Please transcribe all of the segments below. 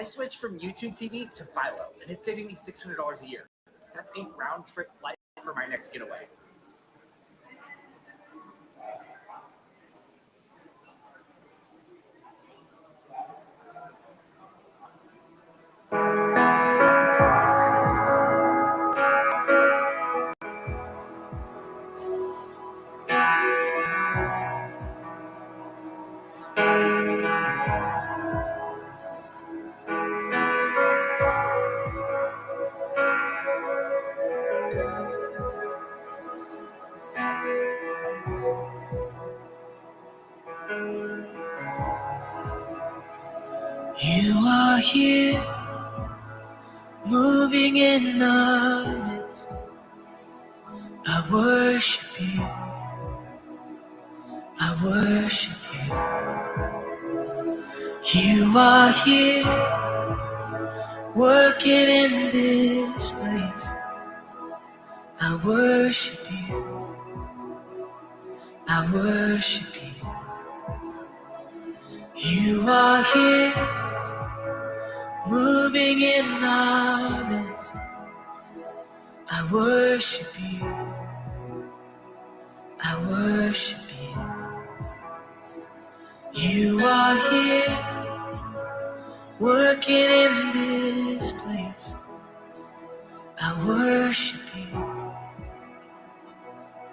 I switched from YouTube TV to Philo, and it's saving me $600 a year. That's a round trip flight for my next getaway. You are here, moving in the midst. I worship you. I worship you. You are here, working in this place. I worship you. I worship you. You are here, moving in our midst. I worship you. I worship you. You are here, working in this place. I worship you.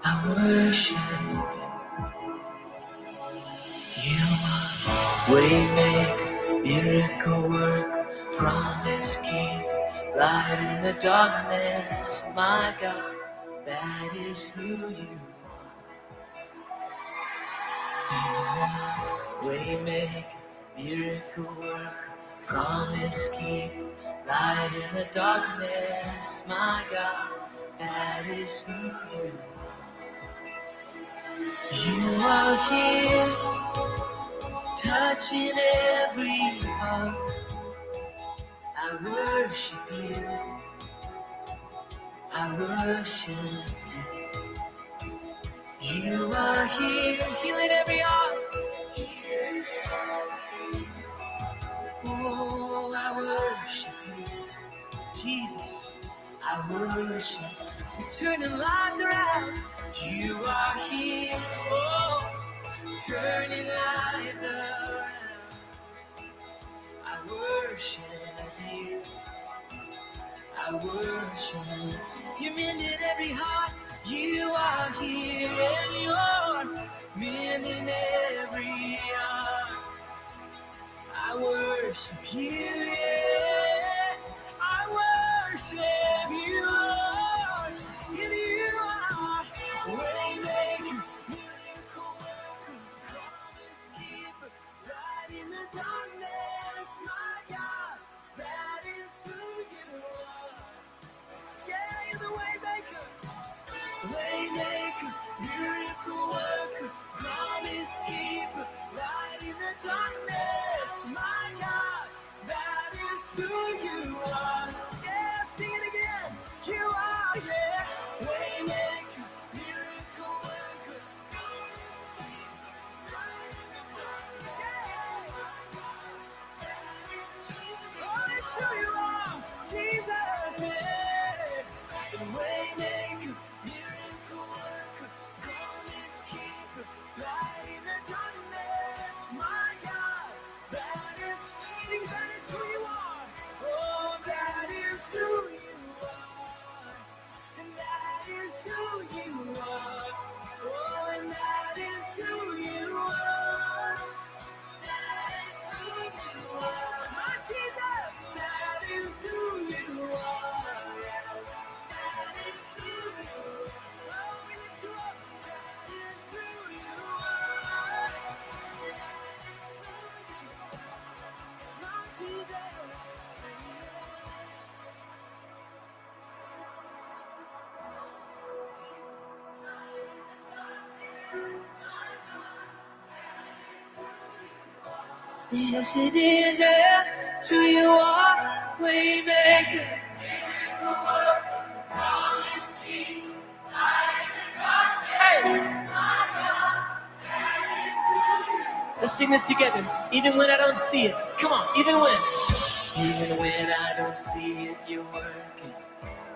I worship you. You are waymaker, miracle worker, promise keeper, light in the darkness, my God, that is who you are. You are waymaker, miracle worker, promise keeper, light in the darkness, my God, that is who you are. You are here, touching every heart. I worship you. I worship you. You are here, healing every heart. Healing every Oh, I worship you, Jesus. I worship you, turning lives around. You are here, oh, turning lives around. I worship you. I worship you. Mending every heart. You are here and you're mending every heart. I worship you. Yeah. I worship you, Lord. And you are waymaker, miracle worker, promise keeper, light in the darkness, my God. That is who you are. Yeah, you're the waymaker. Waymaker, miracle worker, promise keeper, light in the darkness, my God, that is who you are. Yeah, sing it again. You are, yeah. Waymaker, miracle worker, promise keeper, light in the darkness, my God, that is who you are. Oh, that's who you are, Jesus. Yeah. The waymaker, miracle worker, promise keeper, light in the darkness, my God, that is, sing, that is who you are. Oh, that is who you are. And that is who you are. Oh, and that is who you are. That is who you are. My Jesus, that is who you are. That is who you are. Oh, we lift you up. That is who you are. That is who you are. My Jesus. Yes, it is, yeah. It's who you are, waymaker. Hey. Let's sing this together, even when I don't see it. Come on, even when. Even when I don't see it, you're working.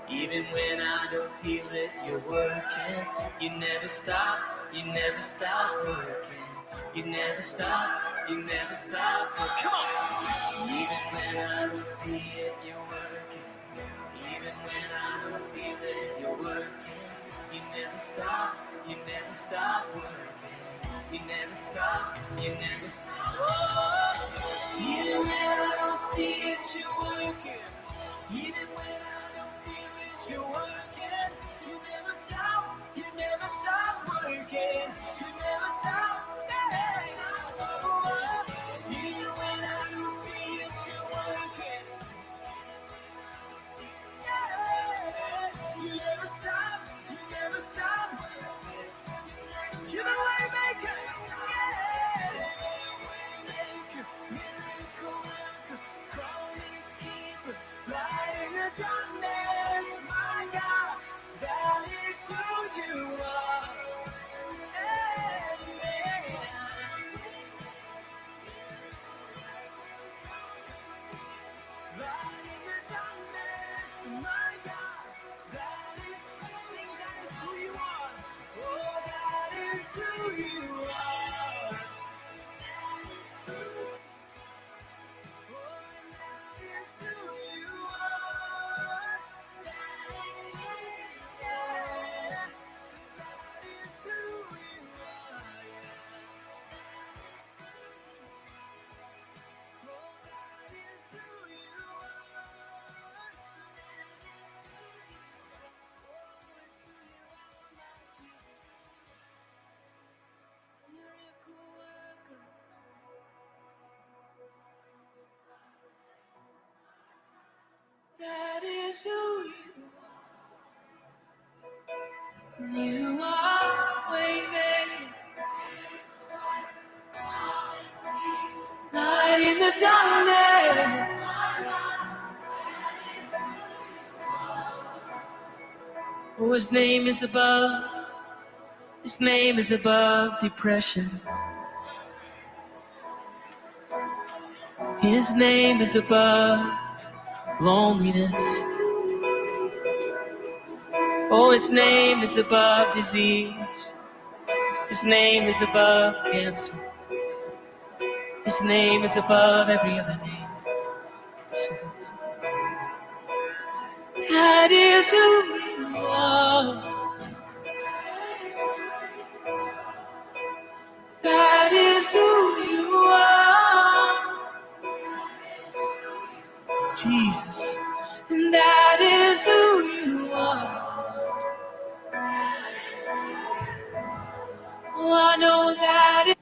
Even when I don't feel it, you're working. You never stop, you never stop working. You never stop, you never stop working. Come on! Even when I don't see it, you're working. Even when I don't feel it, you're working. You never stop, you never stop working. You never stop, you never stop. Oh, even when I don't see it, you're working. Even when I don't feel it, you're working. You never stop, you never stop working. You never stop. Hey. Oh, even when I don't see it, you're working. Yeah. You never stop, you never stop. You're the way maker. Yeah. Waymaker, miracle worker, promise keeper, light in the darkness. My God, that is who you are. Yeah, yeah. Light in the darkness, my God, that is, sing, that is who you are. Oh, that is who you are. That is who, oh, and that is who you are. That is who you are. That is who you are. Oh, that is who you are. Oh, it's who you are, my Jesus. Miracle worker. That is who you are. You are waymaker, light in the darkness. Oh, his name is above. His name is above depression. His name is above loneliness. Oh, his name is above disease. His name is above cancer. His name is above every other name. That is who you are. That is who you are. Jesus. And that is who you are. Oh, I know that.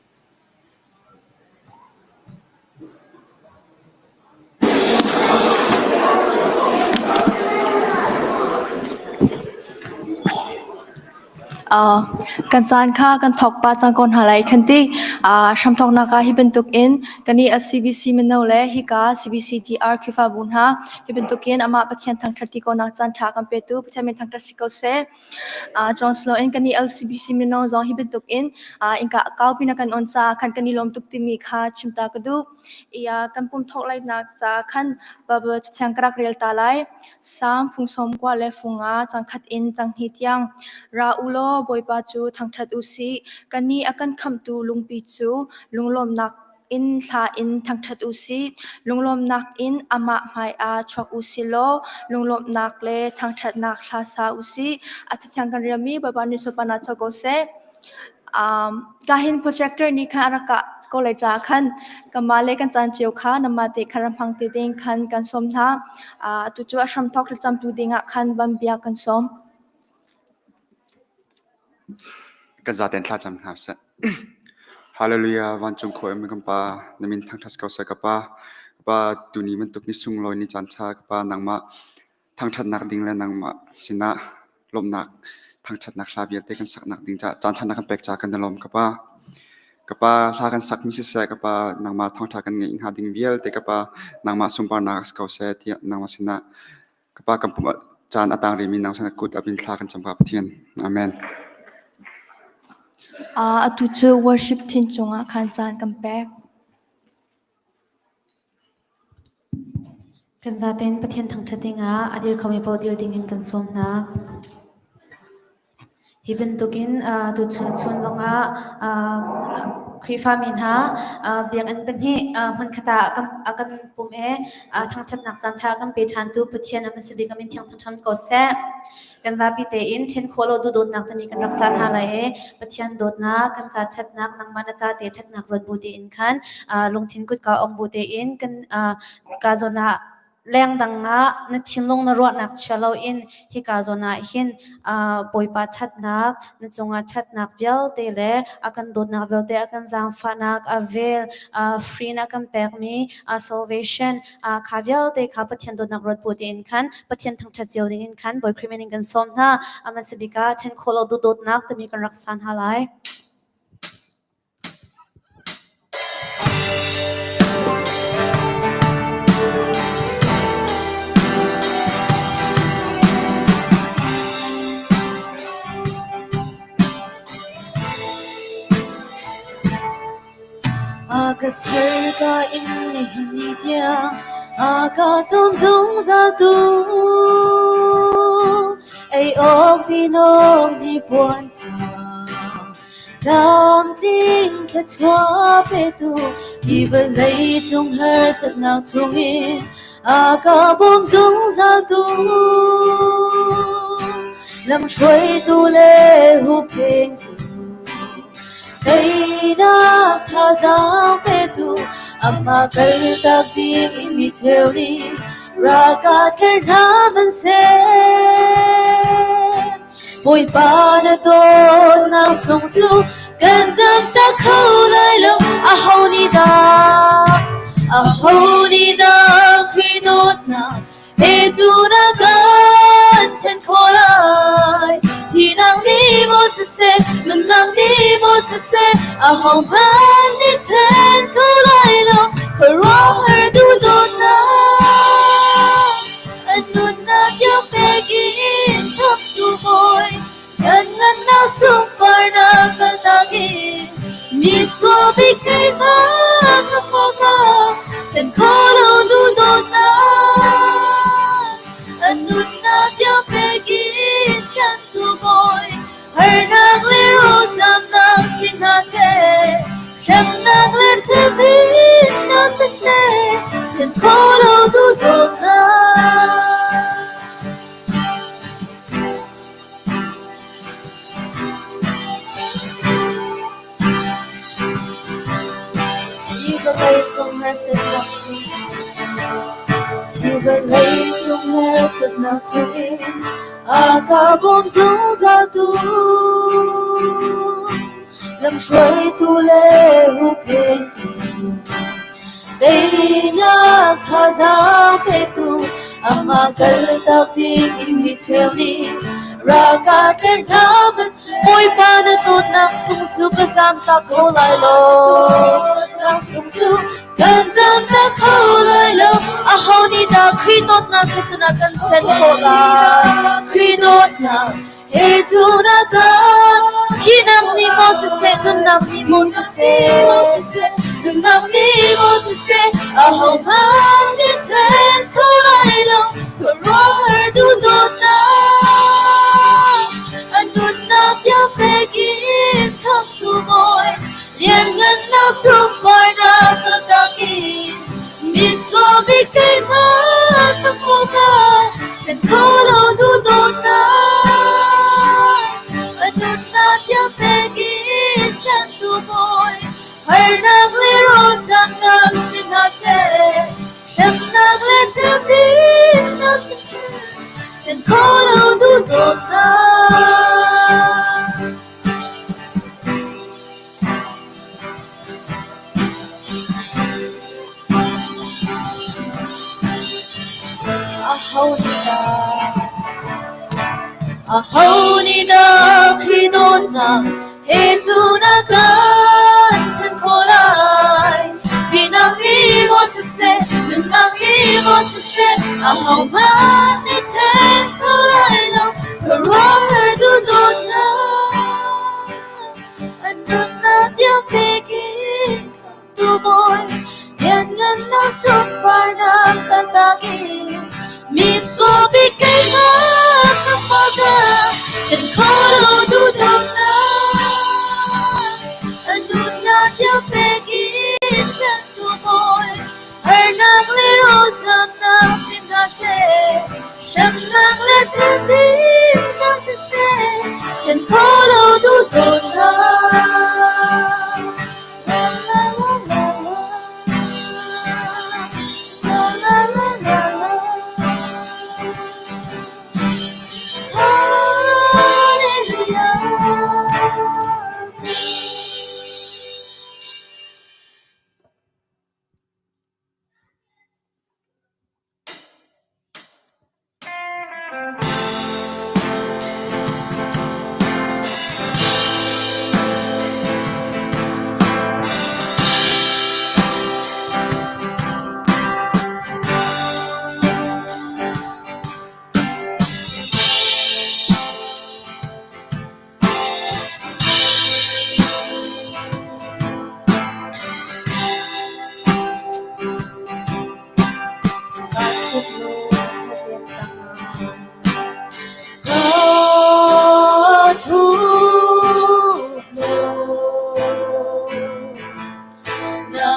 Kan caan kha kan thawk pah cang ko hna lai kan ti. Hramthawknak ah hi bantuk in kannih LCBC mino le hika CBCGR Khrihfabu hna hi bantukin amah Pathian thangṭhat ti konak caan ṭha kan petu Pathian min thangṭhat si ko seh. John Slow in kannih LCBC mino zong hi bantuk in innka kaupi na kan on caah khan kan i lawm tuk timi kha chim ta ka duh. I kan pum thawk lainak ca khan Bible cathiang ka rak rel ta lai. Salm fung sawm kua le fung nga cang khat in cang hnih tiang. Ra u law Bawipa cu thangṭhat u sih. Kannih a kan khamhtu lungpi cu lunglawmhnak in hla in thangṭhat u sih. Lunglawmhnak in amah hmaiah chuak u sih law lunglawmhnak le thangṭhatnak hla sa u sih. A cathiang kan relmi Bawipa nih sunparnak co ko seh. Kahin projector nih khan a rak kah ko lai caah khan kanmah le kan caan cio kha nanmah te khan rak hmang te ding khan kan sawm hna. Atu cu a hramthawk thlacamtu dingah khan van bia kan sawm. Kan zaten thlacam hna seh. Hallelujah, vancung khua in kan Pa, na min thangṭhat ko seh ka Pa. Ka Pa, tuni bantuk ni sunglawi ni caan ṭha ka Pa nangmah thangṭhatnak ding le nangmah sinah lawmhnak thangṭhatnak hla vialte kan saknak ding caah caan ṭha na kan pek caah kan i lawm ka Pa. Ka Pa, hla kan sakmi siseh ka Pa, nangmah thawngṭha kan ngeih hnga ding vialte ka Pa, nangmah sunparnak si ko seh tiah nangmah sinah Ka pa kan pum caan a tang rihmi nang sinah kut ap in thla kan cam ka Pathian. Amen. Atu cu worship thin cungah khan caan kan pek. Kan zaten Pathian thangṭhat dingah a dir khomi paoh dir dingin kan sawm hna. Hi bantukin tuchun chun zongah Khrihfami hna biakinn pahnih hmunkhat ah a kan pum i thangṭhatnak caanṭha a kan pe ṭhantu Pathian a hmasa bik a min thiang thangṭhat ko seh. Kan zapi tein ṭhen khawh lo duhdawtnak timi kan rak sa hna lai i Pathian dawtnak, kan ca ṭhatnak, nangmah na ca te ṭhatnak ruat bu tein khan lungthin kutka ong bu tein kan ka zawn ah lengdang ah na thinlung na ruahnak chia loin hika zawn ah hin Bawipa ṭhatnak, na cungah ṭhatnak vialte le a kan dawtnak vialte, a kan zaangfahnak, a vel, free na kan pekmi salvation kha vialte kha Pathian dawtnak ruat bu tein khan Pathian thangṭhat cio dingin khan Bawi Khrih min in kan sawm hna. A hmasa bik ah ṭhen khawh lo duhdawtnak timi kan rak san hna lai. A ka ser ka in nihin ni tiang a ka cawm zungzal tu ei awk din awk ni puan Tlamtling thluachuah petu hi vawlei cung harsatnak chungin a ka bawm zungzaltu. Lamhruaitu le hupphengtu teinak thazaang petu amah kaltak ding i mi cheu nih ra ka tler hna hmanhseh. Bawipa na dawtnak sung cu kan zamtak kho lai lo. Aho nih dah, aho nih dah Khrih dawtnak he cu na kan then khawh lai? Thihnak nih maw siseh, nunnak nih maw siseh, ahohmanh nih then kho lai lo. Khuaruahhar duhdawtnak an nunnak tiang pek in khamhtu bawi kan ngannak sunparnak kaltak in mi sual bik keimah ka faka then kho lo nu dawtnak an nunnak tiang pek in tlantu bawi harnak le rawlṭamnak si hna seh hremnak le thilpinnak siseh then kho lo duhdawtnak. Hi vawlei cung harsatnak chung Hi vawlei cung harsatnak chungin a ka bawm zungzaltu lamhruaitu le hupphengtu teinak thazaang petu amah kaltak ding in mi cheu nih ralka tler hna Bawipa na dawtnak sung cu ka zamtak kho lai lo. Nak sung cu ka zamtak kho lai lo. Aho nih dah Khrih dawtnak he cun a kan chen khawh lai? Khrih dawtnak he cun a kan Thihnak nih maw siseh, nunnak nih maw siseh, nunnak nih maw siseh, ahohmanh nih then kho lai lo. Khuaruahhar duhdawtnak a nunnak tiang pek in khamhtu bawi lianngannak sunparnak kaltak in misual bik keimah ka hmuh then kho lo duhdawtnak a nunnak tiang pek in tlanhtu bawi harnak le rawlṭamnak si hna seh Hremnak le ṭahpinnak siseh, then kho lo duhdawtnak. Aho nih dah, aho nih dah Khrih dawtnak he cu na kan then khawh lai? Thihnak nih maw siseh, nunnak nih maw siseh, ahohmanh nih then kho lai lo, khuaruahhar duhdawtnak. An nunnak tiang pek in khamhtu bawi, lianngannak sunparnak kaltak in.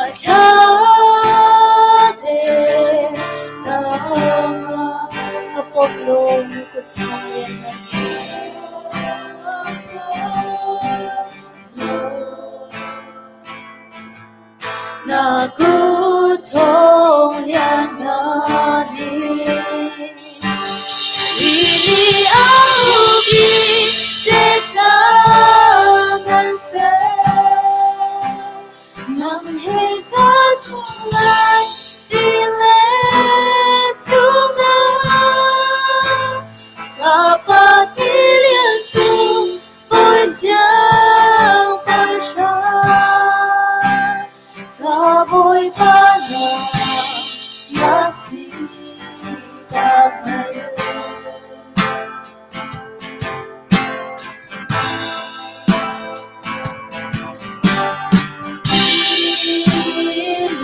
Thla te tangah ka pom law na kut chung lianngan in Na kut chung lianngan in Rili a uk i cetlang an ser. Nang he ka chung lai ti le chungah ka pa tilian cung bawi siang pahrang ka bawipa na na si ka hngal.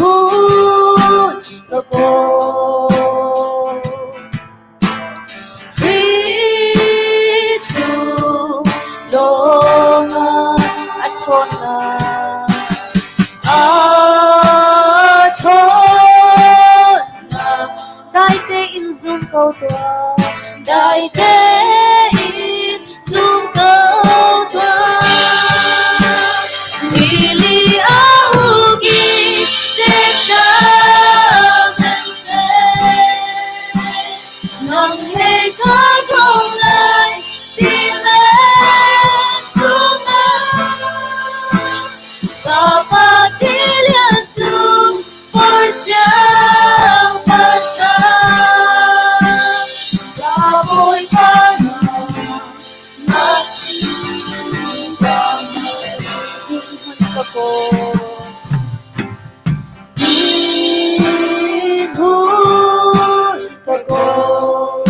Hmun ka kawl. Khrih chung lawngah a ṭhawnnak, a ṭhawnnak. Dai tein zum ko tuah, dai tein zum ko tuah. Rili a uk i ṭeknak an ser. Nang he ka zong lai ti le chungah ka pa tilian cung bawi siang pahrang ka bawipa na si ka hmun ka kawl. Hmun ka kawl.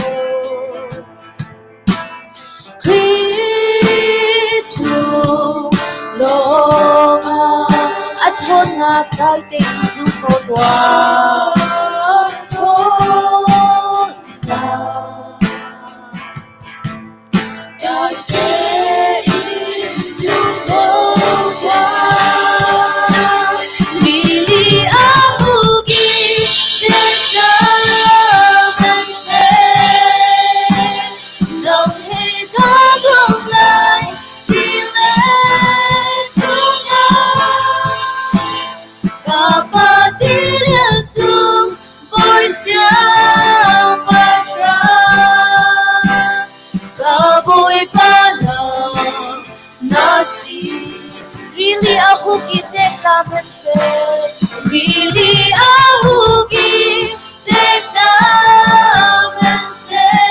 Khrih chung lawngah a ṭhawnnak dai tein zum ko tuah. Ṭhawnnak dai tein zum ko tuah. Rili a uk i ṭeknak an ser. Nang he ka zong lai ti le chungah ka pa tilian cung bawi siang pahrang ka bawipa na na si. Rili a huk i tek ta hmanhseh rili a huk i tek ta hmanhseh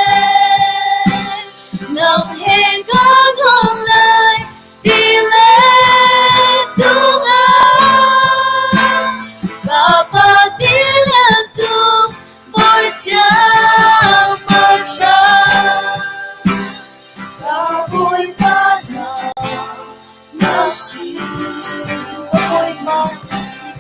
nang he ka zong lai ti le cungah ka pa tilian cung bawi siang pahrang ka bawipa na na si ka bawipa na si.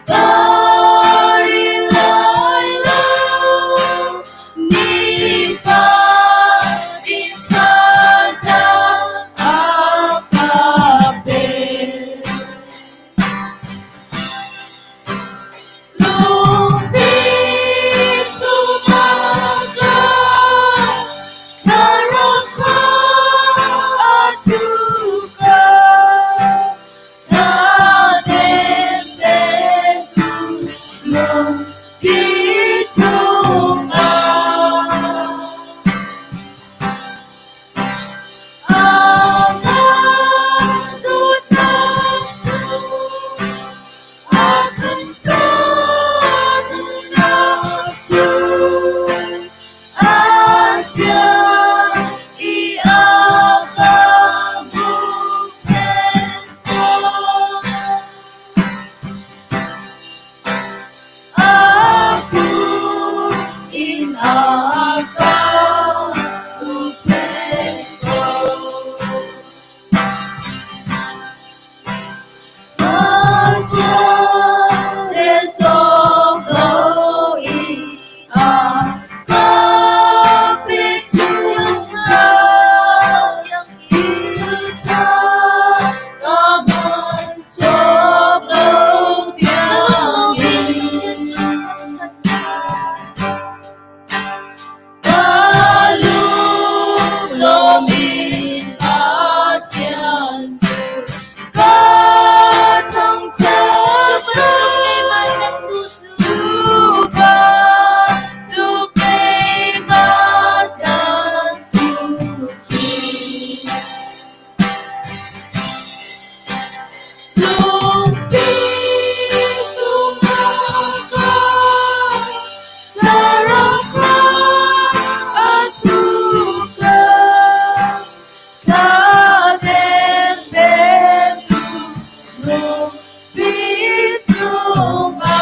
Ka ri lai lo, nifatin thazaang a ka pe. Lungpi chungah ka thlarau kha a thu ko. Thladem petu lungpi chungah. Amah dawtnak cu a kan dawtnak cu a siang i a ka huhphenh tawn. A kut in a ka huhphenh ko. Rel cawk lo in a ka pe chungkhar thil ṭha ka hman cawk lo tiangin. Ka lunglawm in Pathian cu ka thangṭhat Cu bantuk keimah tlanhtu cu. Lungpi cungah ka thlarau kha a thu ko. Thladem petu lungpi cungah.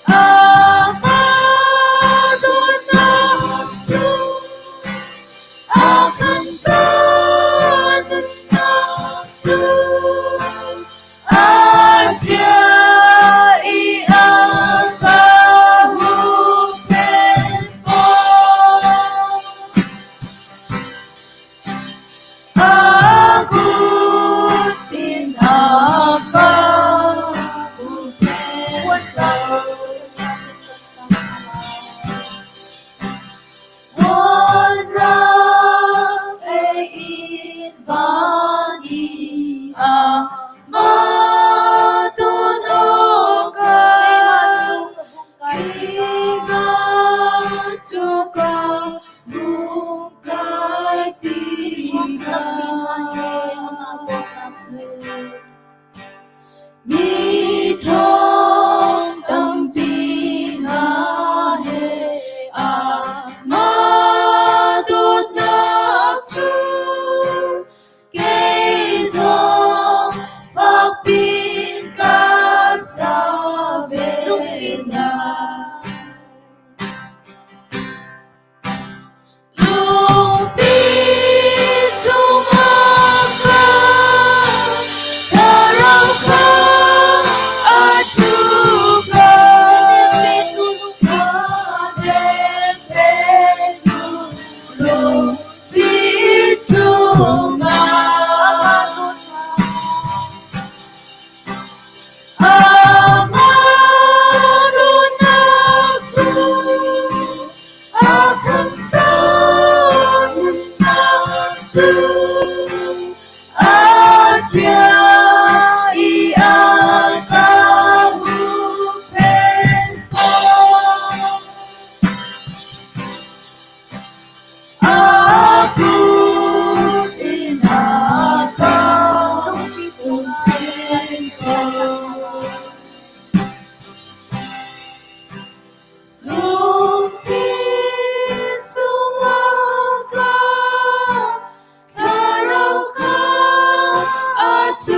Amah dawtnak cu a kan nunnak cu a chia i a ka huhphenh fawn. A kut in a ka huhphenh ko. Ram ei in van i amah ton awkah keimah cu ka hung kai tikah. Mi thong tampi hna he amah dawtnak cu kei zong fakpin kan sa ve hna. Lungpi chungah ka thlarau kha a thu ko. Lungpi chungah Amah dawtnak cu a kan nunnak cu a chia i a ka huhphenh fawn. A kut in a ka huhphenh ko. Lungpi chungah ka thlarau kha a thu.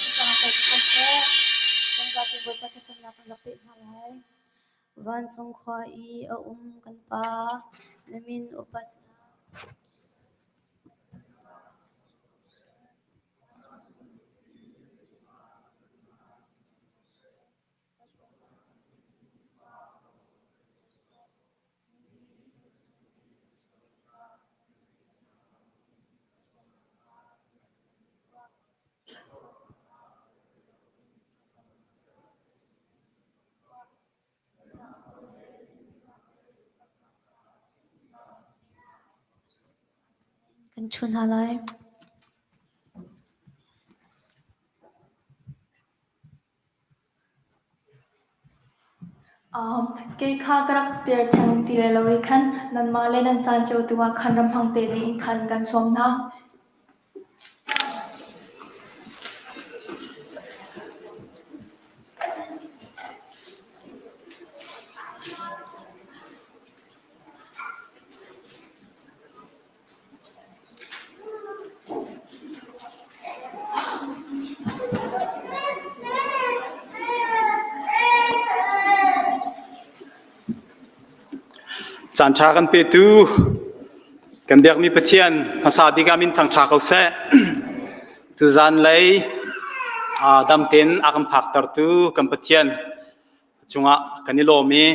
sunparnak co ko seh. Kan zapi Bawipa thlacamnak kan rak peh hna lai. Vancung khua i a um kan Pa, na min upatnak Kan ṭhu hna lai. Kei kha ka rak tir theng ti lai lo i khan nanmah le nan caan cio tu ah khan ram hmang te ding in khan kan sawm hna. Caanṭha kan petu kan biakmi Pathian hmasa bik ah min thangṭha ko seh. Tuzan lei dam tein a kan phaktertu kan Pathian cungah kan i lawm i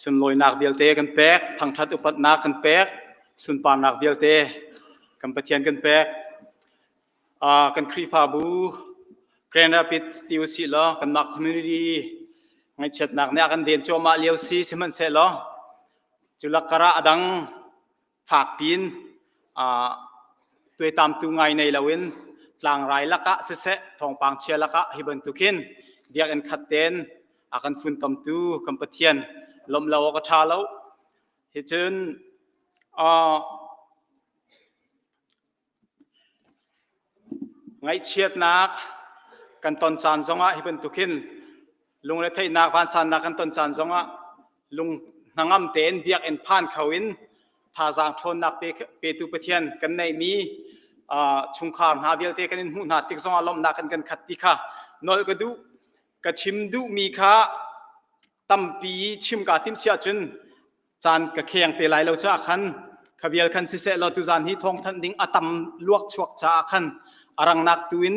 sunlawinak vialte kan pek, thangṭhat upatnak kan pek, sunparnak vialte kan Pathian kan pek. Kan Khrihfabu Grand Rapids ti usih law kanmah community ngaihchiatnak nih a kan den cuahmah lio si sihmanhsehlaw cu lak karah a dang fak piin tuaitamtu ngai nei loin tlangrai lakah siseh thawngpang chia lakah hi bantukin biakinn khat tein a kan funtomtu kan Pathian lawmh lo awk a ṭha lo. Hi cun Ngaihchiatnak kan ton caan zongah hi bantukin lungretheihnak vansannak kan ton caan zongah lung hnangam tein biakinn phan kho in thazaang ṭhawnnak petu Pathian kan neihmi chungkhar hna vialte kan in hmuh hna tik zongah lawmhnak kan kan khat ti kha nolh ka duh. Ka chim duhmi kha tampi chim kaa timh si ahcun caan ka kheng te lai lo caah khan kha vial khan siseh law tuzaan hi thawngthanh ding a tam luak chuak caah khan a rangnak tu in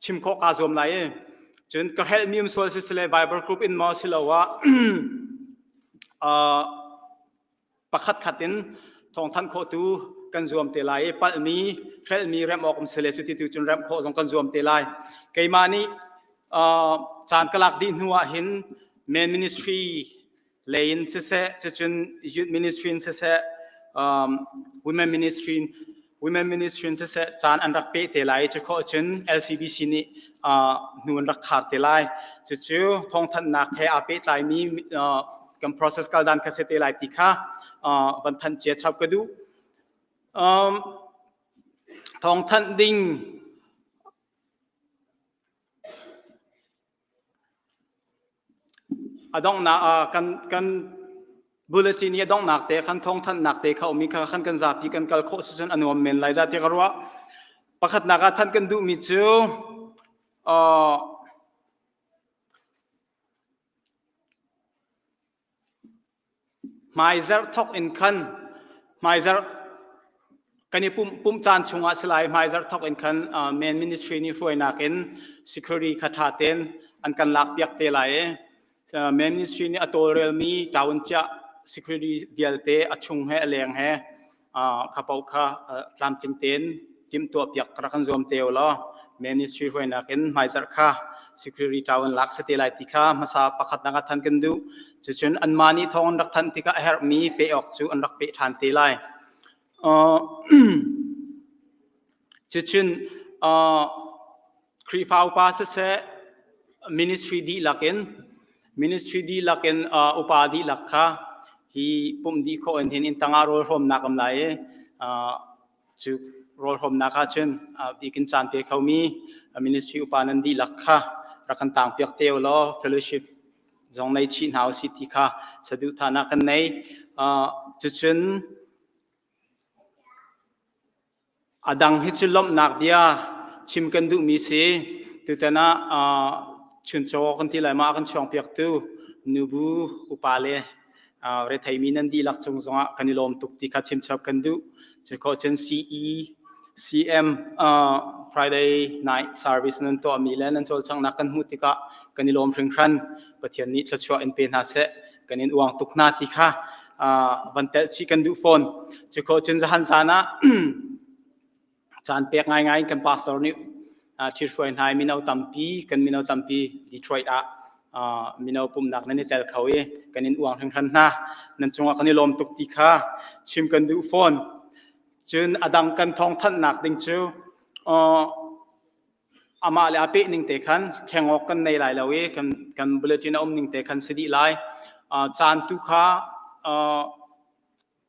chim khawh kaa zuam lai i cun ka hrelhmi um sual sisile Viber group in maw siloah pakhat khat in thawngthanh khawh tu kan zuam te lai i palhmi hrelhmi remh awk um sile cuti tu cun remh khawh zong kan zuam te lai. Keimah nih caan ka lak dih hnu ah hin men ministry lei in siseh cucun youth ministry in siseh women ministry women ministry in siseh caan an rak peh te lai i cu khawh cun LCBC nih hnu an rak khar te lai. Cucu thawngthanhnak he aa pehtlaimi kan process kal dan kha si te lai ti kha van thanh cia chap ka duh. Thawngthanh ding a donghnak kan kan bulletin i a donghnak te khan thawngthanhnak te kha um i kha khan kan zapi kan kal khawh si cun a nuam men lai dah ti ka ruah. Pakhatnak ah thanh kan duhmi cu Hmaizarh thawk in khan hmaizarh kan i pumh pumh caan chungah si lai hmaizarh thawk in khan main ministry nih hruainak in security kha ṭha tein an kan lakpiak te lai i main ministry nih a tawlrelmi ṭaun ciah security vialte a chung he a leng he kha paoh kha tlamtling tein timhtuahpiak rak kan zuam te u law ministry hruainak in hmaizarh kha security ṭawan lak si te lai ti kha hmasa pakhatnak ah than kan duh. Cucun anmah nih thawng an rak thanh tikah a herhmi pe awk cu an rak peh ṭhan te lai. Cucun Khrihfa upa siseh ministry dihlak in ministry dihlak in upa dihlak kha hi pumh dih khawh in hin inn tangah rawl hrawmnak um lai i cu rawl hrawmnak ah cun bikin caan pe khomi ministry upa nan dihlak kha rak kan tang piak te u law fellowship zong nei chih hna usih ti kha saduhthahnak kan nei. Cucun A dang hi cu lawmhnak bia. chim kan duhmi si. Tutan ah chuncaw kan ti lai ma a kan chuangpiaktu nubu upa le retheimi nan dihlak cung zongah kan i lawm tuk ti kha chimchap kan duh. Cukhawh cun CE CM Friday night service nan tuahmi le nan cawlcanghnak kan hmuh tikah kan i lawm hringhran. Pathian nih thluachuah in pe hna seh. Kan in uang tuk hna ti kha van telh chih kan duh fawn. Cukhawh cun zahan zan ah caan pek ngaingai in kan pastor nih ṭhithruai hna i mino tampi kan mino tampi Detroit ah mino pumhnak nan i tel kho i kan in uang hringhran hna. Nan cungah kan i lawm tuk ti kha chim kan duh fawn. Cun a dang kan thawngthanhnak ding cu amah le a peh ning te khan ṭheng awk kan nei lai lo i kan kan bulletin a um ning te khan si dih lai. Caan tu kha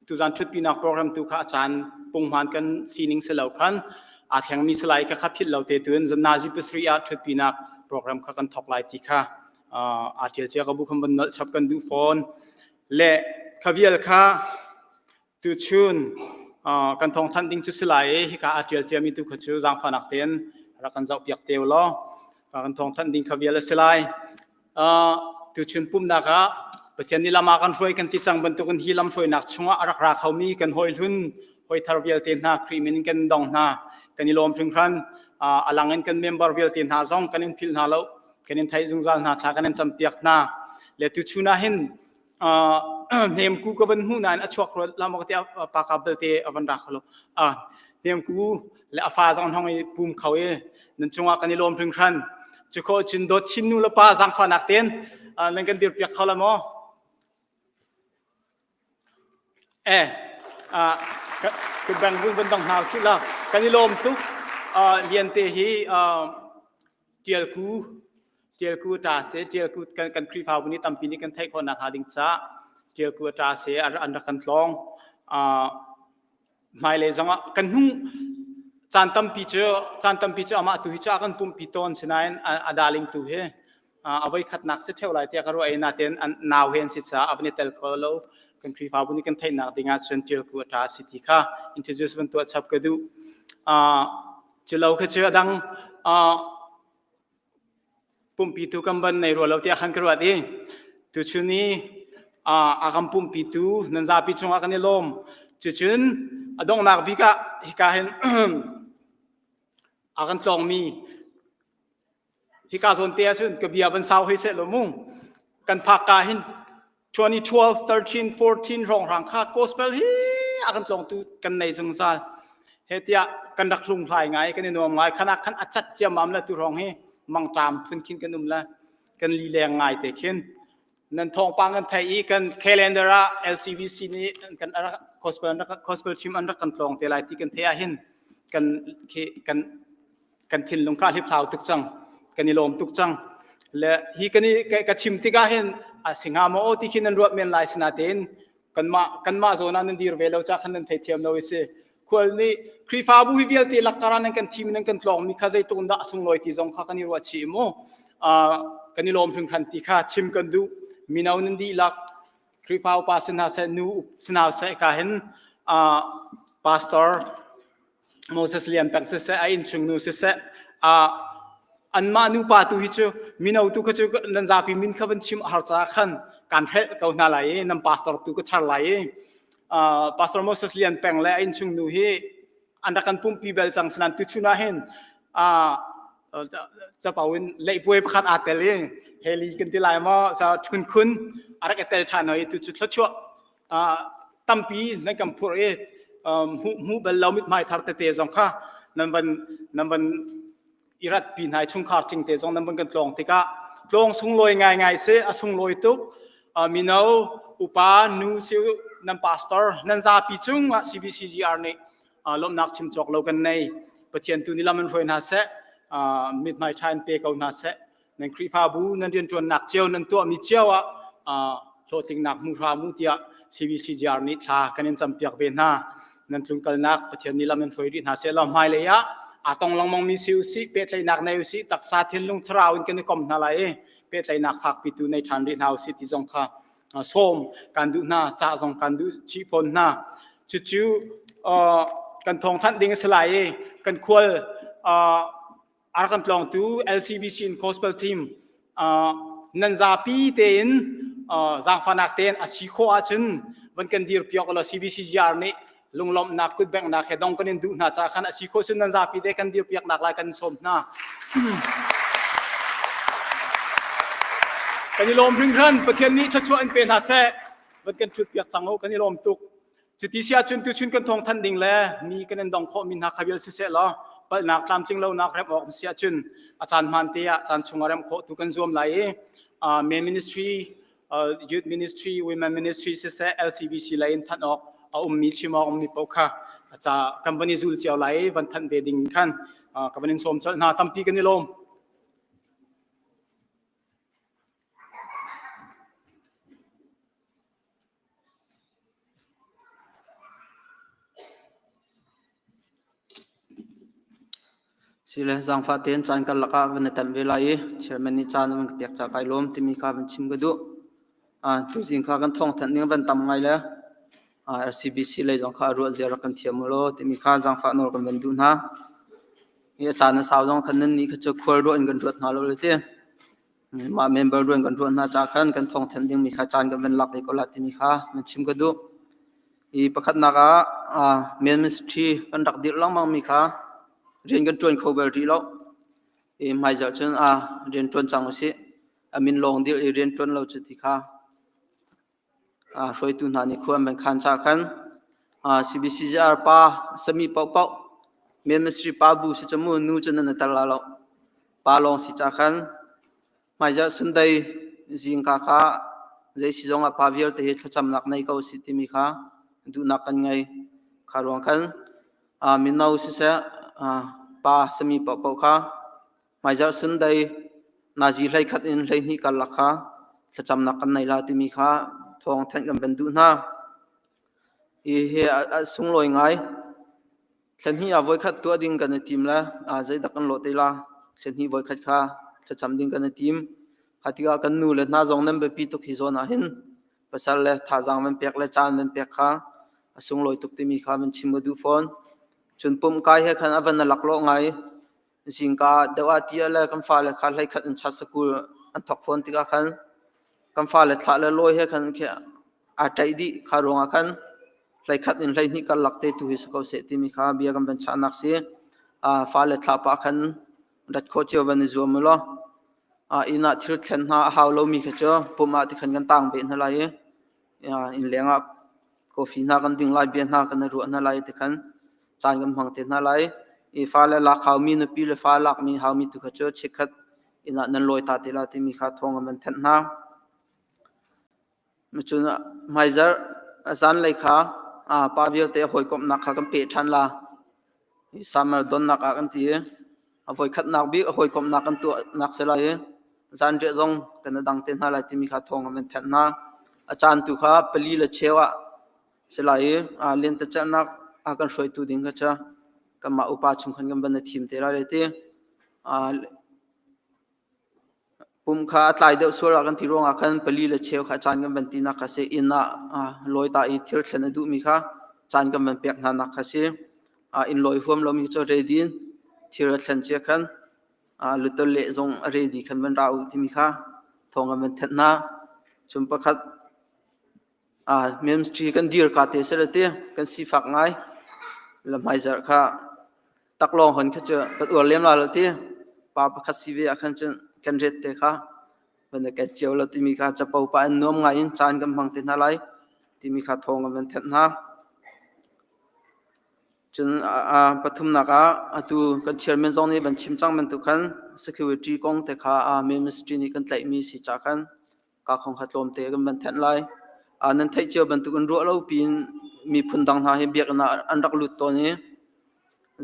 tuzan ṭhutpinak program tu kha a caan punghman kan sining si lo khan aa thlengmi si lai kha kha philh lo te tuin nazi pasarih ah ṭhutpinak program kha kan thawk lai ti kha aa ṭial cia ka bu khan van nolh chap kan duh fawn. Le kha vial kha Tuchun kan thawngthanh ding cu si lai i hika aa ṭial ciami tu kha cu zaangfahnak tein rak kan zohpiak te u law kan thawngthanh ding kha vial a si lai. Tuchun pumhnak ah Pathian nih lam ah kan hruai kan ti cang bantukin hi lam hruainak chungah a rak ra khomi kan hawi hlun hawi thar vialte hna Khrih min in kan dong hna kan i lawm hringhran. A lang in kan member vialte hna zong kan in philh hna lo kan in theih zungzal hna thla kan in campiak hna le tuchun ah hin Hnemku ka van hmuh nain a chuak rua la maw ka ti pa ka belte a van ra kho lo. Hnemku le a fa zong hong i pum kho i nan cungah kan i lawm hringhran. Cu khawh cun dawt chin nu le pa zaangfahnak tein nan kan dirpiak kho la maw? Eh, ka bang vun van dang hna usih la. Kan i lawm tuk. Liante hi Ṭialku Ṭialku ṭa seh Ṭialku kan, kan Khrihfabu nih tampi nih kan theih khawh nakhnga ding caah Ṭialku a ṭa seh an rak kan tlawng. Uh, hmailei zongah kan hnung caan tampi cu caan tampi cu amah tu hi cu a kan pumpi tawn sinain a, a darling tu hi a voi khatnak si theo lai tiah ka ruah i natin an nau he an si caah a van i tel kho lo kan Khrihfabu nih kan theihnak ding ah cun Ṭialku a ṭa si ti kha introduce van tuah chap ka duh. Uh, Culo kha cu a dang pumpitu kan ban nei rua lo tiah khan ka ruat i tuchun i a kan pumpitu nan zapi cungah kan i lawm. Cucun a donghnak bik ah hika hin a kan tlawngmi hika zawn te ahcun ka bia van sau hei seh law mu kan phak ka hin 2012 13 14 hrawnghrang kha gospel hi a kan tlawngtu kan nei zungzal he tiah kan rak hlunghlai ngai kan i nuam ngai khanak khan a cat ciammam le tu hrawng hi mangṭam phun khin kan um le kan lileng ngai te khin nan thawngpang kan thei i kan calendar ah LCBC nih kan gospel gospel chim an rak kan tlawng te lai ti kan thei ah hin kan kan kan thinlung kha a hliphlau tuk cang kan i lawm tuk cang le hi kan i ka chim tikah hin a si hnga maw ti khi nan ruat men lai sinatein kanmah kanmah zawn ah nan dir ve lo ca khan nan theithiam lo i si khual nih Khrihfabu hi vialte lakkar ah nan kan thim nan kan tlawng mi kha zeitluk in dah a sunglawi ti zong kha kan i ruah chih mu kan i lawm hringhran ti kha chim kan duh mino nan dihlak Khrihfa upa si hna seh nu si hna seh ka hin pastor Moses lian peng siseh a innchung nu siseh anmah nupa tu hi cu mino tu kha cu nan zapi min kha van chim a har caah khan kan hrelh ko hna lai i nan pastor tu ka char lai i pastor Moses lian peng le a innchung nu hi an rak kan pumpi bel cang sinan tuchun ah hin capo in leihpuai pakhat aa tel i heli kan ti lai maw sa thun khun a rak i tel ṭhan hoi tu cu thluachuah tampi nan kan phurh i hmuh bal lo mithmai thar tete zong kha nan van nan van i ratpi hna i chungkhar tling te zong nan van kan tlawng tikah tlawng sunglawi ngaingai si a sunglawi tuk mino upa nu si nan pastor nan zapi cung ah CBCGR nih lawmhnak chim cawk lo kan nei Pathian tu nih lam in hruai hna seh mithmai ṭha in pe ko hna seh nan Khrihfabu nan rianṭuannak cio nan tuahmi cio ah hlawhtlingnak hmu hram u tiah CBCGR nih thla kan in campiak ve hna. Nan tlunkalnak Pathian nih lam in hruai rih hna seh law hmailei ah aa tong lengmang mi si usih pehtlaihnak nei usih taksa thinlung thlarau in kan i kom hna lai i pehtlaihnak fakpi tu nei ṭhan rih hna usih ti zong kha sawm kan duh hna cah zong kan duh chih fawn hna. Cucu kan thawngthanh ding a si lai i kan khual. A rak kan tlawngtu LCBC in Gospel Team nan zapi tein zaangfahnak tein a si khawh ahcun van kan dir piak law CBCGR nih lunglawmhnak kutbenghnak he dong kan in duh hna caah khan a si khawh cun nan zapi te kan dir piak nak lai kan sawm hna. Kan i lawm hringhran Pathian nih thluachuah in pe hna seh. Van kan ṭhut piak cang u kan i lawm tuk. Cuti si ahcun tuchun kan thawng thanh ding le mi kan in dong khawh mi hna kha vial siseh law palhnak tlamtling lonak remh awk si ahcun a caan hmaan te ah caan chung ah remh khawh tu kan zuam lai i men ministry youth ministry women ministry siseh LCBC lei in thanh awk a ummi chim awk ummi paoh kha ca kan van i zul cio lai i van thanh ve ding khan ka van in sawm colh hna tampi kan i lawm. Sile zaangfah tein caan karlak ah van i tanh ve lai i chairman nih caan a van ka pek ca kai lawm timi kha van chim ka duh. Tuzing kha kan thawngthanh ning van tam ngai le RCBC lei zong kha a ruah zia rak kan thiam u law timi kha zaangfah nawl kan van duh hna. Hi a caan a sau zong khan nan nih kha cu khual ruah in kan ruat hna lo le ti. Mah member ruan kan ruah hna ca khan kan thawngthanh dingmi kha caan kan van lak ve ko la timi kha van chim ka duh. Hi pakhatnak ah men ministry kan rak dirh lengmang mi kha rian kan ṭuan kho bal rih lo. I hmaizarh cun rian ṭuan cang usih. A min lawng dirh i rian ṭuan lo cu ti kha hruaitu hna nih khua an van khan ca khan CBCJR pa sami paohpaoh men ministry pa bu si cu mu nu cu nan i tel la lo. Pa lawng si ca khan hmaizarh Sunday zingka kha zei si zong ah pa vialte hi thlacamnak nei ko usih timi kha duhnak kan ngei. Kha ruang khan mino siseh pa sami paohpaoh kha hmaizarh Sunday nazi 11 in 12 karlak kha thlacamnak kan nei la timi kha thawng thanh kan van duh hna. Hi hi a sunglawi ngai. Thla hnih ah voikhat tuah ding kan i tim le zeidah kan lawh te la. Thla hnih voikhat kha thlacam ding kan i tim. Kha tikah kan nu le hna zong nan biapi tuk hi zawn ah hin pasal le thazaang van pek le caan van pek kha a sunglawi tuk timi kha van chim ka duh fawn. Cun pumh kai he khan a van a laklawh ngai. Zingka deuh ah ti le kan fale kha hleikhat in chat sakul an thawk fawn tikah khan kan fale thlah le lawi he khan khi aa ṭaih dih kha ruangah khan hleikhat in 12 karlak te tu hi si ko seh timi kha bia kan van chahnak si. Fale thlah pah khan rat khawh cio van i zuam u law inn ah thil thlen hna a hau lomi kha cu pumh ah tikhan kan tang beh hna lai i inn leng ah coffee hna kan ding lai bia hna kan i ruah hna lai tikhan caan kan hmang te hna lai. I fale lak haumi nupi le fa lakmi haumi tu kha cu chikkhat inn ah nan lawi ta te la timi kha thawng an van thanh hna. Cun hmaizarh zanlei kha pa vialte hawikomhnak kha kan peh ṭhan la. Summer donnak ah kan ti i a voikhatnak bik a hawikomhnak kan tuahnak si lai i zanriah zong kan i dang te hna lai timi kha thawng an van thanh hna. A caan tu kha pali le cheu ah si lai i lentecelhnak a kan hruaitu ding kha cu kanmah upa chung khan kan van i thim te lai ti. Pum kha a tlai deuh sual ah kan ti ruangah khan pali le cheu kha caan kan van tinak kha si. Inn ah lawi ta i thil thlen a duhmi kha caan kan van pek hna nak kha si. Inn lawi huam lomi cu ready in thil a thlen cia khan lutol leh zong a ready khan van ra u timi kha thawng kan van thanh hna. Cun pakhat ministry kan dir ka te seh ti kan sifak ngai. La hmaizarh kha taklawng hon kha cu kan uar lem la lo ti pa pakhat si ve ah khan cun kan ret te kha van i ket cio lo timi kha capo pa in nuam ngai in caan kan hmang te hna lai timi kha thawng kan van thanh hna. Cun pathumnak ah atu kan chairman zong nih van chim cang bantuk khan security kong te kha ministry nih kan tlaihmi si ca khan ka khong kha tlawmte kan van thenh lai. Nan theih cio bantuk in ruah lo piin miphun dang hna hi biakinn ah an rak lut tawn i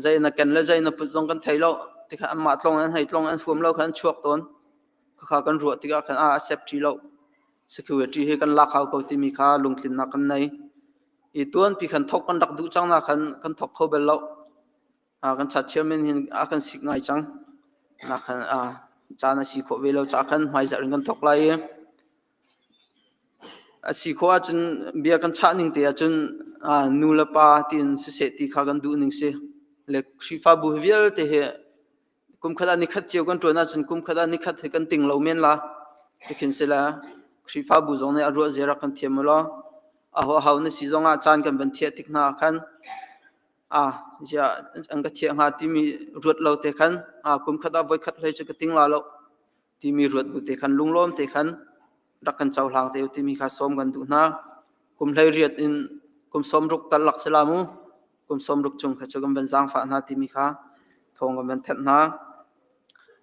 zei na ken le zei na put zong kan thei lo. Tikhan anmah tlong an hei tlong an fuam lo khan an chuak tawn. Khakha kan ruah tikah khan a accept ṭi lo. Security hi kan lak hau ko timi kha lungtlinnak kan nei. I tuanpi khan thok kan rak duh cang na khan kan thok kho bal lo. Kan chat chairman hin a kan sik ngai cang. Na khan caan a si khawh ve lo ca khan hmaizarh in kan thok lai i a si khawh ahcun bia kan chah ning te ahcun nu le pa tiin siseh ti kha kan duh ning si. Le Khrihfabu vialte hi. Kum khat ah nikhat cio kan ṭuan ahcun kum khat ah nikhat hi kan ting lo men la. Tikhin si le Khrihfabu zong nih a ruah zia rak kan thiam u law aho aho na si zong ah caan kan van thiah tik hna ah khan ah ziah an ka thiah hnga timi ruat lo te khan ah kum khat ah voikhat hlei cu ka ting la lo timi ruat bu te khan lunglawm te khan rak kan cohlang te u timi kha sawm kan duh hna. Kum 18 in kum 60 karlak si la mu. Kum 60 chung kha cu kan van zaangfah hna timi kha thawng kan van thanh hna.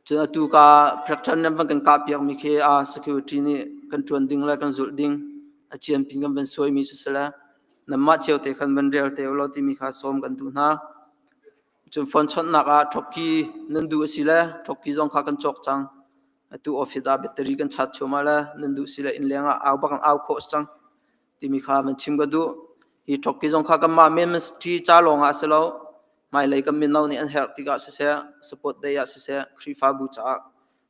Cun atu ka practice nan van kan kah piakmi khi a security nih kan ṭuan ding le kan zulh ding a cianpin kan van suaimi cu si le nanmah cio te khan van rel te ulaw timi kha sawm kan duh hna. Cun phone chawnhnak ah ṭhawkki nan duh a si le ṭhawkki zong kha kan cawk cang. Atu office ah battery kan chat chuahmah le nan duh si le inn leng ah au bak in au khawh a si cang timi kha van chim ka duh. Hi ṭhawkki zong kha kanmah ministry ca lawng ah a si lo. Hmailei kan mino nih an herh tikah siseh, support day ah siseh, Khrihfabu caah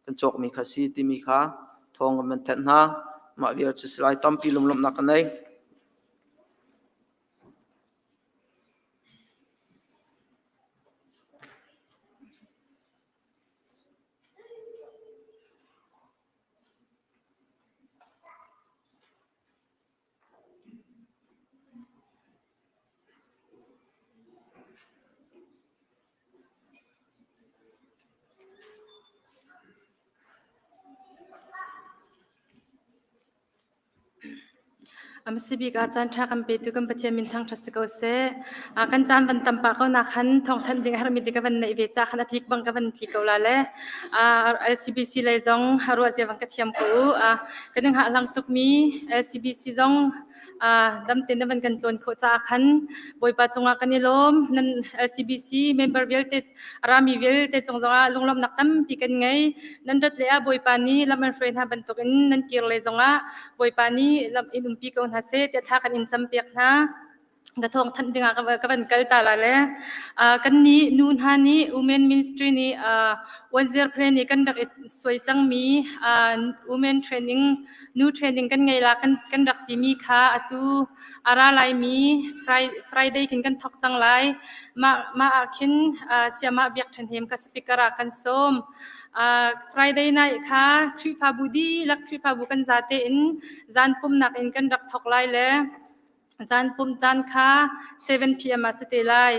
kan cawkmi kha si timi kha thawng kan van thanh hna. Mah vial cu si lai tampi lunglawmhnak ka nei. A hmasa bik ah caanṭha kan petu kan Pathian min thangṭhat si ko seh. Kan caan van tam pah ko nak khan thawngthanh ding a herhmi te ka van neih ve ca khan a tlik bang ka van tli ko la le LCBC lei zong ruah zia bang ka thiam ko u. Kan i hngahhlang tukmi LCBC zong dam tein na van kan tlawn khawh caah khan Bawipa cungah kan i lawm. Nan LCBC member vialte rami vialte cung zongah lunglawmhnak tampi kan ngei. Nan rat le ah Bawipa nih lam an hruai hna bantukin nan kir le zongah Bawipa nih lam in umpi ko hna seh tiah thla kan in campiak hna. Ka thawng thanh dingah ka van kal ta la le kan nih nu hna nih women ministry nih one zero plan nih kan rak i suai cangmi women training nu training kan ngei la kan rak timi kha atu a ra laimi Friday khin kan thawk cang lai. Mah ah khin Siamah Biak Ṭhen Hem kha speaker ah kan sawm. Friday night kha Khrihfabu dihlak Khrihfabu kan zate in zan pumnak in kan rak thawk lai le zan pum caan kha 7 p.m. ah si te lai.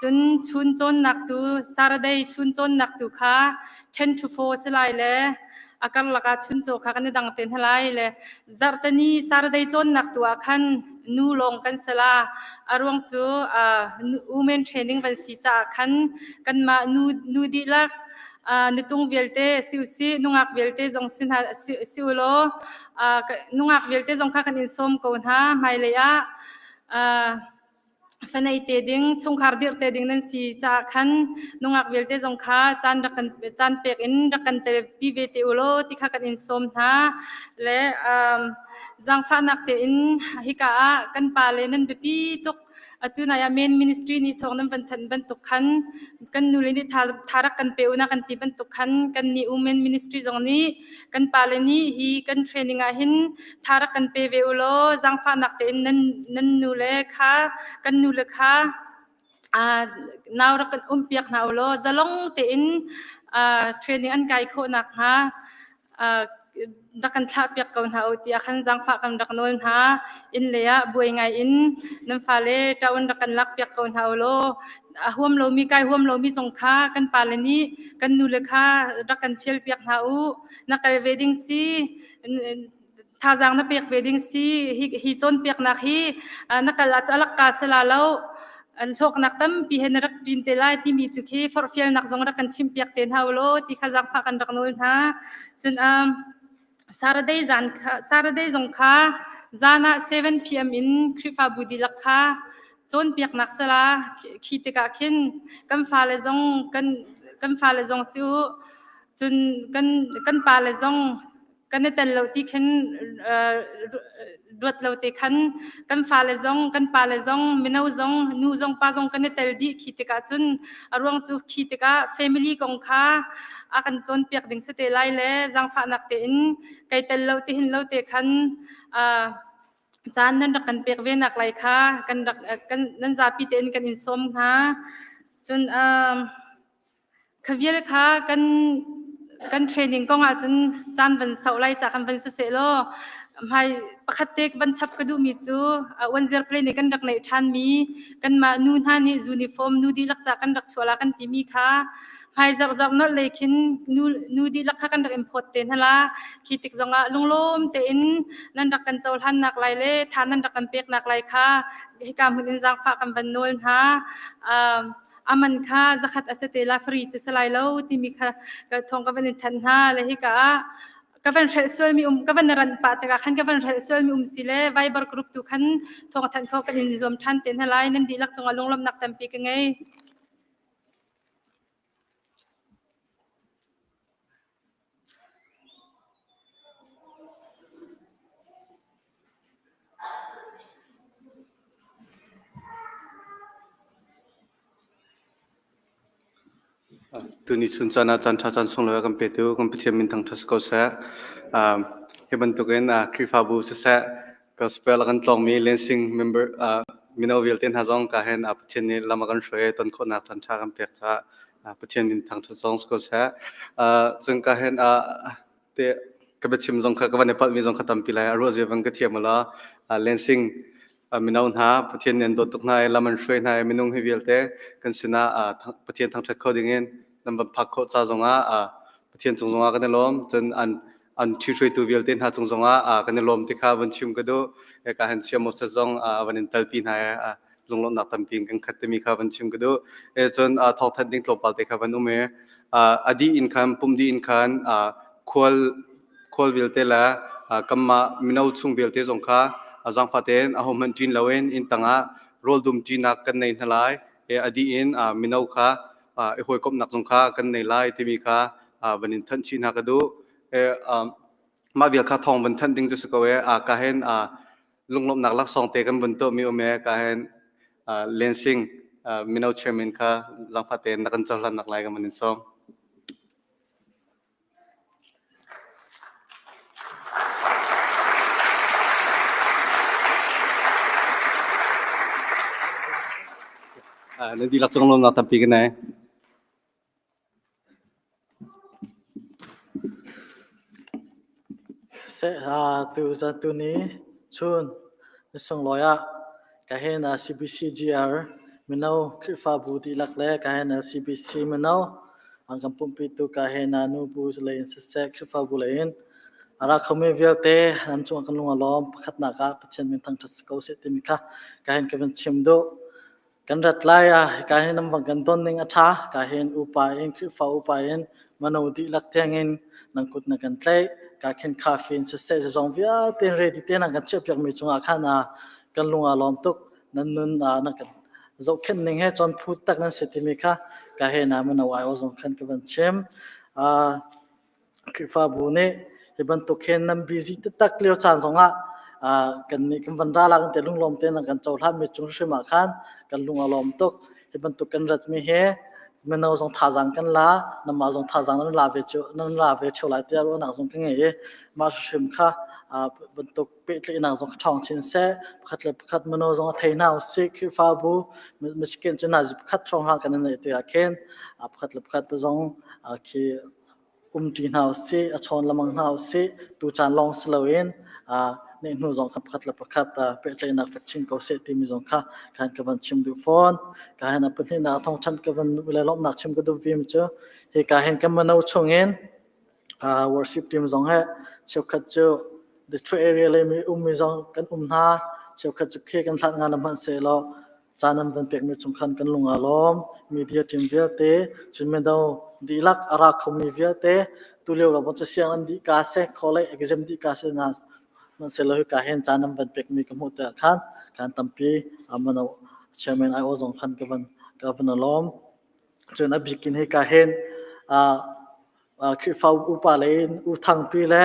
Cun chun cawnnak tu Saturday chun cawnnak tu kha 10 to 4 si lai le a karlak ah chuncaw kha kan i dang te hna lai le zarhteni Saturday cawnnak tu ah khan nu lawng kan si la. A ruang cu women training van si caah khan kanmah nu nu dihlak nutung vialte si usih nungak vialte zong si hna si u law nungak vialte zong kha kan in sawm ko hna hmailei ah Fanei te ding, chungkhar dirh te ding nan si caah khan nungak vialte zong kha caan rak kan caan pek in rak kan telpi ve te u law ti kha kan in sawm hna. Le um, zaangfahnak tein hika ah kan pa le nan biapi tuk. Atu nai ah main ministry nih thawng nan van thanh bantuk khan kan nu le nih tha, tha rak kan pe u na kan ti bantuk khan kan nih women ministry zong nih kan pa le nih hi kan training ah hin tha rak kan pe ve u law zaangfahnak tein nan nan nu le kha kan nu le kha nau rak kan um piak hna u law zalong tein training an kai khawh nakhnga rak kan thlah piak ko hna u tiah khan zaangfah kan rak nawl hna. Inn lei ah buai ngai in nan fale ṭaun rak kan lak piak ko hna u law a huam lomi kai huam lomi zong kha kan pale nih kan nule kha rak kan fial piak hna u. Na kal ve ding si thazaang na pek ve ding si hi, hi cawnpiaknak hi na kal ah alak ka sala lo an hlawknak tampi he na rak ṭin te lai timi tu khi forhfialnak zong rak kan chimpiak te hna u law ti kha zaangfah kan rak nawl hna. Cun um, Saturday zan kha Saturday zong kha zan ah 7 p.m. in Khrihfabu dihlak kha cawnpiaknak sala khi tikah khin kan fale zong kan kan fale zong si u cun kan kan pale zong kan i tel lo ti khin ruat lo te khan kan fale zong kan pale zong mino zong nu zong pa zong kan i tel dih khi tikah cun a ruang cu khi tikah family kong kha a kan cawnpiak ding si te lai le zaangfahnak tein kai tel lo ti hin lo te khan caan nan rak kan pek ve nak lai kha kan rak kan nan zapi tein kan in sawm hna cun. Kha vial kha kan kan training kong ahcun caan van sauh lai ca kan van si seh law hmai pakhat te van chap ka duhmi cu one zero play nih kan rak neih ṭhanmi kanmah nu hna nih uniform nu dihlak ca kan rak chuah la kan timi kha hmai zarh nolh lei khin nu nu dihlak kha kan rak in phawt te hna la. Khi tik zongah lunglawm tein nan rak kan cohlannak lai le tha nan rak kan peknak lai kha hika hmun in zaangfah kan van nawl hna. Aman kha zakhat a si te la free cu si lai lo timi kha ka thawng ka van in thanh hna le hika ah ka van hrelh sualmi um ka van ran pah tikah khan ka van hrelh sualmi um si le Viber group tu khan thawng thanh kho kan in zuam ṭhan te hna lai. Nan dihlak cungah lunglawmhnak tampi ka ngei. Tuni chun caan ah caan ṭha caan sunglawi a kan petu kan Pathian min thangṭhat si ko seh. Hi bantukin Khrihfabu siseh, gospel a kan tlawngmi Lansing member mino vialte hna zong ka hin Pathian nih lam a kan hruai ton khawhnak caan ṭha kan pek caah Pathian min thangṭhat zong si ko seh. Cun ka hin te ka biachim zong kha ka van i palhmi zong kha tampi lai a ruah zia van ka thiam la Lansing mino hna Pathian nih an dawt tuk hna i lam an hruai hna i minung hi vialte kan sinah Pathian thangṭhat kho dingin nan van phak khawh ca zongah Pathian cung zongah kan i lawm. Cun an an ṭhihruaitu vialte hna cung zongah kan i lawm ti kha van chim ka duh. Ka han chia Moses zong van in talpi hna i lunglawmhnak tampi in kan khat timi kha van chim ka duh. Cun thawngthanh ding tlawmpal te kha van um i a dih in khan pum dih in khan khual khual vialte le kanmah mino chung vialte zong kha zaangfah tein ahohmanh ṭin loin inn tangah rawl dum ṭinak kan nei hna lai. A dih in mino kha i hawikomhnak zong kha kan nei lai timi kha van in thanh chih hna ka duh. Mah vial kha thawng van thanh ding cu si ko e. Ka hin lunglawmhnak laksawng te kan vun tuahmi um e. Ka hin Lensing mino chairman kha zaangfah tein na kan cohlannak lai kan van in sawm. Nan dihlak cung lawmnak tampi ka nei. Siseh tu zan tuni chun ni sunglawi ah ka hen CBCGR mino Khrihfabu dihlak le ka hen CBC mino An kan pumhpitu ka he na nu bu lei in siseh Khrihfabu lei in a ra khomi vialte nan cungah kan lung a lawm. Pakhatnak ah Pathian min thangṭhat si ko seh timi kha ka hin ka van chim duh. Kan rat lai ah ka hin nan van kan don ning a ṭha. Ka hin upa in Khrihfa upa in mano dihlak tiangin nan kut na kan tlaih. Ka khin khafi in siseh zeizong vialte in ready te nan kan chiahpiakmi cungah khan kan lung aa lawm tuk. Nan nun nan kan zohkhenh ning he cun phu tak nan si timi kha ka he na mano ai o zong khan ka van chim. Khrihfabu nih hi bantuk hin nan busy taktak lio caan zongah kan nih kan van ra la kan te lunglawm te nan kan cohlan mi cung hrim ah khan kan lung a lawm tuk. Hi bantuk kan rat mi hi mino zong thazaang kan la namah zong thazaang nan la ve cu nan la ve theo lai tiah ruahnak zong ka ngei i mah hrim kha bantuk pehtlaihnak zong kha ṭhawng chin seh. Pakhat le pakhat mino zong a thei hna usih. Khrihfabu Michigan cu nazi pakhat hrawng hna kan i neih tikah khin pakhat le pakhat zong khi umṭi hna usih, a chawn lamang hna usih. Tu caan lawng si loin neh hnu zong kha pakhat le pakhat pehtlaihnak fek chin ko seh timi zong kha khan ka van chim duh fawn. Ka hin a pahnihnak thawngṭhan ka van le lawmhnak chim ka duh vim cu hika hin kan mino chungin Worship team zong he cheukhat cu Detroit area lei mi ummi zong kan um hna. Cheukhat cu khi kan hlat nga na hmanhsehlaw caan an van pekmi chung khan kan lung aa lawm. Media team vialte, cun mino dihlak a ra khomi vialte tulio lo bang siang an dih ka seh, college exam dih ka seh hna hmanhsehlaw hika hin caan an van pekmi ka hmuh tikah khan kan tampi mino chairman IO zong khan ka van ka van lawm. Cun a bik in hika hin Khrihfa upa lei in U Thangpi le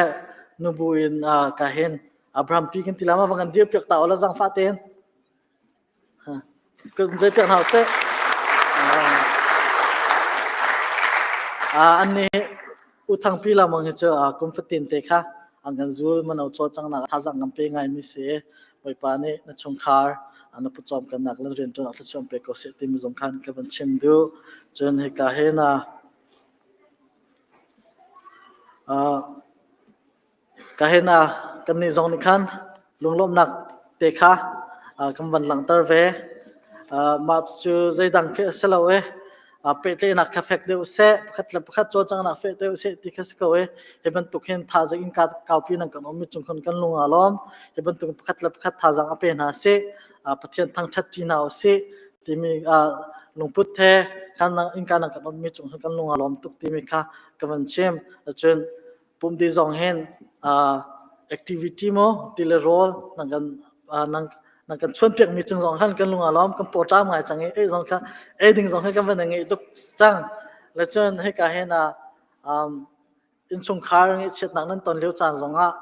nubu in ka hin Abraham pi kan ti la ma va kan dir piak ta ola zangfah tein kan ve piak hna seh. An nih U Thangpi la mang hi cu kum fatin te kha an kan zul mano chaw cang nak thazang kan pe ngai mi si. Bawipa nih na chungkhar na pawcawm kan nak le rian ṭuan ah thluachuah pe ko seh timi zong khan ka van chim duh. Cun hika hin. Ka hen ah kannih zong nih khan lunglawmhnak te kha kan van langhter ve. Mah cu zeidang khi a si lo i pehtlaihnak kha fek deuh seh, pakhat le pakhat cawlcanghnak fek deuh seh ti kha si ko i hi bantuk hin thazaang in kaupi nan kan um mi cung khan kan lung aa lawm. Hi bantuk pakhat le pakhat thazaang a pe hna sih, Pathian thangṭhat ṭi hna usih timi lungput he khan innka nan kan on mi cung khan kan lung aa lawm tuk timi kha ka van chim. Cun pumdi zong hin activity maw ti le rawl nan kan nan nan kan chuanpiak mi cung zong khan kan lung aa lawm kan pawṭam ngai cang i ei zong kha ei ding zong kha kan van ngei tuk cang le cun hika hin innchungkhar ngaihchiatnak nan ton lio caan zongah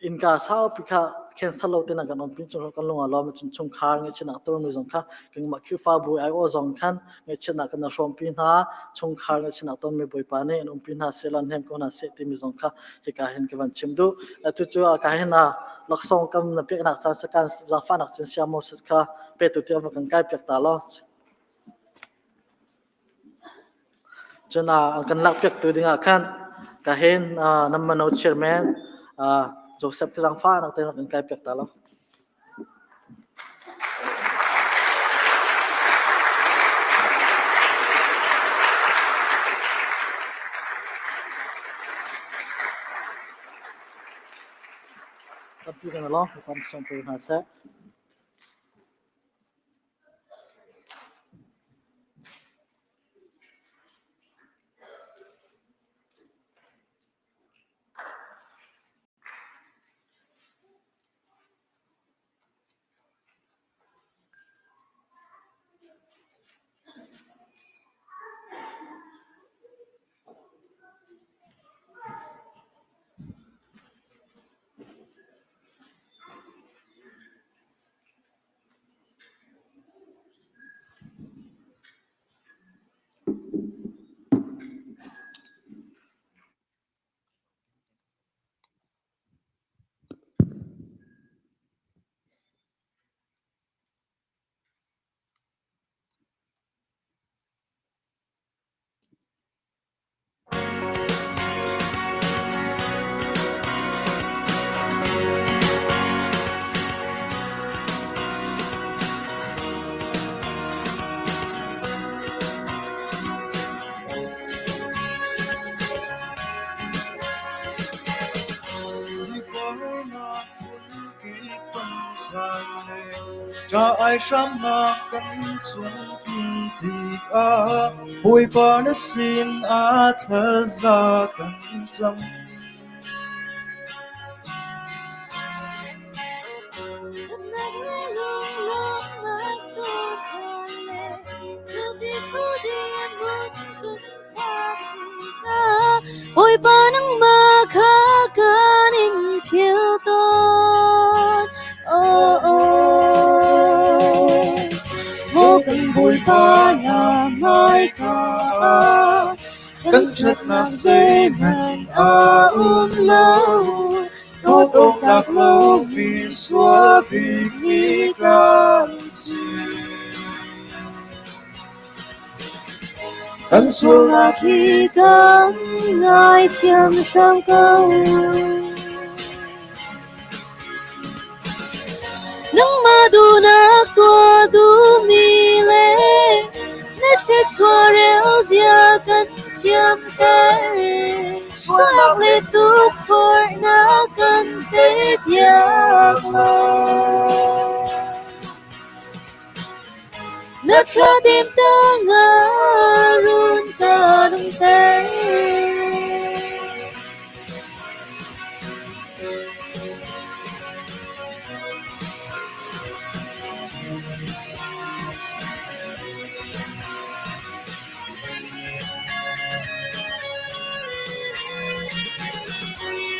innka saupi kha cancel lo tein kan umpi chung kan lung a lawm cun chungkhar ngaihchiatnak turmi zong kha kanmah Khrihfabu aiawh zong khan ngaihchiatnak kan hrawmpi hna chungkhar ngaihchiatnak tonmi Bawipa nih an umpi hna seh lan hnem ko hna seh timi zong kha hika hin ka van chim duh tu cu ka hin laksawng kam na peknak caan sakan zaangfahnak cin sia Moses kha petu tiang va kan kai piak ta law Cun an kan lakpiaktu dingah khan ka hin nan mano chairman Joseph ka zaangfahnak tein rak kan kaipiak ta law. Tampi kan i lawm. Kan sawm ko hna seh. Ṭa ai hramnak kan cung tikah Bawipa na sin ah thlaza kan cam. Ṭhatnak le lunglawmhnak tuchan le thilti khuadirhmun kan phak tikah Bawipa nangmah kha kan in philh tawn. Oh, oh. Maw kan Bawipa na hmaika ah kan ṭhatnak zeihmanh a um lo. Dawt awk tlak lomi sual bikmi kan si. Kan Sualnak hi kan ngaithiam hram ko. Nangmah duhnak tuah duhmi le na thluachuah rel zia kan thiamter. Sualnak le tukforhnak kan teipiak lo. Na thladem tangah run ka umter.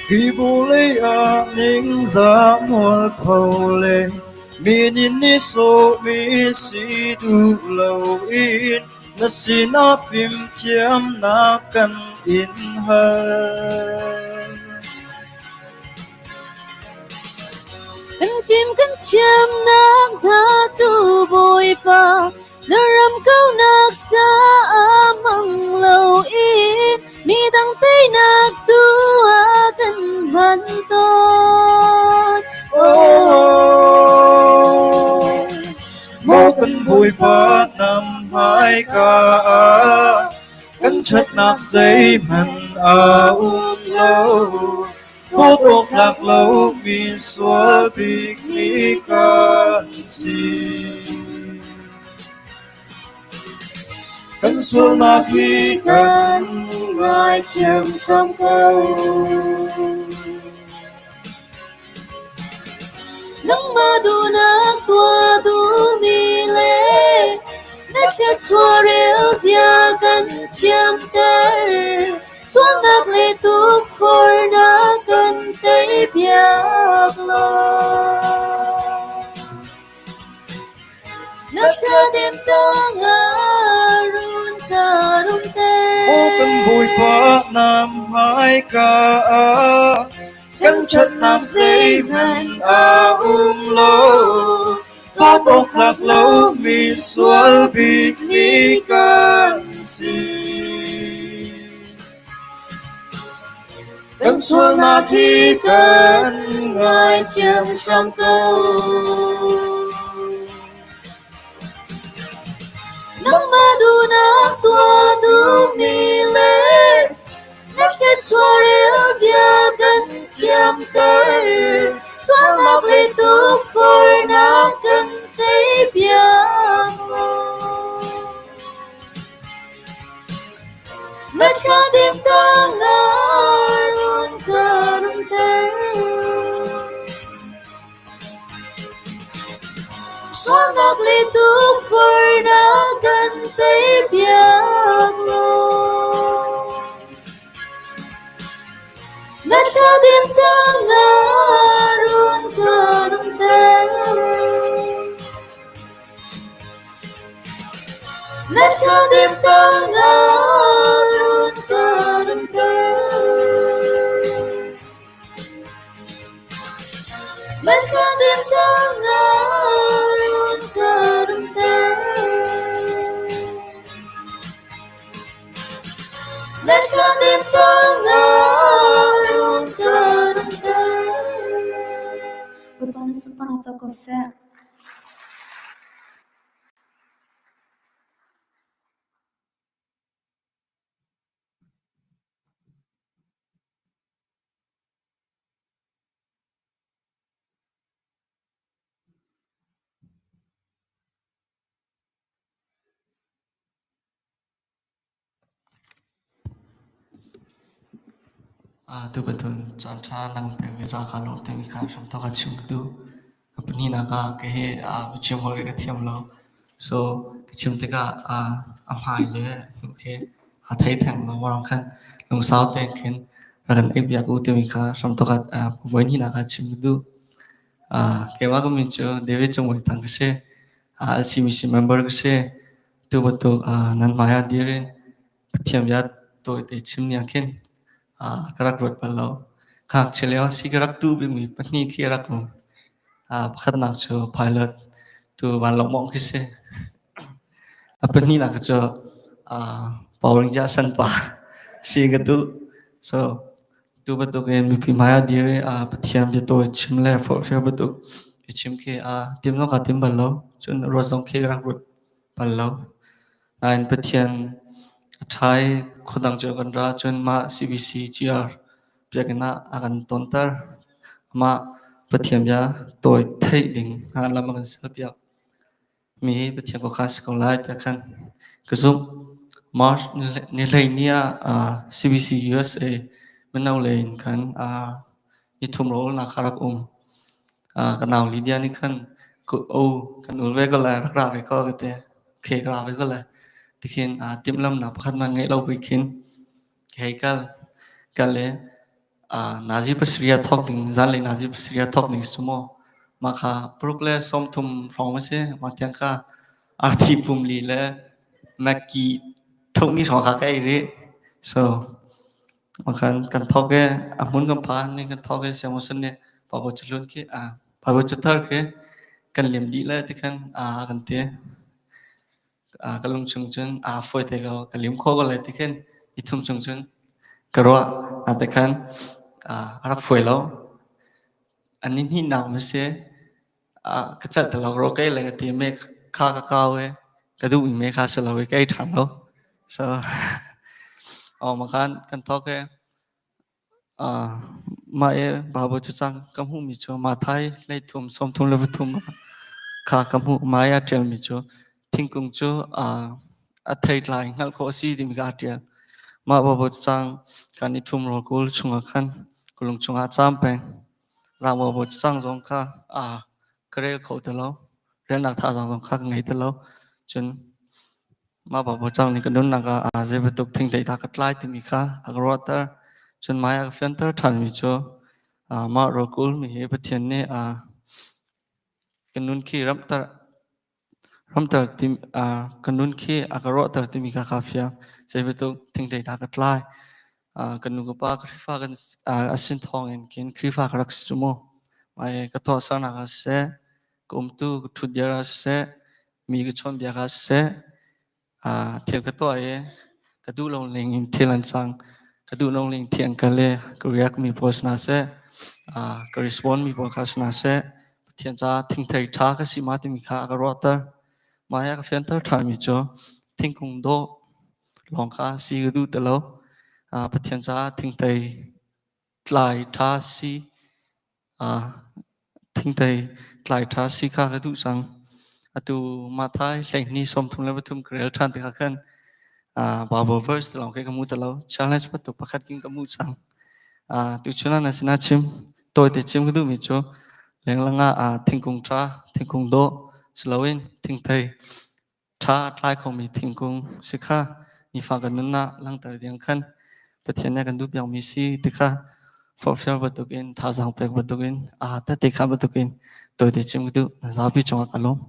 Hi vawlei ah ningzah mualpho le mi nih nihsawhmi si duh loin na sinah fimthiamnak kan in hal. Kan fim kan thiamnak hna cu Bawipa na ram kaunak caah hmang loin midang teinak. Kan ṭhatnak zeihmanh a um lo. Dawt awk tlak lomi sual bikmi kan si. Kan sualnak hi kan ngaithiam hram ko. Nangmah duhnak tuah duhmi le na thluachuah rel zia kan thiamter. Sualnak le tukforhnak kan teipiak law. Na thladem tangah run ka rumter. Aw kan Bawipa na hmaika ah kan ṭhatnak zeihmanh a um lo. Dawt awk tlak lomi sual bikmi kan si. Kan sualnak hi kan ngaithiam hram ko. Nangmah duhnak tuah duhmi le na thluachuah rel zia kan thiamter. Sualnak le tukforhnak kan teipiak law. Na thladem tangah run ka rumter. Sualnak le tukforhnak kan teipiak law. Na thladem tangah run ka rumter. Na thladem tangah run ka rumter. Na thladem tangah run ka rumter. Na thladem tangah run ka rumter. Bawipa na sunparnak co ko seh. Tu bantuk caanṭha nang pekmi ca kaa lawm timi kha hramthawk ah chim ka duh. A pahnihnak ah kei hi biachim holh ka thiam lo. So ka chim tikah a hmai le hnu khi aa thei theng lo. Mah khan lungsau tein khin rak kan ei piak u timi kha hramthawk ah voi hnihnak ah chim ka duh. Keimah ka min cu David Cung Bawi Thang ka si. LCBC member ka si. Tu bantuk nan hmai ah dir in Pathian bia tawite chim ni ah khin ka rak ruat bal lo. Ngakchia lio si ka rak duh bikmi pahnih khi a rak um. Pakhatnak cu pilot tu vanlawng mawngh khi si. A pahnihnak cu Power Ranger sanpa si ka duh. So tu bantuk in mipi hmai ah dir i Pathian bia tawi chim le forhfial bantuk chim khi tim zong kaa tim bal lo. Cun ruat zong khi ka rak ruat bal lo. Nain Pathian a ṭha i khuadang cio kan ra cun mah CBC GR biakinn ah a kan tonter. Amah Pathian bia tawi theih ding lam a kan serpiak mi hi Pathian khuakhan si ko lai tiah khan ka zumh. March ni 12 ah CBC USA mino lei in khan nithum rawlnak a rak um. Ka nau Lydia nih khan o kan ul ve ko lai rak ra ve ko ka ti. Okay ka ra ve ko lai. Tikhin timhlamnak pakhat man ngeih lo bui khin hei kal kal le nazi pasarih thawk ding zanlei nazi pasarih thawk ding si maw mah kha paruk le 30 hrawng a si mah tiang kha arthi pum li le Maggi thukmi hrawng kha ka ei rih so Kan kan thawk i a hmun kan phan ni kan thawk i siangpahrang nih Bible cahlun khi Bible cathar khi kan lim dih le tikhan kan ti. Ka lung chung cun aa fawi te ko ka lim khawh ko lai tikhin ni thum chung cun ka ruah. Tikhan a rak fawi lo. A ni hnihnak ma si ka celh ti lo rua kei le ka ti. Me kha ka kau i. Ka duhmi me kha si lo i ka ei ṭhan lo. So, oh makan kan thawk i mah i Bible cacang ka hmuhmi cu Matthai hleithum 33 kha ka hmuh. Mah i a ṭialmi cu thingkung cu a theitlai hngalh khawh a si timi kha aa ṭial. Mah Bible cacang kan i thum rawlkul chungah khan ka lung chungah a caam peng. Bible cacang zong kha ka rel kho ti lo. Relnak thazaang zong kha ka ngei ti lo. Cun mah Bible cang nih ka nunnak ah zei bantuk thingthei dah ka tlai timi kha a ka ruahter. Cun mah i a ka fianter ṭhanmi cu mah rawlkul mi hi Pathian nih ka nun khi ramter ramter tim ka nun khi a ka ruahter timi kha kaa fiang. Zei bantuk thingthei dah ka tlai. Ka nu ka pa Khrihfa kan a sin thawng in khin Khrihfa ka rak si cu mu. Mah i ka tuahsernak ah siseh, ka umtu ka ṭhutdir ah siseh, mi ka chawnhbiak ah siseh, thil ka tuah i ka duh lo ning in thil an cang. Ka duh lo ning thi an kal i ka riak mi pawl si hna seh, ka respond mi pawl kha si hna seh, Pathian caah thingthei ṭha ka si ma timi kha a ka ruahter. Mah hi a ka fianter ṭhanmi cu thingkung dawh lawng kha si ka duh ti lo. Pathian caah thingthei tlai ṭha si thingthei tlai ṭha si kha ka duh cang. Atu Matthai 12 33 ka rel ṭhan tikah khan Bible verse lawng khi ka hmu ti lo. Challenge bantuk pakhat kin ka hmuh cang. Tuchun ah na sinah chim tawite chim ka duhmi cu lenglang ah thingkung ṭha, thingkung dawh si loin thingthei ṭha a tlai khomi thingkung si kha nifa kan nunnak langhter ding khan Pathian nih a kan duhpiakmi si ti kha forhfial bantukin thazaang pek bantukin aa tehte kha bantukin tawite chim ka duh. Na zapi cungah ka lawm.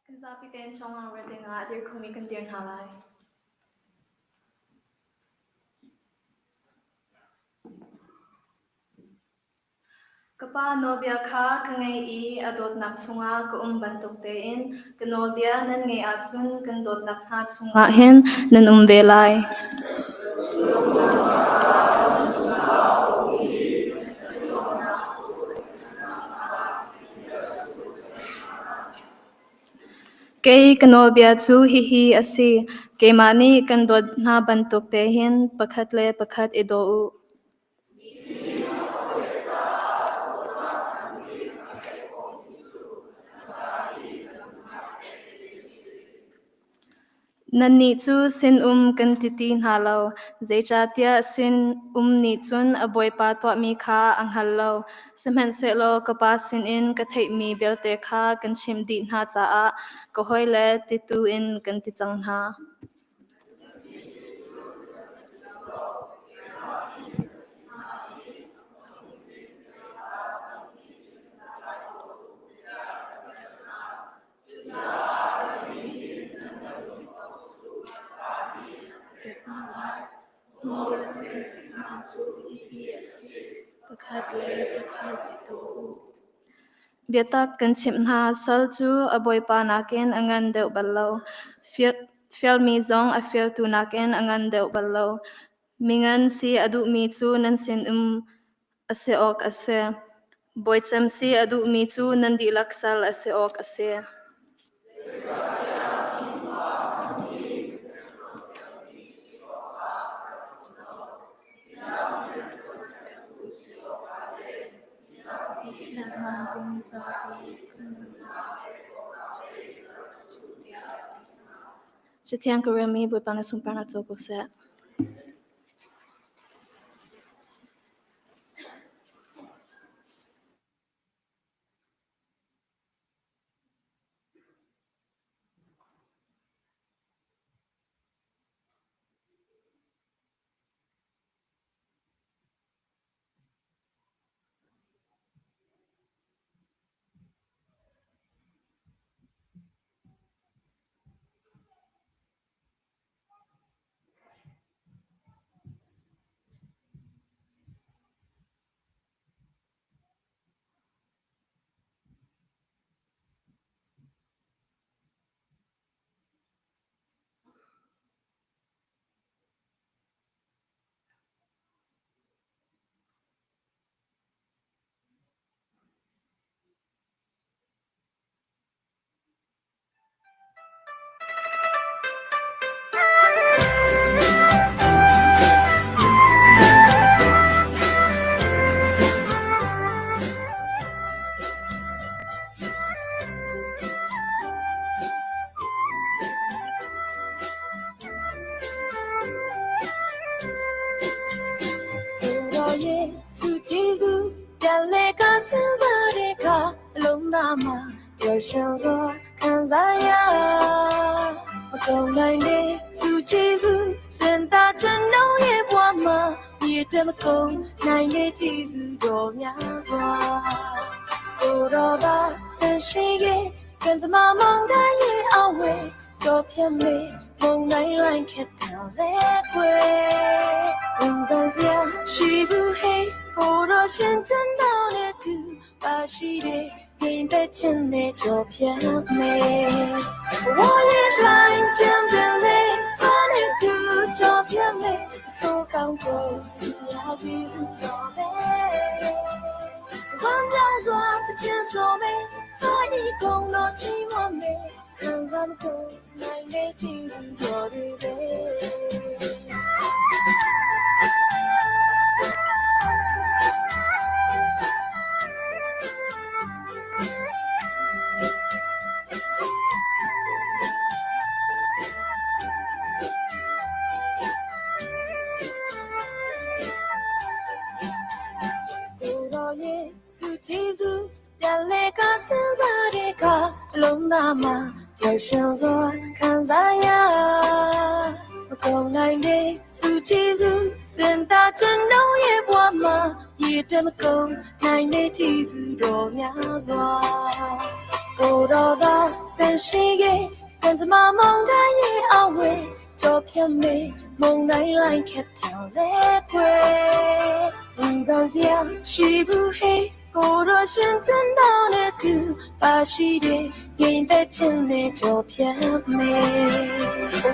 Kan zapi tein chawngah rel dingah a dir khomi kan dir hna lai. Ka Pa nawlbia kha ka ngaih i a dawtnak chungah ka um bantuk tein ka nawlbia nan ngaih ahcun kan dawtnak hna chungah hin nan um ve lai. Kei ka nawlbia cu hihi a si: Keimah nih kan dawt hna bantuk te hin pakhat le pakhat i daw u. Nannih cu sinum kan ti ti hna lo, zeicahtiah sinum nih cun a bawipa tuahmi kha a hngal lo. Sihmanhsehlaw ka Pa sinin ka theihmi vialte kha kan chimh dih hna caah ka hawile ti tu in kan ti cang hna. Biatak kan chimh hna, sal cu a bawipa nakin a ngan deuh bal lo. Fialmi zong a fialtu nakin a ngan deuh bal lo. Mingan si a duhmi cu nan sinum a si awk a si. Bawicem si a duhmi cu nan dihlak sal a si awk a si. Cathiang ka relmi Bawipa na sunparnak co ko seh. ရွှင်စွာခံစားရမကုန်နိုင်တဲ့သူကျေးဇူးစင်တာကျွန်တော်ရဲ့ဘဝမှာဒီအတွက်မကုန်နိုင်တဲ့ကျေးဇူးတော်များစွာကိုတော်သာဆန်ရှိရဲ့ကံကြမ္မာမောင်တိုင်းရဲ့အဝဲကြော်ဖြတ်မေမုံတိုင်းလိုက်ခက်တယ်လေကွယ်ဘူပန်စရာရှိဘူးဟေးဟိုတော့ရှင်တန်တော်နဲ့တူပါရှိတဲ့ရင်တဲ့ချင်းနဲ့ကြော်ဖြတ်မေဝါရဲ့ line တံပင်လေးပါနေတူကြော်ဖြတ်မေဆိုကောင်းကိုရာကြည့်စတော်ပဲဝမ်းမြောက်စွာတခြင်းဆိုမေဘာဤကုန်တော့ချီးမွမ်းမေခံစားမကုန်နိုင်တဲ့ကြည်စုတော်တွေပဲ ကိုတော်ရဲ့စုကျေးဇူးပြန်လေကစင်စားတဲ့ကလုံးသားမှာပျော်ရွှင်စွာခံစားရမကုန်နိုင်တဲ့စုကျေးဇူးစင်တာကျွန်တော်ရဲ့ဘဝမှာရည်ပြမကုန်နိုင်တဲ့ကျေးဇူးတော်များစွာကိုတော်သာဆန်ရှိရဲ့ကံကြမ္မာမောင်တိုင်းရဲ့အဝဲကြော်ဖြတ်မေမုံတိုင်းလိုက်ခက်တယ်လေခွေဘူပန်စရာရှိဘူးဟေးကိုတော်ရှင်တန်တော်နဲ့တူပါရှိတဲ့ရင်သက်ချင်းနဲ့ကြော်ဖြတ်မေ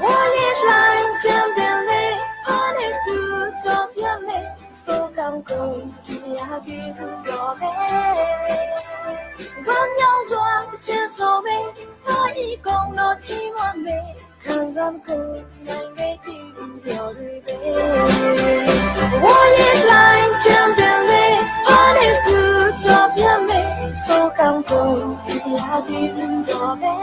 ဝါရဲ့ line တံပင်လေးပါနေတူကြော်ဖြတ်မေဆိုကောင်းကိုရာကြည့်စတော်ပဲဝမ်းမြောက်စွာတခြင်းဆိုမေဘာဤကုန်တော့ချီးမွမ်းမေခံစားကိုနိုင်တဲ့ကြည်စုတော်တွေပဲဝါရဲ့ line တံပင်လေးပါနေတူကြော်ပြမေဆိုကောင်းကိုရာကြည်စုတော်ပဲ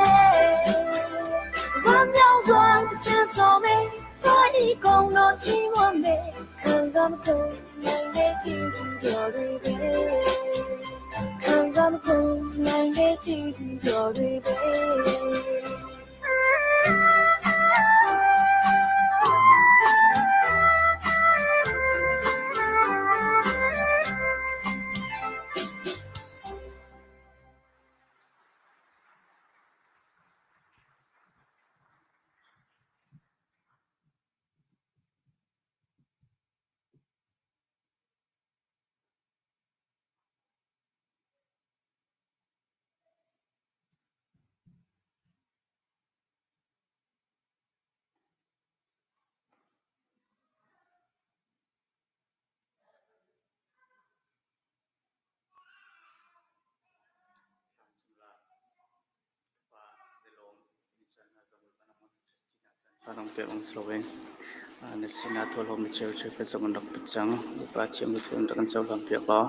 ဝမ်းမြောက်စွာတခြင်းဆိုမေဘာဤကုန်တော့ချီးမွမ်းမေခံစားကိုနိုင်တဲ့ကြည်စုတော်တွေပဲခံစားကိုနိုင်တဲ့ကြည်စုတော်တွေပဲ Parang pe ong sloweng na sina tholom na cheu cheu pe zong rak pachang pa thiam lu thun rak chau lam pe ko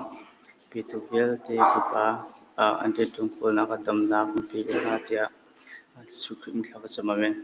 pi tu vel te pu pa an te tung kul na ka dam na pi ko na tia sukrim thla ka chama men.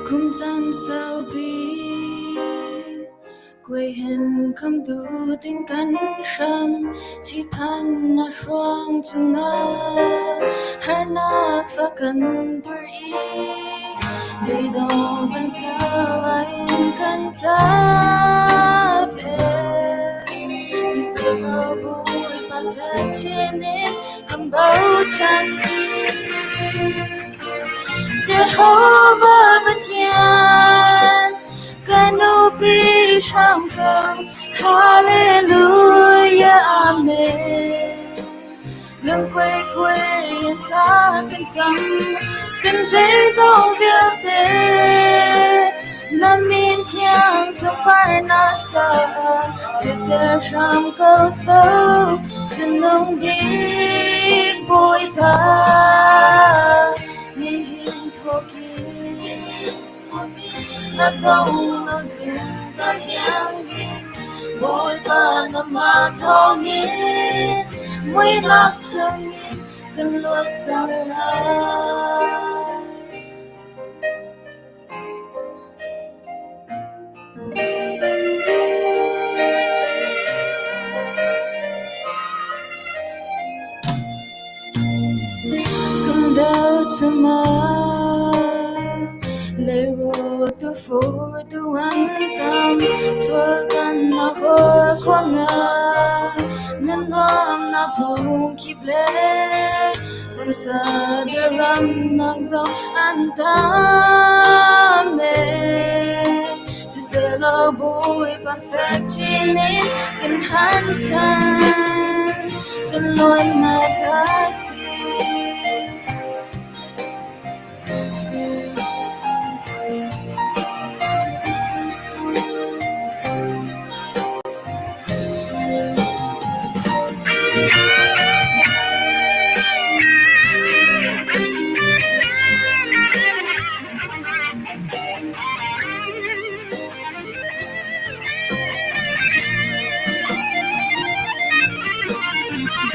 Kum chan sao bi quê hình không đủ tình cắn sâm chỉ phan na shuang chung nga har nak fa kan tur i bị dong van sao anh kan ta pe si sa bui pa fa chen kam bao chan Jehovah Pathian kanu pi sham ko Hallelujah Amen. Lungkuai kuai in thla kan cam, kan zeizong vialte na min thiang sunparnak caah siter hram ko seh. Cungnung bik Bawipa, nihin thawkin na dong lo zungzal thiang bik Bawipa nangmah thawngin muihnak chungin kan luat cang lai. Kan velchum ah leirawl tufur tu an tam, sual kan na hor khuangah na nuam na phung kip le pumsa deramnak zong an tam ee. Siseh Bawipa fek chin in kan han ṭhan, kan luatnak a si.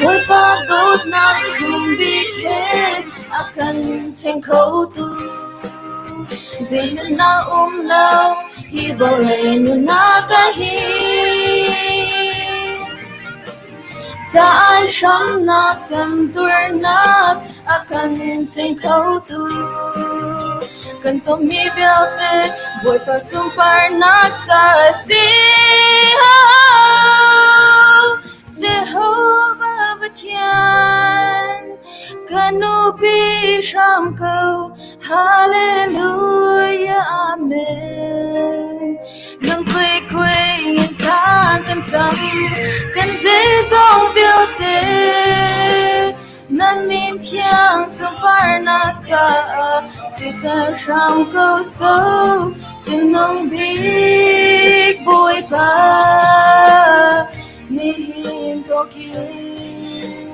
Bawipa dawtnak sung bik he a kan cheng khotu zei nunnak um lo hi vawlei nunnak ah hin. Caai hramnak temtuarnak a kan cheng khotu kan tonmi vialte Bawipa sunparnak ca a si. Jehovah Pathian ka nupi hram ko. Hallelujah Amen. Lungkui kui in thla kan cam, kan zeizong vialte na min thiang sunparnak caah siter hram ko seh. Cungnung bik Bawipa, nihin thawkin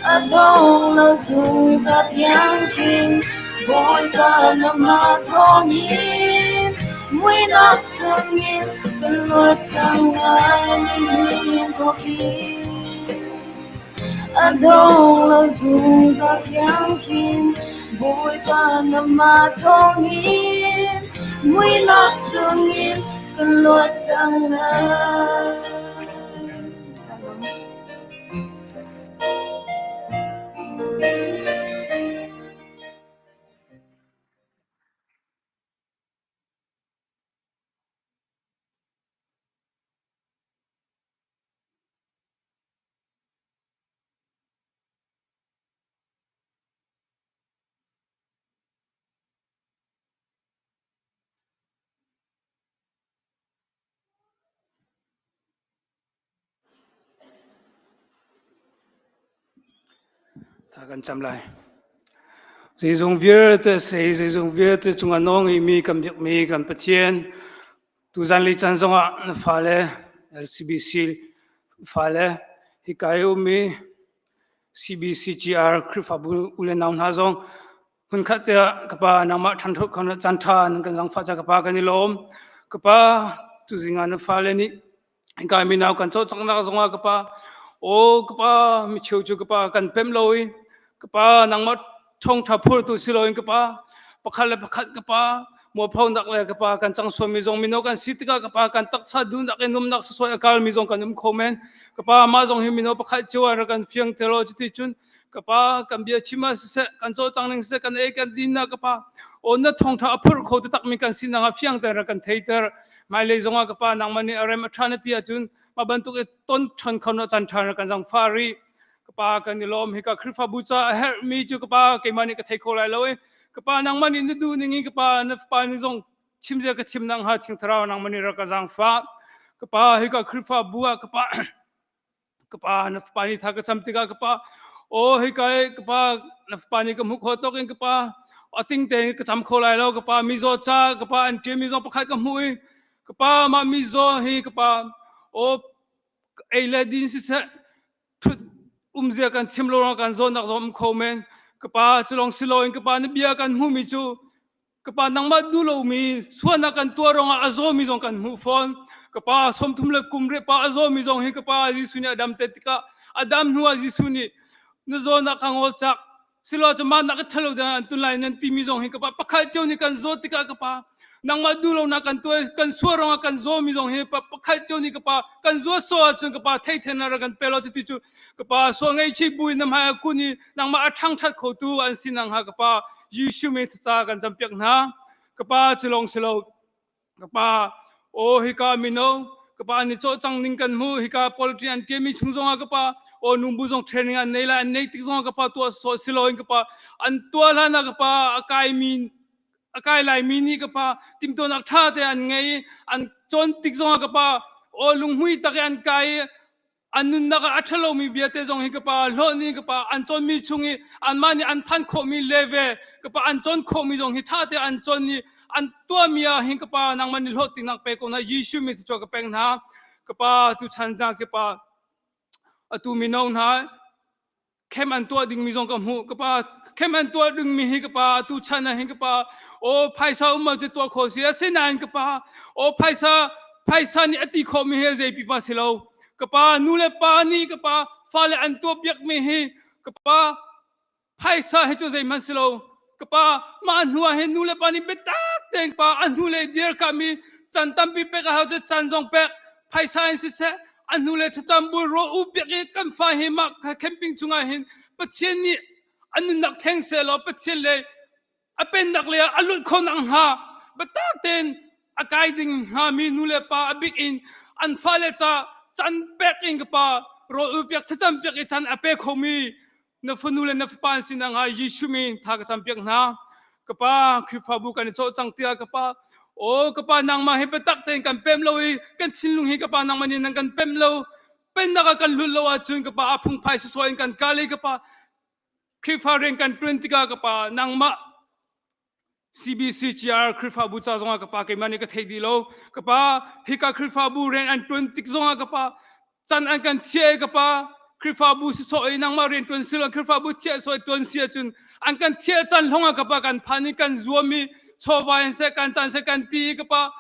a dong lo zungzal thiangking Bawipa nangmah thawngin muihnak chungin kan luat cang lai nihin thawkin a dong lo zungzal thiangking Bawipa nangmah thawngin muihnak chungin kan luat cang lai. Tha kan cam lai. Zeizong vialte sei zeizong vialte cungah nawl ngeimi kan biakmi kan Pathian tuzan lei caan zongah na fale LCBC fale hika i ummi CBCGR Khrihfabu u le nau hna zong hmunkhat te ah ka pa nangmah ṭhan caan ṭha nan kan zangfah ca ka pa kan i lawm. Ka pa tuzing ah na fale nih Hika mino kan cawlcanghnak zongah ka pa, aw ka pa, micheu cu ka pa kan pem lo i ka pa nangmah thawngṭha phurtu si loin ka pa, pakhat le pakhat ka pa, mualphonak le ka pa kan cang sualmi zong mino kan si tikah ka pa kan taksa duhnak in numnak sasoi a kalmi zong kan um kho men. Ka pa mah zong hi mino pakhat cio ah rak kan fiang te law cuti cun ka pa kan bia chim ah siseh kan cawlcang ning siseh kan ei kan din ah ka pa aw na thawngṭha a phurh kho takmi kan sinak ah fiang tein rak kan theiter. Hmailei zongah ka pa nangmah nih a rem a ṭha na ti ahcun mah bantuk i ton ṭhan kho na caan ṭha kan zang fa rih. Ka pa kan i lawm hika Khrihfabu ca a herhmi cu ka pa keimah nih ka thei kho lai lo i ka pa nangmah nih na duh ning in ka pa na fapa nih zong chim zia ka chim nang ha ching thlarau nangmah nih rak ka zaangfah. Ka pa hika Khrihfabu ah ka pa ka pa na fapa nih tha ka cam tikah ka pa. O hika i ka pa na fapa nih ka hmuh khawh tawk in ka pa ating tein ka cam kho lai lo ka pa mizaw ca ka pa an ṭialmi zong pakhat ka hmuh i ka pa mah mizaw hi ka pa o ei le din siseh ṭhut umzia kan chim lo ruangah kan zawtnak zong um kho men ka pa cu lawng si loin ka pa na bia kan hmuhmi cu ka pa nangmah duh lomi sualnak kan tuah ruangah a zawmi zong kan hmuh fawn ka pa 30 le kum re pa a zawmi zong hi ka pa Jesuh nih a dam te tikah a dam hnu ah Jesuh nih na zawnak kha ngol cak silo cu mah nak ka ṭhalo ding an tun lai nan timi zong hi ka pa pakhat cio nih kan zawt tikah ka pa nangmah duh lonak kan tuah kan sual ruangah kan zawmi zong hi pakhat cio nih ka pa kan zuat so ahcun ka pa theithen ra kan pe lo cuti cu ka pa sual ngaihchih buin na hmai ah kun i nangmah a ṭhangṭhat khotu an si nakhnga ka pa Jesuh min thlaca kan campiak hna. Ka pa cu lawng si lo. Ka pa, aw hika mino, ka pa an i cawh cang ning kan hmu, hika poultry an ṭiami chung zongah ka pa, aw numbu zong training an nei lai, an nei tik zongah ka pa tuah sawh si loin ka pa, an tuah hlan ah ka pa a kaimi a kai laimi nih ka pa timtuahnak ṭha te an ngei i an cawn tik zongah ka pa aw lunghmui tak i an kai i an nunnak ah a ṭhalomi bia te zong hi ka pa hlawh nih ka pa an cawnmi chung i anmah nih an phan khawhmi level ka pa an cawn khawhmi zong hi ṭha te an cawn i an tuahmi ah hin ka pa nangmah nih hlawhtlinnak pe ko hna Jesuh min cu ka pek hna ka pa tuchan hna ka pa atu mino hna khem an tuah dingmi zong ka hmuh ka pa khem an tuah dingmi hi ka pa atu chan ah hin ka pa aw phaisa um cu tuah khawh si asinain ka pa aw phaisa phaisa nih a ti khawhmi hi zei pipa si lo ka pa nu le pa nih ka pa fale an tuah piakmi hi ka pa phaisa hi cu zeihmanh si lo ka pa mah hnu ah hin nu le pa nih biatak tein pa a hnu le dir kami can tampi pek a hau cu can zong pek phaisa in siseh a hnu le thlacam bu ro u piak i kan fa hi mah camping chungah hin Pathian nih a nunnak thleng seh law Pathian le a pennak le a luh kho nak hnga biatak tein a kai ding hnga mi nu le pa a bik in an fale ca can pek in ka pa rawl ul piak thlacam piak i can a pe khomi na fanu le na fapa an sin ah Jesuh min tha ka campiak hna. Ka pa Khrihfabu kan i cawh cang tiah ka pa o ka pa nangmah hi biatak tein kan pem lo i kan thinlung hi ka pa nangmah nih nan kan pem lo pennak ah kan lut lo ahcun ka pa a phungphai sawsawh in kan kal i ka pa Khrihfa rian kan ṭuan tikah ka pa nangmah CBCGR Khrihfabu ca zongah ka pa keimah nih ka thei dih lo. Ka pa hika Khrihfabu rian an ṭuan tik zongah ka pa can an kan thiah i ka pa Khrihfabu si sawh i nangmah rian ṭuan si lo Khrihfabu thiah sawh i ṭuan si ahcun an kan thiah can hlong ah ka pa kan phan i kan zuam i chawva in seh kan caan seh kan ti i ka pa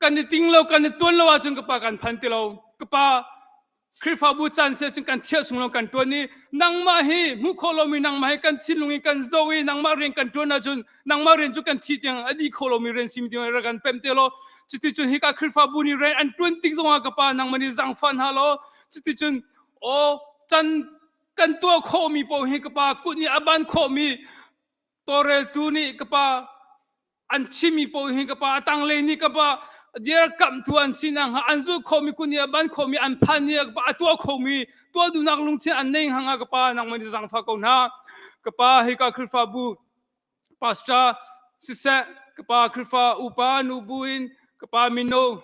kan i ting lo kan i tuan lo ahcun ka pa kan phan ti lo ka pa Khrihfabu caan se cun kan thiah chung lo kan tuan i nangmah hi hmuh khawh lomi nangmah hi kan thinlung in kan zoh i nangmah rian kan tuan ahcun nangmah rian cu kan thi tiang a dih kho lomi rian sim tiang rak kan pem te law cuticun hika Khrihfabu nih rian an tuan tik zongah ka pa nangmah nih zaangfah hna law cuticun aw can kan tuah khawhmi paoh hi ka pa kut nih a ban khawhmi tawlreltu nih ka pa an chimmi paoh hi ka pa a tanglei nih ka pa dirkamhtu an si nakhnga an zulh khomi kun i a ban khomi an phan i a tuah khomi tuah duhnak lungthin an nei hnga ka pa nangmah nih zaangfah ko hna ka pa hika Khrihfabu pastor siseh ka pa Khrihfa upa nubu in ka pa mino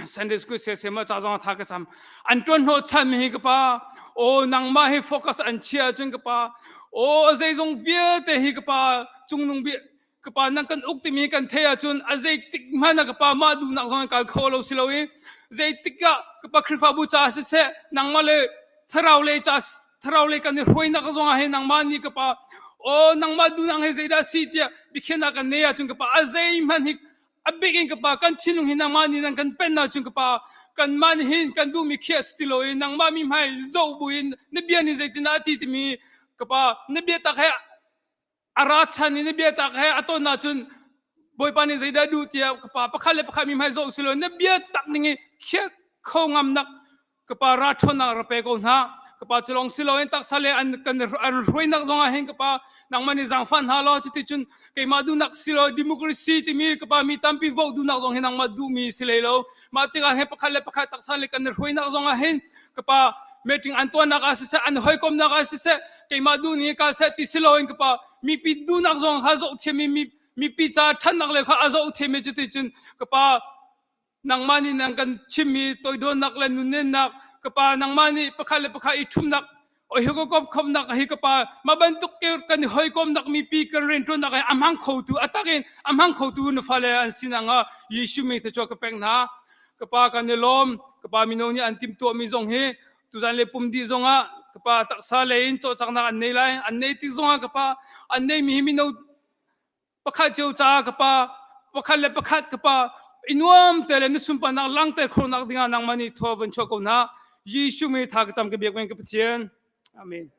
Sunday school se se ma cha zong tha ka cham an tuan hno chan mi hi ka pa o nangmah hi focus an chia cun ka pa o zeizong vialte hi ka pa cungnung bi ka pa nang kan uk timi kan thei ahcun a zeitik hmanh ah ka pa mah duhnak zong kal kho lo si lo i zeitik ah ka pa Khrihfabu ca siseh nangmah le thlarau le ca thlarau le kan i hruainak zong ah hin nangmah nih ka pa o nangmah duhnak hi zeidah si tiah biakhiahnak kan nei ahcun ka pa a zeihmanh hi a bik in ka pa kan thinlung hi nangmah nih nan kan pen ahcun ka pa kanmah nih hin kan duhmi khiah si ti lo i nangmah mi hmai zoh buin na bia nih zeitindah a ti timi ka pa na biatak he a ra chan i na biatak he a ton ahcun Bawipa nih zeidah duh tiah ka pa pakhat le pakhat mi hmai zoh si lo na biatak ning i khiah kho ngamnak ka pa ra ṭhawnnak ra pe ko hna ka pa cu lawng si loin taksa le an kan an hruainak zongah hin ka pa nangmah nih zaangfah hna law cuticun keimah duhnak si lo democracy timi ka pa mi tampi vote duhnak zong hi nangmah duhmi si lei lo mah tikah hin pakhat le pakhat taksa le kan hruainak zongah hin ka pa meeting an tuahnak ah siseh an hawikomnak ah siseh keimah duh ning kal seh ti si loin ka pa mipi duhnak zong kha zoh thiam mi mipi ca ṭhatnak le kha a zoh thiam mi cuticun ka pa nangmah nih nan kan chimmi toidornak le nunnemnak ka pa nangmah nih pakhat le pakhat i ṭhumnak. Oi hi ko khomnak hi ka pa ma bantuk ke kan hoi komnak mi pi kan ren tuan nak a hmang kho tu atak in a hmang kho tu na fale an sinanga Yeshu mi te chua ka pek hna. Ka pa kan i lawm. Ka pa mino nih an tim tuah mi zong hi tuzan le pum dih zongah ka pa taksa lei in cawlcanghnak an nei lai. An nei tik zongah ka pa an nei mi hi mino pakhat cio ca ka pa pakhat le pakhat ka pa i nuam te le na sunparnak langter khawhnak dingah nangmah nih thaw van chuah ko hna. Jesuh mi tha ka cam ka biak men ka Pathian. Amen.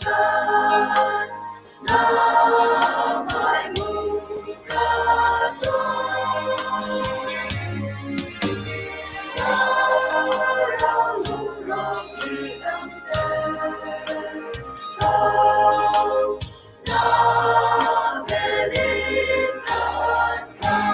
Chan na hmai mu ka cuan. Na ral lungrawk i damter ko. Na vel in kan khat.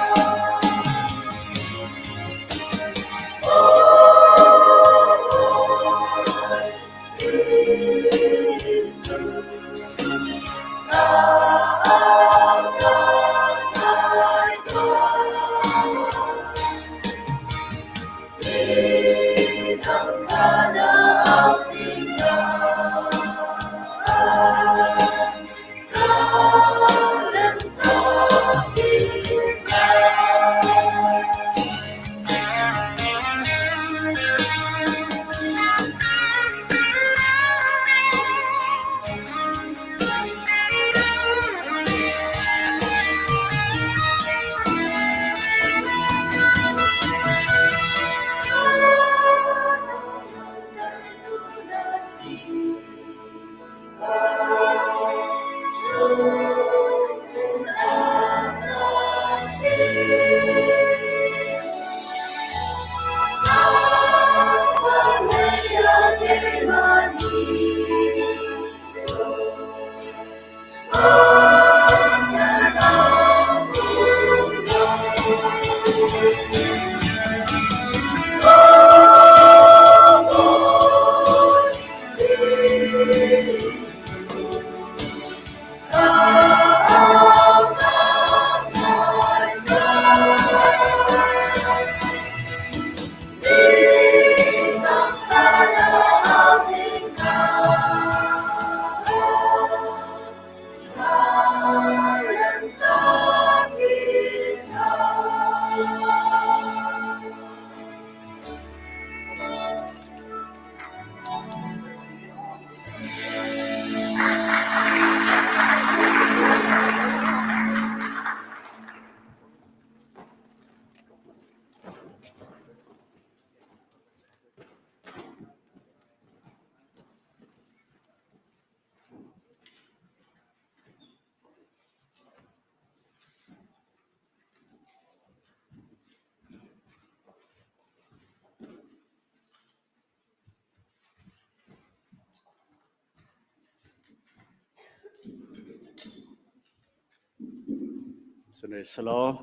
Sihmanhsehlaw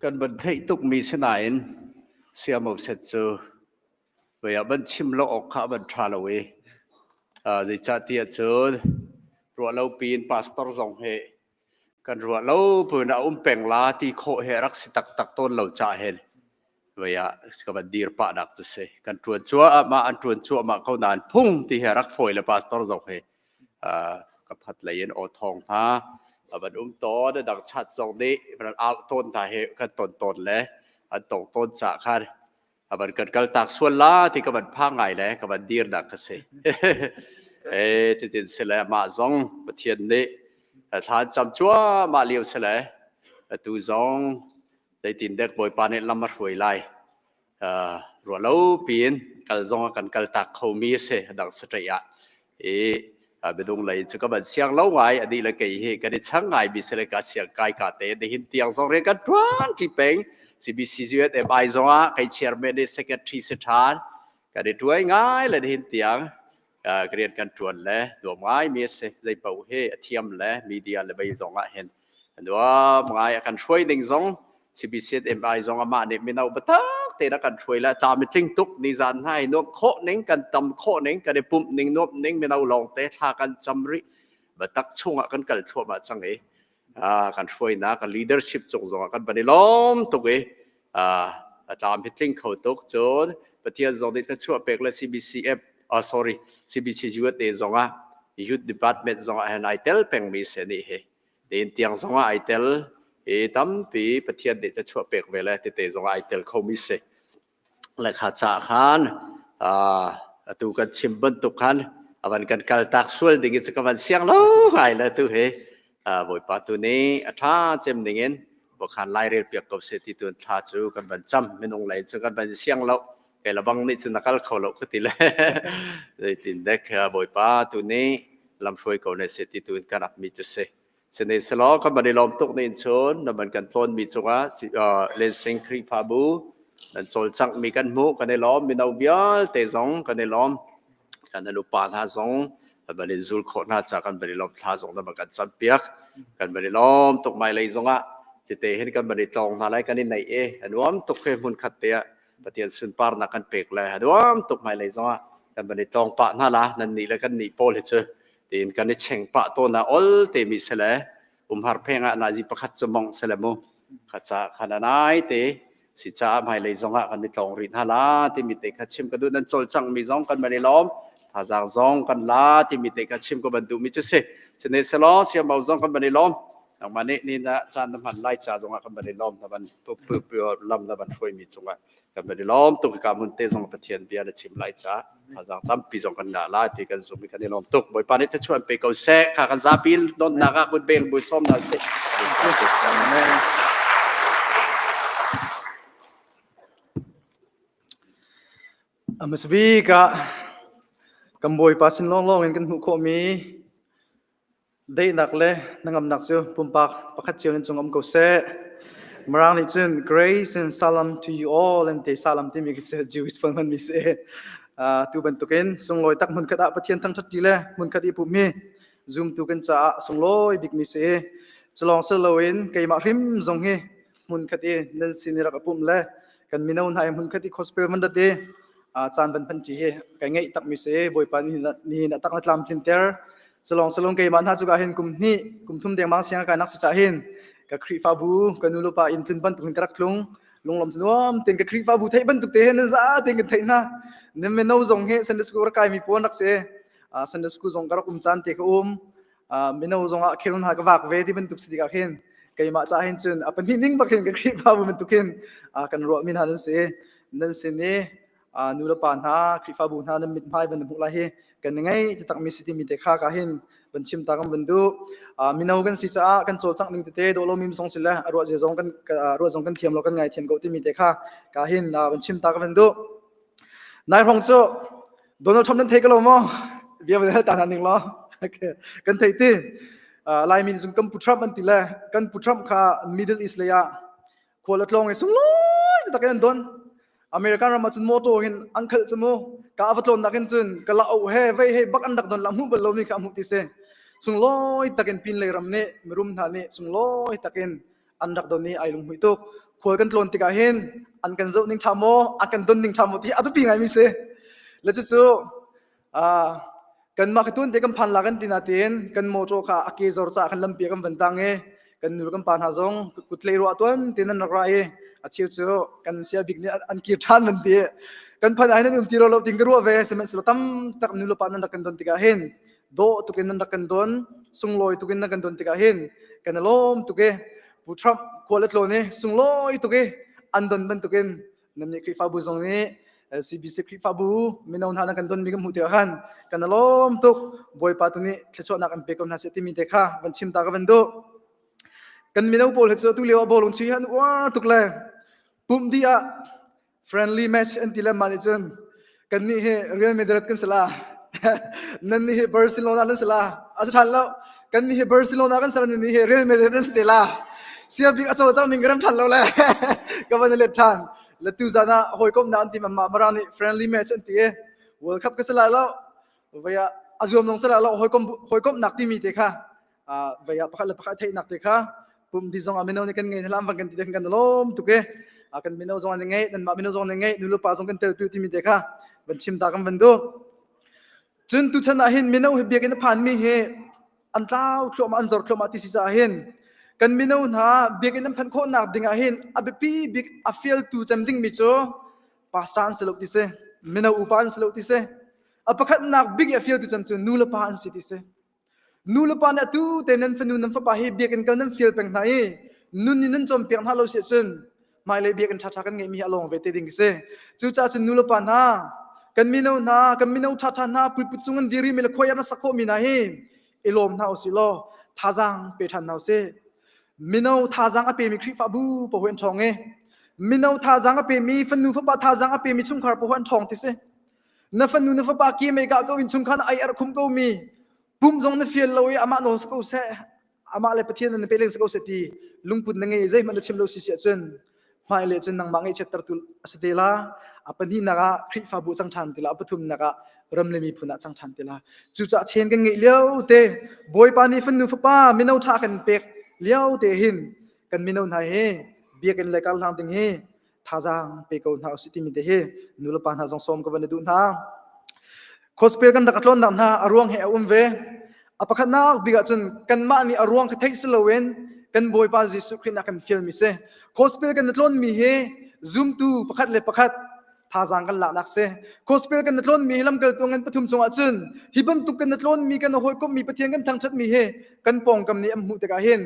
kan van theih tukmi si nain siamo set cu voi ah van chim lo awk kha van ṭha lo i zeicahtiah cun ruah lo piin pastor zong hi kan ruah lo buin a um peng la ti khawh hi a rak si taktak tawn lo caah hin voi ah ka van dir pah nak cu si. Kan ṭuan cuahmah an ṭuan cuahmah ko nain phung ti hi a rak fawi le pastor zong hi ka phat lei in aw thawng hna a van um tawn a dang chat zong nih van au tawn hna hi kan ton tawn le an tong tawn cah khan a van kan kal tak sual la ti ka van phang ngai le ka van dir nak ka si. E titin sile mah zong Pathian nih thlan cam cuahmah lio sile atu zong zeitin dek Bawipa nih lam a hruai lai ruah lo piin kal zong ah kan kal tak khomi a si dang saṭaih ah i minung lei cu ka van siang lo ngai ani le kei hi kan i chang ngai mi sile ka siang kai ka te nihin tiang zong rian kan ṭuan ṭi peng CBCUSMI zong ah kei chairman i secretary si ṭhan kan i ṭuai ngai le nihin tiang rian kan ṭuan le nuam ngai mi a si zei paoh hi a thiam le media le bei zong ah hin nuam ngai a kan hruai ning zong CBCMI zong amah nih mino biatak tein a kan hruai le tlam i tling tuk nizan hna i nuamh khawh ning kan tam khawh ning kan i pumh ning nuamh ning mino lawng te thla kan cam rih biatak chungah kan kal thluahmah cang i kan hruainak kan leadership cung zongah kan van i lawm tuk i a tlam hi tling kho tuk cun Pathian zong nih thluachuah pek le CBCF oh sorry CBC USA zongah youth department zongah hin ai tel pengmi se nih hi Tiin tiang zongah ai tel i tampi Pathian nih thluachuah pek ve le tete zongah ai tel khomi si. Le kha ca khan atu kan chim bantuk khan avan kan kal tak sual ding i cu ka van siang lo ngai le tu hi Bawipa tu nih a ṭha cem ding in khan lairel piak ko seh ti tun thla cu kan van cam minung lei cu kan van siang lo kei labang nih cun na kal kho lo ka ti le zeitin dek Bawipa tu nih. lamhruai ko ne seh ti tu in kan ap mi cu si. Sihmanhsehlaw kan van i lawm tuk ning cun na van kan tlawn mi cungah Lensing Khrihfabu nan cawlcangh mi kan hmuh kan i lawm mino vialte zong kan i lawm kan an upa hna zong kan van in zul khawh hna ca kan van i lawm thla zong na van kan campiak kan van i lawm tuk hmailei zongah cite hin kan van i tlawng hna lai kan i neih i a nuam tuk he hmun khat te ah Pathian sunparnak kan pek le a nuam tuk hmailei zongah kan van i tlawng pah hna la nan nih le kan nih pawl hi cu tiin kan i cheng pah tawn ah ol te mi sele umhar pheng ah nazi pakhat cu mong sele mu kha ca khan anai te si caah hmailei zongah kan i tlawng rih hna la timi te kha chim ka duh nan cawlcangh mi zong kan van i lawm thazaang zong kan la timi te kha chim ka van duh mi cu si sine selaw siamau zong kan van i lawm nangmah nih ni na caan na hman lai ca zongah kan van i lawm na van lam na van hruai mi cungah kan van i lawm tuk ka mun te zong Pathian bia na chim lai ca thazaang tampi zong kan ngah lai ti kan zum i kan i lawm tuk Bawipa nih thluachuah pe ko seh kha kan zapi donnak ah kut beng bui sawm na sih Amasbik ah kan Bawipa sin lawnglawng in kan hmuh khawhmi Daihnak le hnangamnak cu pumpak pakhat cio nan cung um ko seh. Mirang nih cun grace and salam to you all an ti salam timi khi cu Jewish phun hmanmi si. Uh, tu bantukin sunglawi tak hmun khat ah Pathian thangṭhat ṭi le hmun khat i pummi zumtu kan caah sunglawi bikmi si. Culawng si loin keimah hrim zong hi hmun khat i nan sin i rak i pumh le kan mino hna i hmun khat i gospel van rat i caan van phan ṭi hi kai ngeih takmi si. Bawipa nih na tak na tlam tlinter. Salong salong keimah hna cu ka hin kum hnih kum thum dengmang siang kai nak si cha hin ka Khrihfabu ka nu le pa inn tlun bantuk in ka rak tlung lunglom nuam ten ka Khrihfabu theih bantuk te hin nan za ten kan theih hna nim mino zong hi Sunday school rak kai mi puan rak si Sunday school zong ka rak um caan te ka um mino zong ah khirun ha ka vak ve ti bantuk si tikah khin keimah ca hin cun a pahnih ning bak hin ka Khrihfabu bantuk hin kan ruah mi hna nan si nan sin i nu le pa hna Khrihfabu hna nan mithmai van hmuh lai hi kan ngei ti takmi si timi te kha ka hin van chim ta kan van duh mino kan si caah kan cawlcangh ning tete dawh lomi zong si le ruah zia zong kan ruah zong kan thiam lo kan ngai thiam ko timi te kha ka hin van chim ta ka van duh nai hrawng cu Donald Trump nan thei ko lo maw bia van hal ta hna ning law kan thei ti Laimi nih cun kan pu Trump an ti le kan pu Trump kha Middle East lei ah khual a tlawng i sunglawi taktak in an don American ram ah cun motor hin an khalh cu mu ka va tlawn nak in cun ka la oh he vei he bak an rak don la hmuh bal lomi kha hmuh ti si sunglawi takin pin lei ram nih mirum hna nih sunglawi takin an rak don i ai lunghmuih tuk khual kan tlawn tikah hin an kan zoh ning tha maw an kan don ning tha maw ti a biapi ngai mi si le cucu kanmah ka tuan te kan phan la kan ti nain kan motor kha a ke zor caah kan lampi kan van tang i kan nu kan pa hna zong kutlei ruah tuan tin an rak ra i a cheu cu kan sia bik nih an kir ṭhan van ti kan phan ah hin an um ti ro lo ting ka ruah ve sihmanhsehlaw tam tak nu le pa nan rak kan don tikah hin dawh tukin nan rak kan don sunglawi tukin nan kan don tikah hin kan i lawm tuk i Pu Trump khual a tlawn i sunglawi tuk i an don bantukin Nannih Khrihfabu zong nih CBC Khrihfabu mino hna nan kan donmi kan hmuh tikah khan kan i lawm tuk. Bawipa tu nih thluachuahnak an pe ko hna seh timi te kha van chim ta ka van duh. Kan mino pawl hi cu atu lio ah bawlung chuih hi an uar tuk le pumh dih ah friendly match an ti le mah nih cun kan nih hi Real Madrid kan si la nan nih hi Barcelona nan si la a si ṭhan lo kan nih hi Barcelona kan si la nan nih hi Real Madrid nan si te la sia bik a cawlcangh ning ka rem ṭhan lo le ka van i let ṭhan le tu zan ah hawikomhnak an ti mah marang nih friendly match an ti i World Cup ka si lai lo vei ah a zuam zong si lai lo hawikom hawikomhnak timi te kha vei ah pakhat le pakhat theihnak te kha pum di zong ah mino nih kan ngei hlam van kan ti kan lawm tuk e kan mino zong an ngei nan mah mino zong an ngei nu le pa zong kan tel tu timi te kha van chim ta kan van duh cun tu chan ah hin mino hi biakinn a phan mi hi an tlau thluahmah an zor thluahmah ti si caah hin kan mino hna biakinn an phanh khawhnak ding ah hin a biapi bik a fialtu cem ding mi cu pastor an si lo ti si mino upa an si lo ti si a pakhatnak bik i a fialtu cem cu nu le pa an si ti si Nu le pa nih atu te nan fanu nan fapa hi biakinn kal nan fial peng hna i nun in nan cawnpiak hna lo si ahcun hmailei biakinn ṭhaṭha kan ngeihmi hi a lawng ve te ding a si. Cucaah cun nu le pa hna kan mino hna kan mino ṭhaṭha hna puiput cung an diri mi le khuai an sak khawhmi hna hi i lawm hna usih law thazaang pe ṭhan hna usih. Mino thazaang a pemi Khrihfabu paoh an ṭhawng i mino thazaang a pemi fanu fapa thazaang a pemi chungkhar paoh an ṭhawng ti si. Na fanu na fapa ki mei ka ko innchung khan ai ar khum ko mi. Pum zong na fial lo i amah nawl si ko seh, amah le Pathian nan pe leng si ko seh ti lungput na ngei zeihmanh na chim lo si si ahcun hmai le cun nangmah ngaihchiattertu a si te la. A pahnihnak ah Khrihfabu cang ṭhan ti la, a pathumnak ah ram le miphun ah cang ṭhan ti la. Cucaah chen kan ngeih lio te Bawipa nih fanu fapa mino ṭha kan pek lio te hin kan mino hna hi biakinn le karhlang ding hi thazaang pe ko hna usih timi te hi nulepa hna zong sawm ka van i duh hna. Gospel kan rak a tlawnnak hna a ruang he a um ve. A pakhatnak bik ahcun kanmah nih a ruang kha theih si loin kan Bawipa Jesuh Khrih nih a kan fialmi si. Gospel kan i tlawnmi hi zumtu pakhat le pakhat thazaang kan laknak si. Gospel kan i tlawnmi hi lamkaltu ngan pathum chungah cun hi bantuk kan i tlawnmi kan i hawikomhmi Pathian kan thangṭhatmi hi kan pawngkam nih an hmuh tikah hin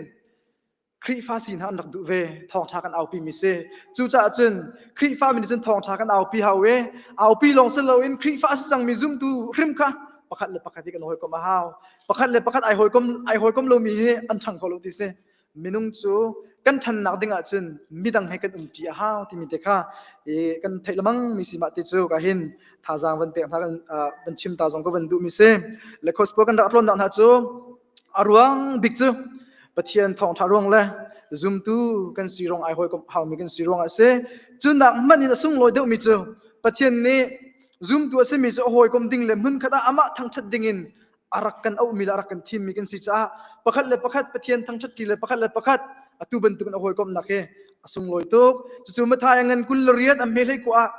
Khrihfa si hna an rak duh ve thawngṭha kan aupi mi si cucaah cun Khrihfa mi nih cun thawngṭha kan aupi hau i aupi lawng si loin Khrihfa a si cangmi zumtu hrim kha pakhat le pakhat hi kan hawikom a hau pakhat le pakhat ai hawikom ai hawikom lomi hi an ṭhang kho lo ti si minung cu kan ṭhannak ding ahcun midang he kan umṭi a hau timi te kha i kan theih lemang mi si mah ti cu ka hin thazaang van pek hna kan van chim ta zong ka van duh mi si le Khospo kan rak tlawnnak hna cu A ruang bik cu Pathian thawngṭha ruang le zumtu kan si ruang ai hawikom haumi kan si ruang ah a si. Cu nak hmanh in a sunglawi deuhmi cu Pathian nih zumtu a simi cu a hawikom ding le hmunkhat ah amah thangṭhat ding in a rak kan auhmi le a rak kan thimmi kan si caah pakhat le pakhat Pathian thangṭhat ṭi le pakhat le pakhat atu bantukin a hawikomhnak hi a sunglawi tuk. Cucu Matthai a ngan 28 a hme hlei ku ah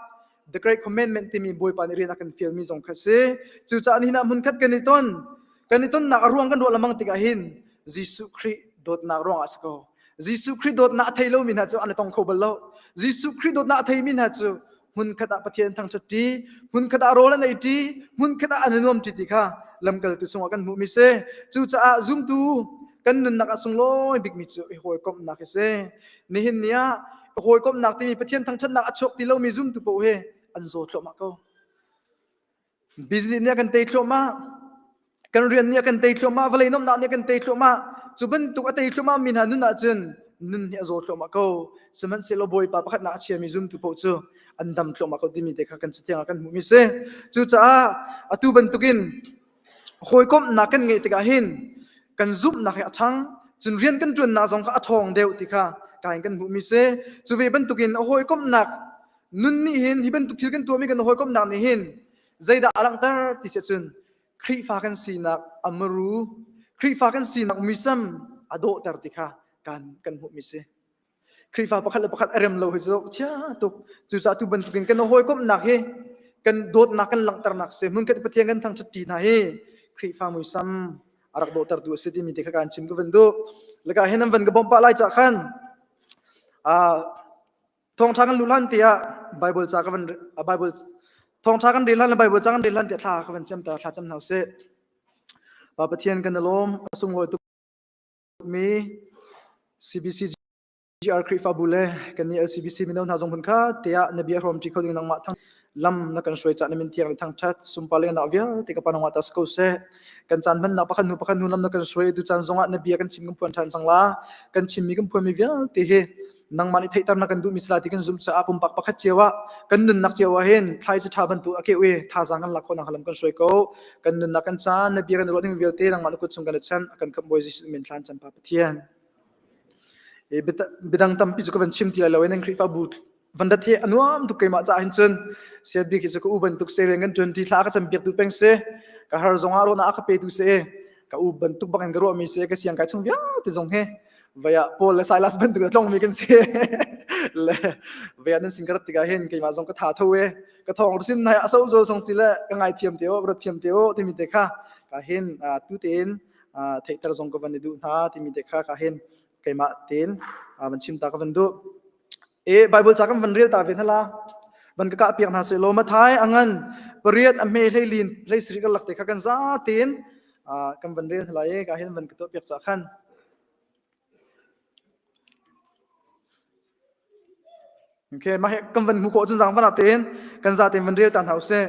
The Great Commandment timi Bawipa nih rian a kan fialmi zong kha si. Cucaah nihin ah hmunkhat kan i ton. Kan i tonnak a ruang kan ruah lengmang tikah hin Jesuh Khrih dawtnak ruangah a si ko. Jesuh Khrih dawtnak a thei lomi hna cu an i tong kho bal lo. Jesuh Khrih dawtnak a theimi hna cu hmunkhat ah Pathian thangṭhat ṭi, hmunkhat ah rawl an ei ṭi, hmunkhat ah an i nuam ṭi ti kha lamkaltu chungah kan hmuhmi si. Cucaah zumtu kan nunnak ah sunglawi bikmi cu i hawikomhnak hi si. Nihin ni ah hawikomhnak timi Pathian thangṭhatnak a chuak ti lomi zumtu paoh hi an zaw thluahmah ko. Business nih a kan tei thluahmah. Kan rian nih a kan tei thluahmah. Vawlei nuamhnak nih a kan tei thluahmah. Cu bantuk a tei thluahmah mi hna nun ahcun nun hi a zaw thluahmah ko. Sihmanhsehlaw Bawipa pakhatnak a chiami zumtu paoh cu an dam thluahmah ko timi te kha kan cathiang ah kan hmuhmi si. Cucaah atu bantukin hawikomhnak kan ngeih tikah hin kan zumhnak hi a ṭhang. Cun rian kan ṭuannak zong kha a ṭhawng deuh ti kha ka in kan hmuhmi si. Cu ve bantukin a hawikomhnak Nun nih hin hi bantuk thil kan tuahmi kan hawikomhnak nih hin zeidah a langhter ti si ahcun Khrihfa kan sinak a muru, Khrihfa kan sinak muisam a dawhter ti kha kan kan hmuhmi si. Khrihfa pakhat le pakhat a rem lo hi cu chia tuk. Cucaah tu bantukin kan hawikomhnak hi kan dawtnak kan langhternak si. Hmunkhat Pathian kan thangṭhat ṭi hna hi Khrihfa muisam a rak dawhtertu a si timi te kha kan chim ka van duh. Laka hin an van ka bawmh pah lai cah khan Thawngṭha kan luh hlan tiah Bible ca ka van Bible thawngṭha kan rel hlan le Bible ca kan rel hlan tiah thla ka van cam ta thla cam hna usih. Pa Pathian kan i lawm a sunglawi tuk mi CBC GR Khrihfabu le kan nih LCBC mino hna zong hmun kha tiah na bia hrawm ṭi kho ding nangmah thang lam na kan hruai cah na min thiang le thangṭhat sumpa le nak vialte ka pa nangmah ta si ko seh. Kan caan hmannak pakhat hnu pakhat hnu lam na kan hruai tu caan zongah na bia kan chim kan phuan ṭhan cang la. Kan chimmi kan phuanmi vialte hi nangmah nih theihter na kan duhmi sila ti kan zumh caah pumpak pakhat cio ah kan nunnak cio ah hin thlaici ṭha bantuk a keuh i thazaang kan lak khawhnak lam kan hruai ko kan nunnak kan caan na bia kan ruah ding vialte nangmah na kut chung kan i chanh kan khamh Bawi Jesuh min thlan chan pa Pathian e bidang tampi cu ka van chim ti lai lo in Khrihfabu van dat hi a nuam tuk keimah caah hin cun sia bik hi cu ka u bantuk se rian kan ṭuan ti thla ka cam piak tu peng si ka har zong ah ruahnak a ka pe tu si ka u bantuk bak in ka ruahmi si ka siang kai chung vialte zong hi vaya Paul le Silas bantuk a tlongmi kan si le vaya nan sin ka rat tikah hin keimah zong ka tha tho e ka thong sim nai aso zo song si le ka ngai thiam te o rat thiam te o timi te kha ka hin tu tein theihter zong ka van i duh hna timi te kha ka hin keimah tein van chim ta ka van duh e Bible ca kan van rel ta ve hna la van ka kah piak hna se lo Mathai angan pariat a hme hlei lin hlei sri ka lak te kha kan za tein kan van rel hna lai e ka hin van ka tuah piak ca khan Okay, mah hi kan van hmuh khawh cun zaang van ah tein kan za tein van rel ta hna usih.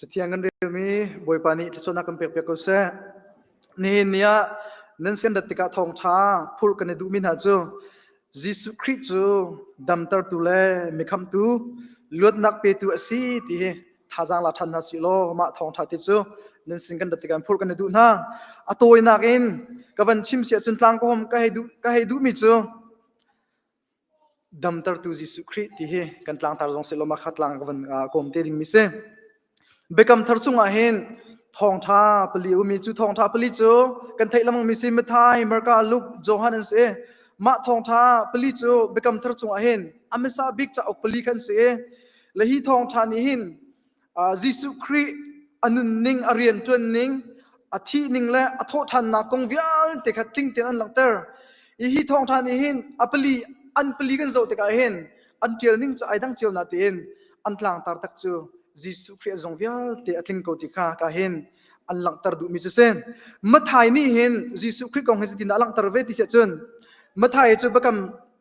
Cathiang kan relmi Bawipa nih thluachuahnak kan pek piak ko seh. Nihin ni ah nan sian rat tikah thawngṭha phurh kan i duhmi hna cu Jesuh Khrih cu damtertu le mikhamhtu, luatnak petu a si ti hi thazaang la ṭhan hna sih law mah thawngṭha te cu nan sin kan rat tikah phurh kan i duh hna. A tawinak in ka van chim si ahcun tlang ka hom ka hei duh ka hei duhmi cu Damtertu Jesuh Khrih ti hi kan tlangtar zong si lo ma kha tlang ka van kawm te dingmi si. Biakam thar chungah hin thawngṭha pali umi cu thawngṭha pali cu kan theih lengmang mi si Matthai, Marka, Luke, Johan an si. Mah thawngṭha pali cu Biakam thar chungah hin a hmasa bik cauk pali khan si. Le hi thawngṭha nih hin Jesuh Khrih a nunning, a rianṭuanning, a thihning le a thawhṭhannak kong vialte kha tling tein an langhter. Hi hi thawngṭha nih hin a pali an pali kan zoh tikah hin an ṭialning cu ai dang cio natein an tlangtar tak cu Jesuh Khrih a zong vialte a tling ko ti kha ka hin an langhter duhmi cu si. Matthai nih hin Jesuh Khrih kong hi zeitindah a langhter ve ti siah cun Matthai cu biakam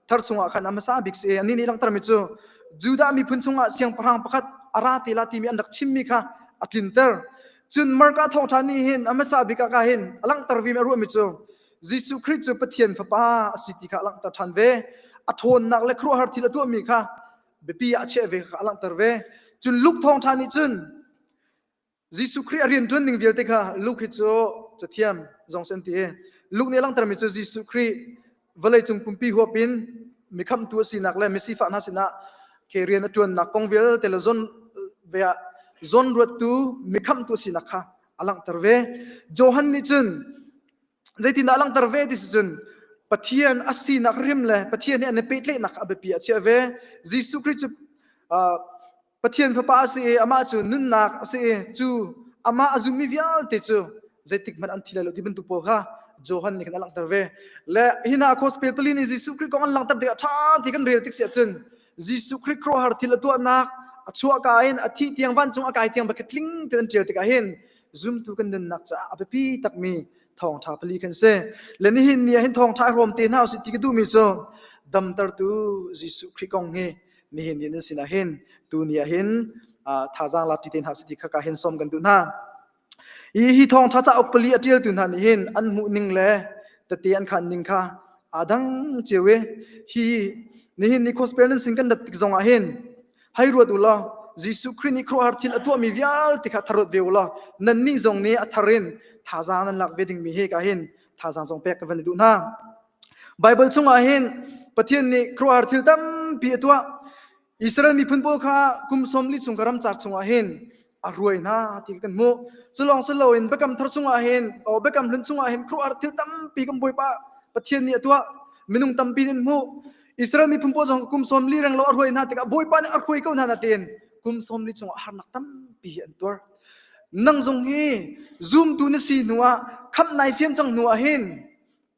thar chungah khan a hmasa bik si. Anih nih langhtermi cu Judah miphun chungah siangpahrang pakhat a ra te la timi an rak chimmi kha a tlinter. Cun Marka thawngṭha nih hin a hmasa bik ah ka hin a langhter vimi a ruahmi cu Jesuh Khrih cu Pathian fapa a si ti kha a langhter ṭhan ve. A ṭhawnnak le khuaruahhar thil a tuahmi kha biapi ah a chiah ve kha a langhter ve. Cun Luke thawngṭha nih cun Jesuh Khrih a rianṭuan ning vialte kha Luke hi cu cathiam zong si an ti i Luke nih a langhtermi cu Jesuh Khrih vawleicung pumpi huap in mikhamhtu a sinak le misifah hna sinah ke rian a ṭuannak kong vialte le zon ve ah zawnruattu mikhamhtu a sinak kha a langhter ve. Johan nih cun zeitindah a langhter ve ti si cun Pathian a sinak rim le Pathian he an i pehtlaihnak a biapi ah a chiah ve. Jesuh Khrih cu Pathian Fapa a si i amah cu nunnak a si i cu amah a zummi vialte cu zeitik hmanh an thi lai lo ti bantuk pawl kha Johan nih khan a langhter ve. Le hi hna gospel pali nih Jesuh Khrih kong an langhter tikah ṭha ti kan rel tik si ahcun Jesuh Khrih khuaruahhar thil a tuahnak a chuahka in a thih tiang vancung a kai tiang bakhat tling tein an ṭial tikah hin zumtu kan nunnak caah a biapi takmi thawngṭha pali kan si. Le nihin ni ah hin thawngṭha i hrawm te hna usih ti ka duhmi cu damtertu Jesuh Khrih kong hi nihin ni nan sinah hin tuni ah hin thazaang lak ṭi te hna usih ti kha ka hin sawm kan duh hna. Hi hi thawngṭha cauk pali a ṭialtu hna nih hin an hmuh ning le tete an khan ning kha aa dang cio i hi nihin ni gospel nan sin kan rat tik zong ah hin hei ruat u law Jesuh Khrih nih khuaruahhar thil a tuahmi vialte kha tharuat ve u law nannih zong nih a thar in thazaang nan lak ve dingmi hi ka hin thazaang zong pek ka van i duh hna. Baibal chungah hin Pathian nih khuaruahhar thil tampi a tuah. Israel miphun pawl kha kum 40 chung ka ramcar chungah hin a ruai hna ti kan hmuh. Cu lawng si loin Biakam thar chungah hin o Biakam hlun chungah hin khuaruahhar thil tampi kan Bawipa Pathian nih a tuah. Minung tampi nih an hmuh. Israel miphun pawl zong kum 40 reng lo a hruai hna tikah Bawipa nih a hruai ko hna natein kum 40 chungah harnak tampi an tuar. Nang zong hi zumtu na si hnuah khamh nai fian cang hnuah hin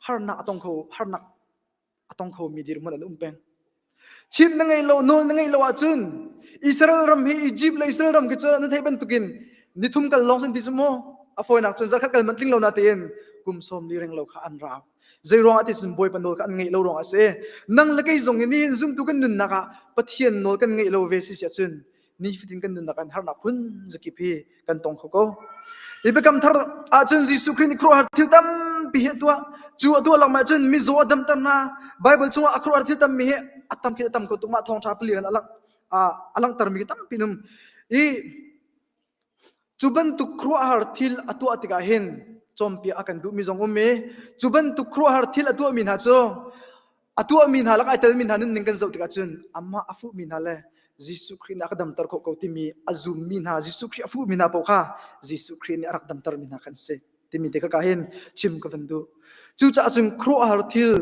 harnak a tong kho harnak a tong kho mi dirhmun an um peng. Chim na ngeih lo nawl na ngeih lo ahcun Israel ram hi Egypt le Israel ram khi cu na theih bantukin nithum kal lawng sin ti cu mu a fawinak cun zarkhat kal manh tling lo na tein kum 40 reng lo kha an rau. Zei ruangah ti cun Bawipa nawl kha an ngeih lo ruangah a si. Nang le kei zong hi nihin zumtu kan nunnak ah Pathian nawl kan ngeih lo ve si si ahcun nifatin kan nunnak an harnak phun zakip hi kan tong kho ko. Hi biakam thar ahcun Jesuh Khrih nih khuaruahhar thil tampi hi a tuah. Cu a tuah lengmang ahcun mizaw a damter hna. Bible chungah a khuaruahhar thil tammi hi a tam khi a tam ko tuk mah thawngṭha pali in a lang a langhtermi tampi num. I Cu bantuk khuaruahhar thil a tuah tikah hin cawnpiak a kan duhmi zong um i cu bantuk khuaruahhar thil a tuahmi hna cu a tuahmi hna lak ai telmi hna nunning kan zoh tikah cun amah a fuhmi hna le Jesuh Khrih nih a ka damter khawh ko timi a zummi hna Jesuh Khrih a fuhmi hna paoh kha Jesuh Khrih nih a rak damtermi hna kan si timi te kha ka hin chim ka van duh. Cucaah cun khuaruahhar thil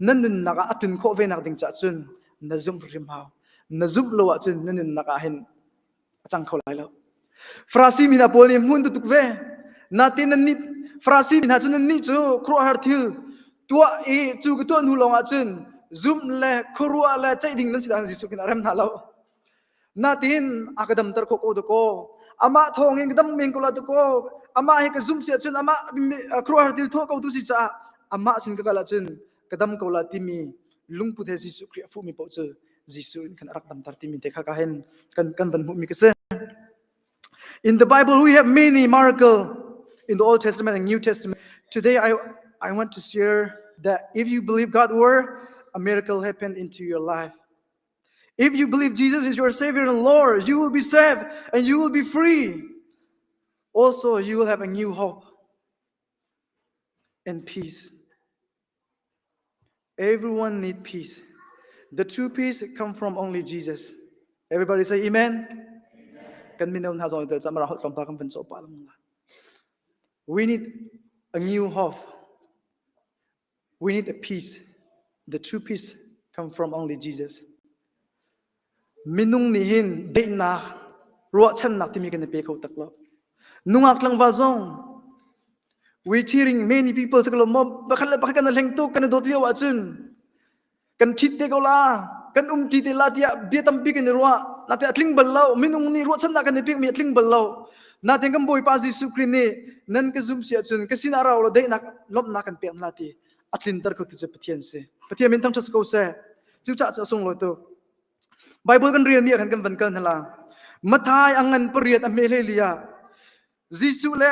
na nunnak ah a tlun khawh ve nak ding caah cun na zumh hrim hau. Na zumh lo ahcun na nunnak ah hin a cang kho lai lo. Farasi mi hna pawl nih hmun tuk ve. Natin nan nih Farasi mi hna cu nan nih cu khuaruahhar thil tuah i cu ka tuah hnu lawng ah cun zumh le khuaruah le ceih ding nan si dah Jesuh kin a rem hna lo. Natin a ka damter khawh ko dakaw. Amah thawng in ka dam men ko la dakaw. Amah hi ka zumh si ahcun amah khuaruahhar thil tuah ko tu si caah amah sin ka kal ahcun ka dam ko la timi lungput he Jesuh Khrih a fuhmi paoh cu Jesuh in khan a rak damter timi te kha ka hin kan kan van hmuhmi ka si. In the Bible, we have many miracles in the Old Testament and New Testament. Today, I, I want to share that if you believe God's word, a miracle happen into your life. If you believe Jesus is your Savior and Lord, you will be saved and you will be free. Also, you will have a new hope and peace. Everyone need peace. The true peace come from only Jesus. Everybody say amen. Kan mino hna zong tel chamara hot tlawmpal kan van cawh pah lang. We need a new hope. We need a peace. The true peace come from only Jesus. Minung nih hin daihnak, ruahchannak timi kan i pe kho tak lo. Nungak tlangval zong we cheering many people sa mo pakhat le pakhat kan hleng tuk kan i dawt lio ahcun kan ṭhit te ko la kan um ṭi te la tiah bia tampi kan i ruah natin a tling bal lo minung nih ruahchannak kan i pekmi a tling bal lo natin kan Bawipa Jesuh Khrih nih nan ka zum si ahcun ka sinah ra law daihnak lawmhnak kan pek hna ti a tlinter khotu cu Pathian si. Pathian min thangṭhat si ko seh. Cucaah cu a sunglawi tuk. Bible kan relmi ah khan kan van kal hna la. Mathai a ngan pariat a hme hlei li ah Jesuh le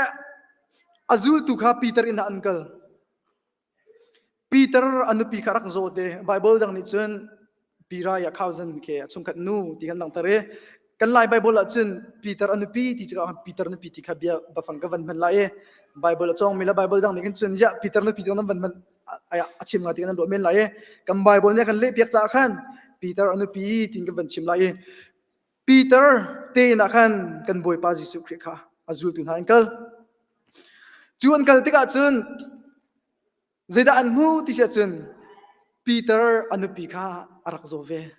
a zultu kha Peter inn ah an kal. Peter a nupi kha rak zaw te. Bible dang nih cun Pira ya cousin ke a chungkhat nu ti kan langhter i kan Lai Bible ah cun Peter a nupi ti cakap Peter nupi ti kha bia bafang ka van hman lai i Bible a cawngmi le Bible dang nih khan cun ya Peter nupi ti kan van hman a chim nga ti kan ruah men lai i kan Bible nih kan leh piak caah khan Peter a nupi tin kan van chim lai i Peter te inn ah khan kan Bawipa Jesuh Khrih kha a zultu hna an kal cu an kal tikah cun Zeidah an hmuh ti si ahcun Peter a nupi kha a rak zaw ve.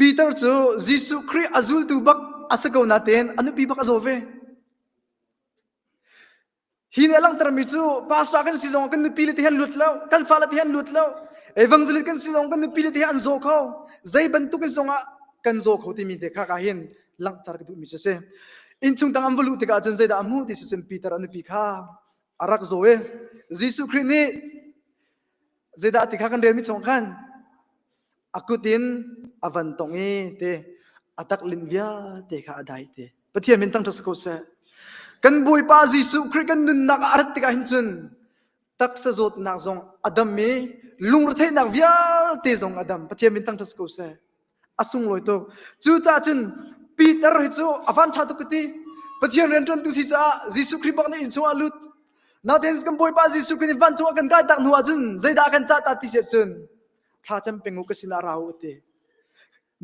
Peter cu Jesuh Khrih a zultu bak a si ko nain a nupi bak a zaw ve. Hi nih a langhtermi cu pastor kan si zong kan nupi le te han lut lo, kan fale te han lut lo, evangelist kan si zong kan nupi le te an zaw kho. Zei bantuk in zongah kan zaw kho timi te kha ka hin langhter ka duhmi cu si. Innchung tang an va luh tikah cun zeidah a hmuh ti si cun Peter a nupi kha a rak zaw i Jesuh Khrih nih zeidah ti kha kan relmi chung khan a kut in a van tong i te a tak linh vialte kha a dai te Pathian min tang ko seh kan Bawipa Jesuh Khrih kan nunnak ah a rat tikah hin cun taksa zawtnak zong a dam i lungretheihnak vialte zong a dam Pathian min tang ko seh a sunglawi tuk cucaah cun Peter hi cu a van ṭha tuk ka ti Pathian rianṭuantu si caah Jesuh Khrih bak nih inn chungah lut natin kan Bawipa Jesuh Khrih nih vancung ah kan kai tak hnu ah cun zeidah kan cah ta ti si cun thla cam peng u ka sinah ra u ti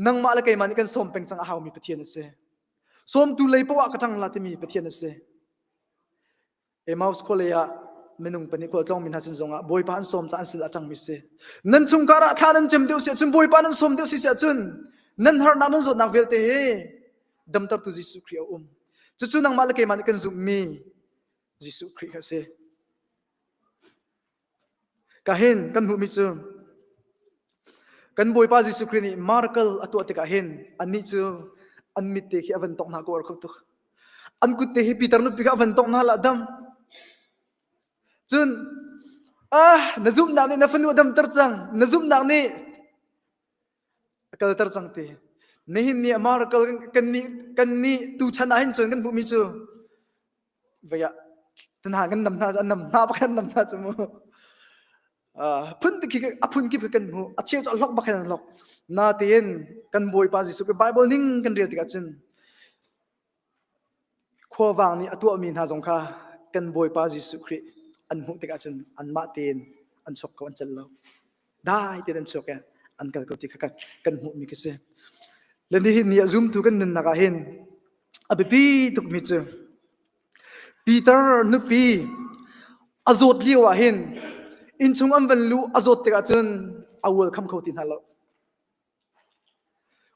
nangmah le keimah nih kan sawm peng cang a haumi Pathian a si sawmtu lei poah ka ṭang la timi Pathian a si Emmaus khualei ah minung pahnih khualtlawng mi hna sin zongah Bawipa an sawm caah an sin a ṭangmi si. Nan chungkhar ah thla nan cem deuh si ahcun Bawipa nan sawm deuh si ahcun nan harnak nan zawtnak vialte hi damtertu Jesuh Khrih a um. Cucu nangmah le keimah nih kan zumhmi Jesuh Khrih kha a si. Ka hin kan hmuhmi cu kan Bawipa Jesuh Khrih nih miracle a tuah tikah hin annih cu an mit te khi a van tongh hna ko ar kho tuk. An kut te hi Peter nupi kha a van tongh hna la dam. Cun ah na zumhnak nih na fanu a damter cang. Na zumhnak nih a kalter cang ti. Nihin ni a miracle kan nih kan nih tu chan ah hin cun kan hmuhmi cu vei ah tan kan nam hna an nam hna bak an nam hna cu mu phun khi a phun kip kan hmu a cheu cu a hlok bak hin an hlok natein kan bawipa Jesuh Khrih Bible ning kan rel tikah cun khuavang nih a tuahmi hna zong kha kan bawipa Jesuh Khrih an hmuh tikah cun anmah tein an chuak ko an celh lo dai tein an chuak i an kal ko ti kha kan hmuhmi khi si le nihin ni a zumtu kan nunnak ah hin a biapi tukmi cu Peter nupi a zawt lio ah hin innchung an van luh a zawt tikah cun a welcome kho ti hna lo.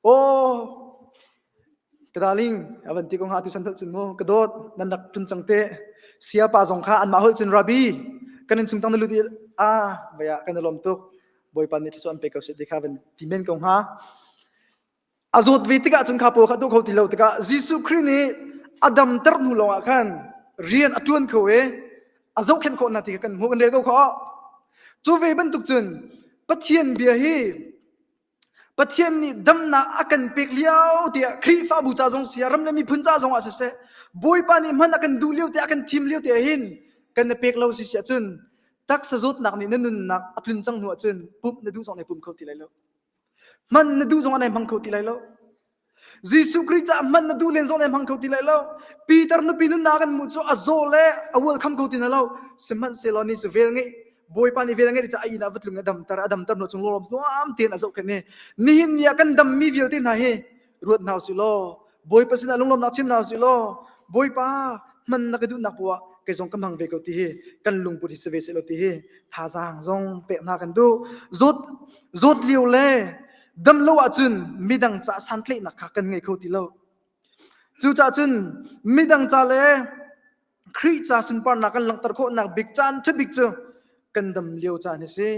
Aw ka darling a van ti ko hnga tu san cun mu ka dawt nan rak ṭun cang te siapa zong kha anmah holh cun rabbi kan innchung tang na lut i ah vaya kan i lawm tuk Bawipa nih thluachuah an pe ko seh ti kha van ti men ko hnga. A zawt ve tikah cun kha pawl kha tuah kho ti lo tikah Jesuh Khrih nih a damter hnu lawngah khan rian a ṭuan kho i a zohkhenh khawh hna ti kha kan hmuh kan rel ko khawh. Cu ve bantuk cun Pathian bia hi Pathian nih damnak a kan pek lio tiah Khrihfabu ca zong si ah ram le miphun ca zong ah siseh Bawipa nih hman a kan duh lio tiah a kan thim lio tiah hin kan na pek lo si si ahcun taksa zawtnak nih na nunnak a tlun cang hnu ahcun pumh na duh zong na pum kho ti lai lo. Hman na duh zong ah nai hmang kho ti lai lo. Jesuh Khrih caah hman na duh len zong nai hmang kho ti lai lo. Peter nupi nunnak kan hmuh cu a zaw le a welcome kho ti na lo. Sihmanhsehlaw ni cu vel ngeih Bawipa nih vel ngeih caah a inn ah va tlung i a damter a damter hnu cung lawm nuam tein a zohkhenh i nihin ni ah kan dammi vialte hna hi ruat hna usih law Bawipa sinah lunglawmnak chim hna usih law Bawipa hman na ka duhnak poah kei zong ka hmang ve ko ti hi kan lungput hi si ve seh law ti hi thazaang zong pek hna kan duh. Zawt zawt lio le dam lo ahcun midang ca santlaihnak kha kan ngei kho ti lo. Cucaah cun midang ca le Khrih ca sunparnak kan langhter khawhnak bik caan ṭha bik cu kan dam lio caan hi si.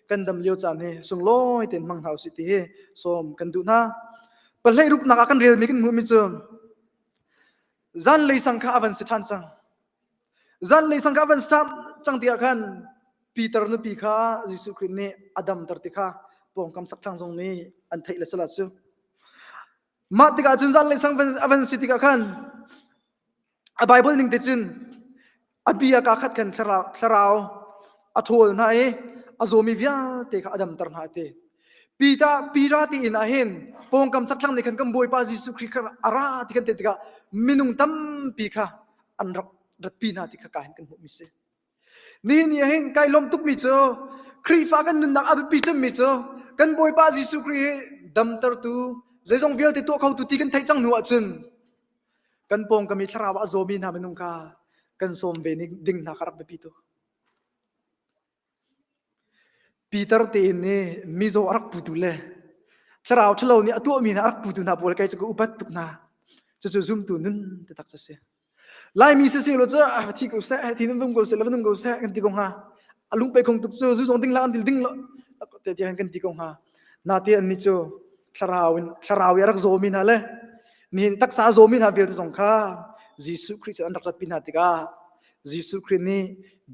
Kan dam lio caan hi sunglawi tein hmang hna usih ti hi sawm kan duh hna. Pahlei ruknak ah kan relmi kan hmuhmi cu zanlei sang kha a van si ṭhan cang. Zanlei sang kha a van si ṭhan cang tikah khan Peter nupi kha Jesuh Khrih nih a damter ti kha pawngkam sakthlang zong nih an theih le salah cu. Mah tikah cun zanlei sang a van si tikah khan a Bible ning te cun a bia ka khat khan thlarau, thlarau a ṭhawl hna i a zawmi vialte kha a damter hna ti. Pita Pira ti inn ah hin pawngkam chakthlang nih khan kan Bawipa Jesuh Khrih kha a ra ti kan ti tikah minung tampi kha an rak ratpi hna ti kha ka hin kan hmuhmi si. Nihin ni ah hin kai lawm tukmi cu Khrihfa kan nunnak a biapi cemmi cu kan Bawipa Jesuh Khrih hi damtertu zeizong vialte tuah khotu ti kan theih cang hnu ahcun kan pawngkam i thlarau a zawmi hna minung kha kan sawm ve ding hna kha rak biapi tuk. Peter tein nih mizaw a rak putu le thlarau ṭhalo nih a tuahmi hna a rak putu hna pawl kei cu ka upat tuk hna. Cucu zumtu nun taktak cu a si. Laimi siseh law cu ah thi ko seh, thi nun vum ko seh, nung ko seh kan ti ko hnga. A lung pe khong tuk cu zu zong ding la an dil ding lo te tiang kan ti ko hnga. Nate an ni cu thlarau in thlarau i a rak zawmi hna le nihin taksa a zawmi hna vialte zong kha Jesuh Khrih cu an rak ratpi hna tikah Jesuh Khrih nih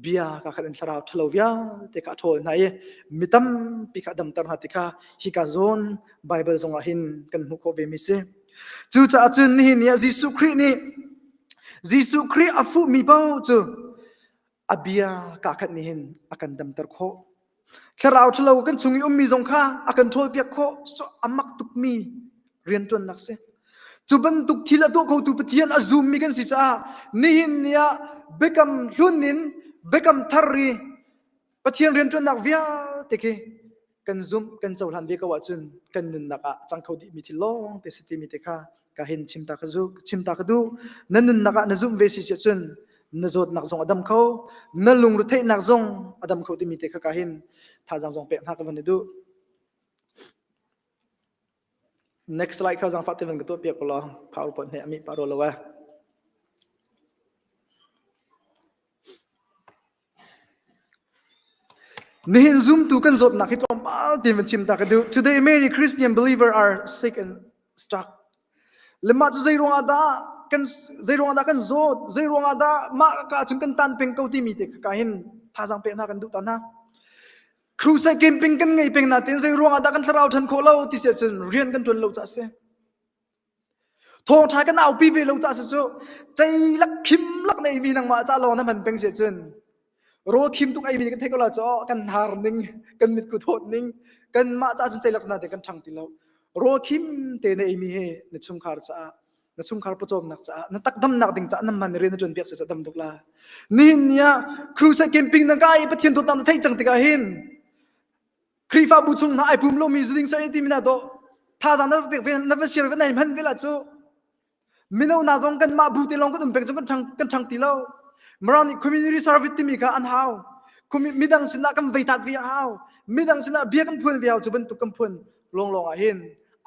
bia ka khat in thlarau ṭhalo vialte kha a ṭhawl hna i mi tampi kha a damter hna ti kha hika zawn Baibal zongah hin kan hmuh khawh ve mi si. Cucaah cun nihin ni ah Jesuh Khrih nih Jesuh Khrih a fuhmi paoh cu a bia kaa khat nih hin a kan damter khawh. Thlarau ṭhalo kan chung i ummi zong kha a kan ṭhawlpiak khawh. Cu a mak tukmi rianṭuannak si. Cu bantuk thil a tuah khotu Pathian a zummi kan si caah nihin ni ah biakam hlun in biakam thar i Pathian rianṭuannak vialte khi kan zumh kan cohlan ve ko ahcun kan nunnak ah a cang kho dihmi thil lawng te si timi te kha ka hin chim ta ka zu chim ta ka duh na nunnak ah na zumh ve si cun na zawtnak zong a dam kho na lungretheihnak zong a dam kho timi te kha ka hin thazaang zong pek hna ka van i duh next slide kha zangfah te van ka tuah piak ko law powerpoint he ami pa ro lo eh Nihin zumtu kan zawtnak hi tlawmpal tein van chim ta ka duh. Today many Christian believer are sick and stuck. Le mah cu zei ruangah dah kan zei ruangah dah kan zawt, zei ruangah dah mah ka cun kan tan peng ko timi te ka hin thazaang pek hna kan duh ta hna. Crusade camping kan ngei peng na tein zei ruangah dah kan thlarau ṭhan khawh lo ti si ahcun rian kan ṭuan lo ca si. Thawngṭha kan aupi ve lo caah cu ceilak khim lak na eimi nangmah ca lawng na hman peng si ahcun rawl khim tuk eimi kan theih ko la cu kan har ning kan mitku thawt ning kanmah caah cun ceilak sana te kan ṭhang ti lo rawl khim te na eimi hi na chungkhar caah na chungkhar pawcawmnak caah na takdamnak ding caah nan man rian na ṭuan piak si cu dam tuk la nihin ni ah crusade camping na kai Pathian dawtnak na theih cang tikah hin Khrihfabu chung hna ai pum lomi zuding sa timi na dawh thazaang na pek ve na va share ve na hman ve la cu mino na zong kan mah bu te lawng kan um peng chung kan ṭhang kan ṭhang ti lo Mirang nih community service timi kha an hau midang sinah kan vei tat ve a hau midang sinah bia kan phuan ve hau cu bantuk kan phuan lawnglawng ah hin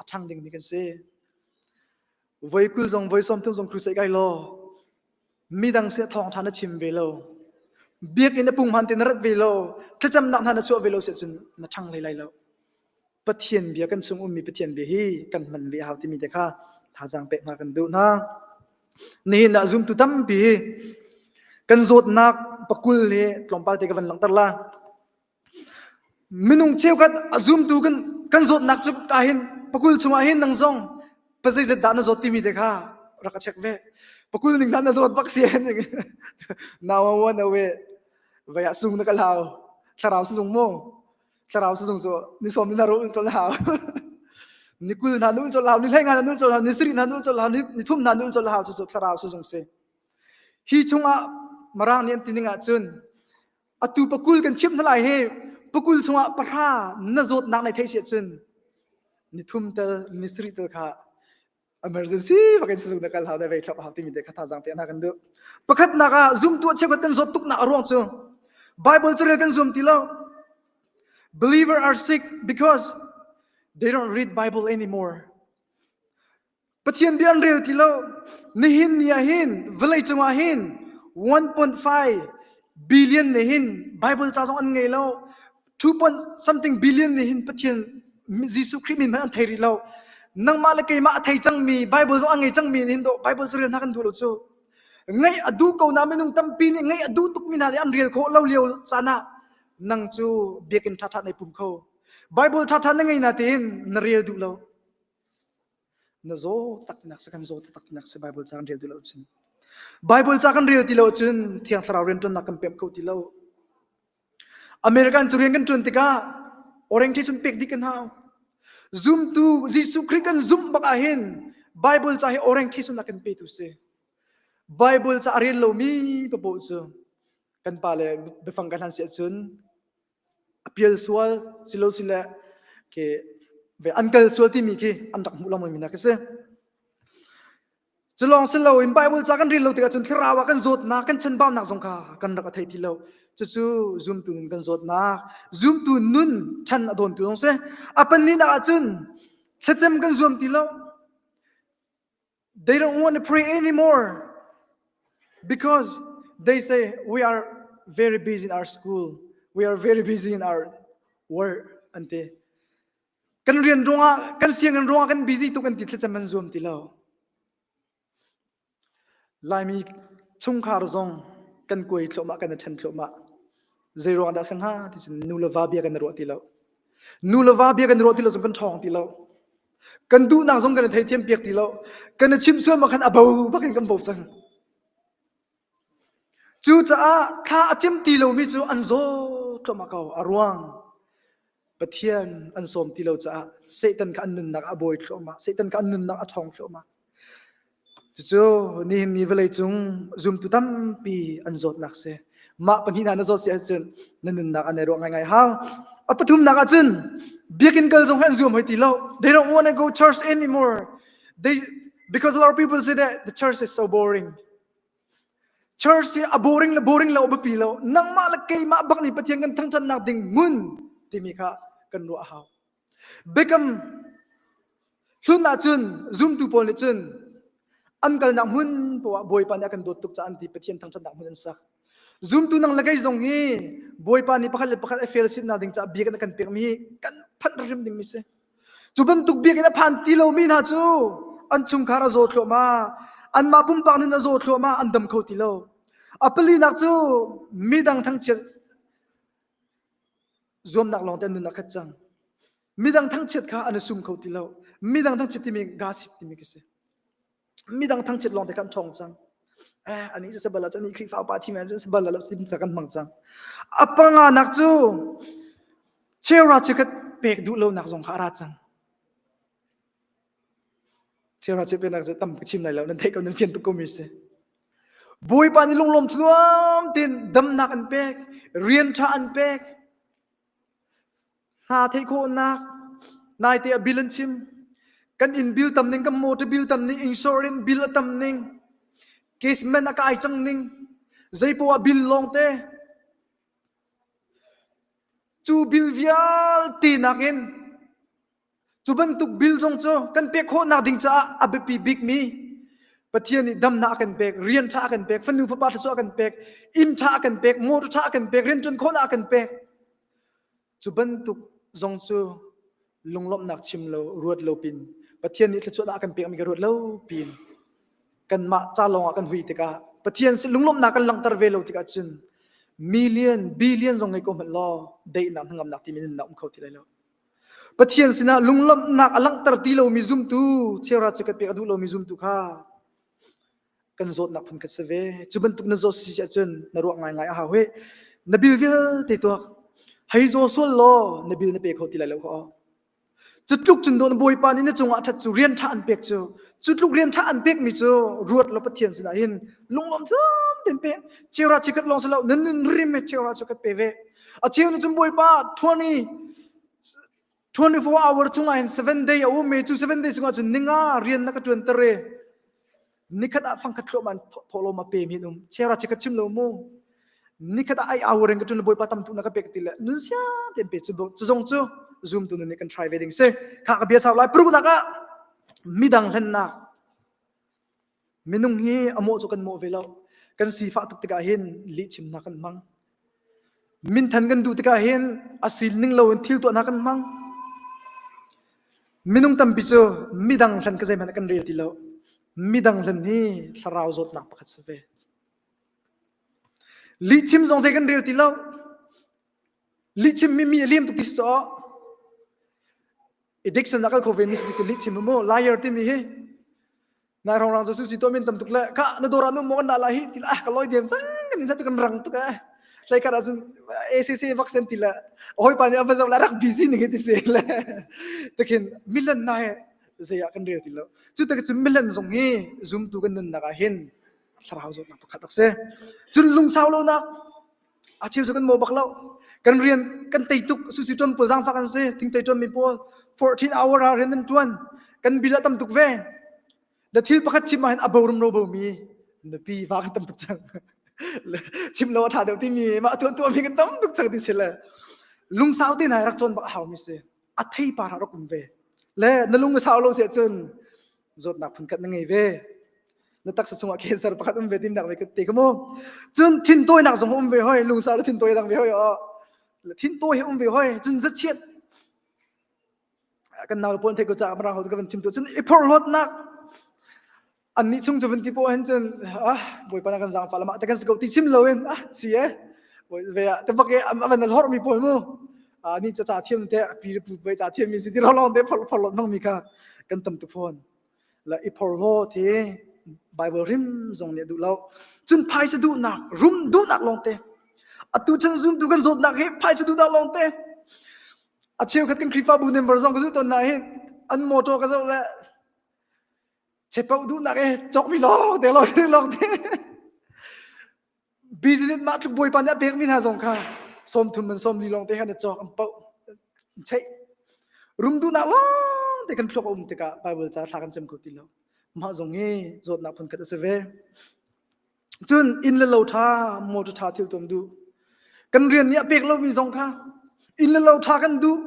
a ṭhang dingmi kan si voi 20 zong voi 30 zong crusade kai law midang sin thawngṭha na chim ve lo biakinn na punghman te na rat ve lo thlacamnak hna na chuah ve lo si cun na ṭhang hlei lai lo Pathian bia kan chung ummi Pathian bia hi kan hman ve a hau timi te kha thazaang pek hna kan duh hna nihin ah zumtu tampi hi kan zawtnak pakul hi tlawmpal te ka van langhter la minung cheukhat a zumtu kan kan zawtnak cu ka hin. Pakul chungah hin nang zong pazeizat dah na zawt timi te kha rak a check ve. Pakul ning na zawt bak si now I want away. Vai ah sung na ka hlau. Thlarau sung mu. Thlarau sung cu ni som ni na ru chol hau. Ni kul na nu chol hau, ni hlei nga na nu chol hau, ni sari na nu chol hau, ni thum na nu chol hau cu thlarau sung si. Hi chungah marang nih an ti ning ahcun atu pakul kan chimh hna lai hi pakul chungah pahra na zawtnak nei theih si ahcun ni thum tel ni sarih tel kha emergency bakin sizung na kal hau na vei thlop hau timi te kha thazang pe hna kan duh. Pakhatnak ah zumtu a cheukhat kan zawt tuknak a ruang cu Bible carel kan zum ti lo. Believer are sick because they don't read Bible anymore. Pathian bia an rel ti lo. Nihin ni ah hin vawlei cungah hin 1.5 billion nih hin Bible ca zong an ngei lo. 2 point something billion nih hin Pathian Jesuh Khrih min hmanh an thei rih lo. Nangmah le keimah a thei cangmi Bible zong a ngei cangmi nih hin dawh Bible cu rel hna kan duh lo cu. Ngaih a duh ko na minung tampi nih ngaih a duh tukmi hna nih an rel khawh lo lio caan ah nang cu biakinn ṭhaṭha nei pum kho. Bible ṭhaṭha na ngei na tein na rel duh lo. Na zaw taknak si kan zaw taknak si Bible ca kan rel ti lo cun. Bible ca kan rel ti lo cun Thiang Thlarau rianṭuannak kan pemh kho ti lo. American cu rian kan ṭuan tikah orientation pek dih kan hau. Zumtu Jesuh Khrih kan zumh bak ah hin Bible ca hi orientation a kan petu si. Bible ca a rel lomi papoh cu kan pa le biafang kan hlan si ahcun a pial sual silo sile khi ve an kal sual timi khi an rak hmuh lengmang mi hna khi si. Culawng si loin Bible ca kan rel lo tikah cun thlarau ah kan zawtnak, kan chanbaunak zong kha kan rak a thei ti lo. Cucu zumtu nun kan zawtnak, zumtu nun ṭhan a dawntu zong si. A pahnihnak ah cun thlacam kan zuam ti lo. They don't want to pray anymore because they say we are very busy in our school. We are very busy in our work. An ti. Kan rian ruangah, kan sianginn ruangah kan busy tuk an ti thlacam an zuam ti lo. Laimi chungkhar zong kan kuai thluahmah, kan i ṭhen thluahmah. Zei ruangah dah si hnga ti cun nu le va bia kan i ruah ti lo. Nu le va bia kan i ruah ti lo cun kan ṭhawng ti lo. Kan duhnak zong kan i theithiam piak ti lo. Kan i chimh sual ma khan a bo bakin kan bo cang. Cucaah thla a cim ti lomi cu an zaw thluahmah ko. A ruang Pathian an sawm ti lo caah Satan kha an nunnak a bawi thluahmah. Satan kha an nunnak a ṭhawng thluahmah. Cucu nihin ni vawleicung zumtu tampi an zawtnak si. Mah pahnih hna na zawt si ahcun na nunnak an i ruah ngaingai hau. A pathumnak ahcun biakinn kal zong hi an zuam hoi ti lo. They don't want to go church anymore. They, because a lot of people say that the church is so boring. Church hi a boring le boring lo biapi lo. Nangmah le keimah bak nih Pathian kan thangṭhatnak ding hmun timi kha kan ruah a hau. Biakam hlun ahcun zumtu pawl nih cun an kalnak hmun poah Bawipa nih a kan dawt tuk caah an ti Pathian thangṭhatnak hmun an sak. Zumtu nang le kei zong hi Bawipa nih pakhat le pakhat a fellowship nak ding caah biakinn a kan pekmi hi kan phanh hrim dingmi si. Cu bantuk biakinn a phan ti lomi hna cu an chungkhar a zaw thluahmah, anmah pumpak nun a zaw thluahmah, an dam kho ti lo. A palinak cu midang thangchiat zuamnak lawng te an nun a khat cang. Midang thangchiat kha an i sum kho ti lo. Midang thangchiat timi gossip timi khi si. Midang thangchiat lawng te kha an ṭhawng cang. Eh, anih cu sabal ah anih Khrihfa upa thi men cu sabal lo tim kan hmang cang. A panganak cu cheura chikat pek duh lonak zong kha a ra cang. Cheura chikat peknak cu tam ka chim lai lo nan theih ko nan fian tuk ko mi si. Bawipa nih lunglawm thluam tein damnak an pek, rian ṭha an pek, hna theih khawhnak, naite ah bill an chim. Kan inn bill tam ning, kan motor bill tam ning, insurance bill a tam ning, casement a kai cang ning, zeipoah bill lawng te. Cu bill vialte nakin Cu bantuk bill zong cu kan pek khawhnak ding caah a biapi bikmi Pathian nih damnak a kan pek, rian ṭha a kan pek, fanu fapa thluachuah a kan pek, inn ṭha a kan pek, motor ṭha a kan pek, rianṭuan khawhnak a kan pek. Cu bantuk zong cu lunglawmhnak chim lo, ruat lo pin Pathian nih thluachuahnak a kan pekmi ka ruat lo pin kanmah ca lawngah kan hui tikah Pathian lunglawmhnak kan langhter ve lo tikah cun million, billion zong ngei ko hmanh law daihnak hnangamnak timi nunnak um kho ti lai lo. Pathian sinah lunglawmhnak a langhter ti lomi zumtu, cheuhra cheukhat pek a duh lomi zumtu kha kan zawtnak phun khat si ve. Cu bantuk na zawt si ahcun na ruah ngaingai a hau hih. Na bil vialte tuak. Hei zaw sual law na bil na pe kho ti lai lo kha. Cu tluk cun dawn Bawipa nih na cungah ṭhat cu rian ṭha an pek cu cu tluk rian ṭha an pekmi cu ruat law Pathian sinah hin lunglawm thiam tein pe. Cheuhra chikkhat lawng si lo nan nun rim he cheuhra chikkhat pe ve. A cheu nih cun Bawipa 20 24 hour chungah hin 7 day a um i cu 7 day chungah cun ninga rian na ka ṭuan ter i nikhat ah fangkhat thluahmah in thawhlawm a pe mi an um. Cheuhra chikkhat chim lo mu. Nikhat ah ai hour in ka ṭuan Bawipa tam tuk na ka pek ti le nun sia tein pe cu cu zong cu zoom tu nun nih kan try ve ding si. Kha ka bia sau lai paruknak ah midang hlennak minung hi a mawh cu kan mawh ve lo. Kan sifah tuk tikah hin lihchimnak kan hmang. Minthan kan duh tikah hin a sining loin thil tuahnak kan hmang. Minung tampi cu midang hlen ka zeihmanh kan rel ti lo. Midang hlen hi thlarau zawtnak pakhat si ve. Lihchim zong zei kan rel ti lo. Lihchim mi mi a liam tuk ti si caw. Addiction a kal kho ve mi si ti si lihchim mu liar timi hi na rong rang cu si to min tam tuk le ka na dawr ah nu mo kan la hi ti ah ka loi diam cang kan in cu kan rang tuk eh hlei khat ahcun ACC vaccine ti le hoi pa nih a va zoh la rak busy ning ti si le takhin milan na he zei ah kan rel ti lo cu tak cu milan zong hi zumtu kan nunnak ah hin thlarau zawtnak pakhat rak si cun lungsau lonak a cheu cu kan mo bak lo kan rian kan tei tuk susi tuan pawl zaangfak an si thingtei tuan mi pawl 14 hour ah rian an tuan kan bil a tam tuk ve le thil pakhat chim ah hin a bo rum ro bo mi nupi va kan tam tuk cang chim lo a tha deuh timi mah tuan tuah mi kan tam tuk cang ti si le lungsau te na rak cawn bak a hau mi si a thei par rak um ve le na lung sau lo si cun zawtnak phun khat na ngei ve na taksa chungah cancer pakhat um ve timnak ve te ka mu cun thintawinak zong um ve hoi lungsau le thintawi dang ve hoi o thintawi hi um ve hoi cun zachiat kan nau pawn thei ko ca amrang ho ka van chim tu cun i phorhlawtnak annih chung cu van ti po hin cun ah bawipa na kan zaangfah lama te kan si ko ti chim loin ah si e ve ah te bak e avan na mi pawl mu ni ca ca thiam te pi pu pe ca thiam mi si ti rolong te phor phorhlawt hmang mi kha kan tam tu phone la i phorhlaw thi Bible rim zong nih a duh lo cun phaisa duhnak rum duhnak lawngte atu chan zumtu kan zawtnak hi phaisa duhnak lawngte a cheukhat kan Khrihfabu member zong ka zuh tawn na hi an motor ka zoh le chepoh duhnak e cawkmi lawng te lawng lawng te Business mah tluk bawipa nih a pekmi hna zong kha 30 man 40 lawng te khan a cawk an poh an cheih. Rum duhnak lawng te kan thluak a um tikah Bible ca thla kan cem kho ti lo. Mah zong hi zawtnak phun khat a si ve. Cun inn le lo ṭha, motor ṭha thil tuam duh. Kan rian nih a pek lomi zong kha inn le lo ṭha kan duh.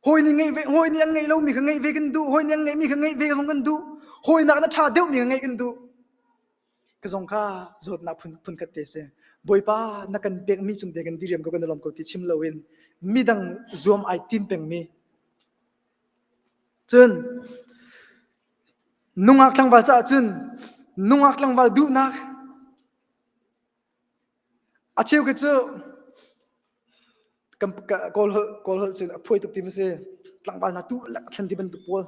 Hawi nih ngeih ve, hawi nih an ngeih lomi kha ngeih ve kan duh. Hawi nih an ngeihmi kha ngeih ve zong kan duh. Hawi nak na ṭha deuhmi kha ngeih kan duh. Ka zong kha zawtnak phun phunkhat te si. Bawipa na kan pekmi cung te kan diriam ko kan i lawm ko ti chim loin midang zuam ai tim pengmi. Cun nungak tlangval caah cun nungak tlangval duhnak a cheu ke cu kan kawl holh kawl holh cun a phuai tuk ti ma si tlangval hna tu lak thlen ti bantuk pawl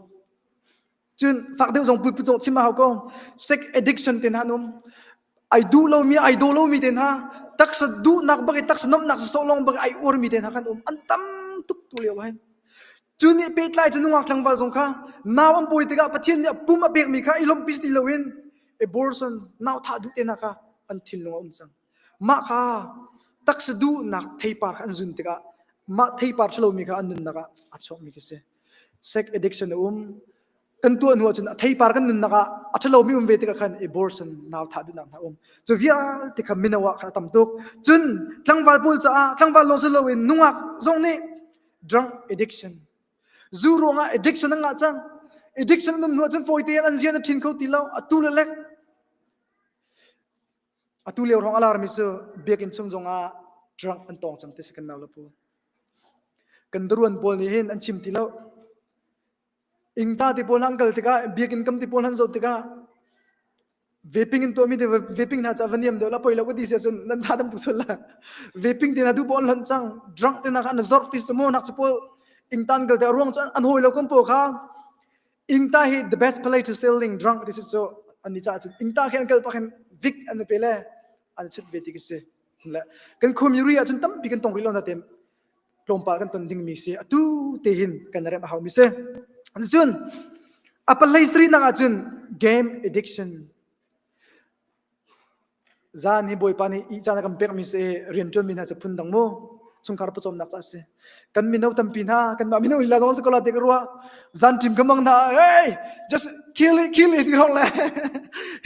Cun fak deuh zong pulput zong chim a hau ko. Sex addiction te hna an um. Ai duh lomi, ai daw lomi te hna, taksa duhnak bak i taksa nomhnak sawsawh lawng bak ai uarmi te hna kan um. An tam tuk tu lio ah hin. Cu nih pehtlai cu nungak tlangval zong kha nau an pawi tikah Pathian nih a pum a pekmi kha i lawmhpi ti loin abortion nau thah duh te hna kha an thinlung a um cang. Mah kha taksa duhnak theipar kha an zun tikah mah theipar ṭhalomi kha an nunnak ah a chuakmi khi si. Sex addiction a um. Kan tuah hnu ahcun a theipar kan nunnak ah a ṭhalomi um ve tikah khan abortion nau thah duhnak hna um. Cu vialte kha mino ah khan a tam tuk. Cun tlangval pawl caah tlangval lawng si loin nungak zong nih drug addiction zu ruangah addiction an ngah cang. Addiction an um hnu ahcun fawi tein an zian a ṭhin kho ti lo. Atu le lek Atu lio hrawng a larmi cu biakinn chung zongah drug an tawng cang ti si kan nau le pawl. Kan daruan pawl nih hin an chim ti lo. Ingta ti pawl an kal tikah biakinn kam ti pawl an zoh tikah vaping in tuahmi te vaping hna cu a va niam deuh la poi lo ka ti si ahcun nan tha tam tuk sual la. Vaping te hna duh pawl an hlonh cang. Drug te hna kha an zorh ti si maw nak cu pawl. Ingtan kal te ruang cu an hawi lo kan po kha ingta hi the best place to selling drunk ti si cu an ni ca cun ingta khi an kal pak hin vik an pe le an chut ve ti ki si le kan khumi ri ahcun tampi kan tong rih lo na tem tlawmpal kan ton dingmi si atu te hin kan rem a haumi si cun a palei sri nak ahcun game addiction Zan hi Bawipa nih ih caan a kan pekmi si rianṭuanmi hna cu phundang mu chungkhar pawcawmnak ca a si. Kan mino tampi hna kanmah mino lila zong si ko la ti ka ruah. Zan ṭim ka mang hna hey just kill it kill it ti rong le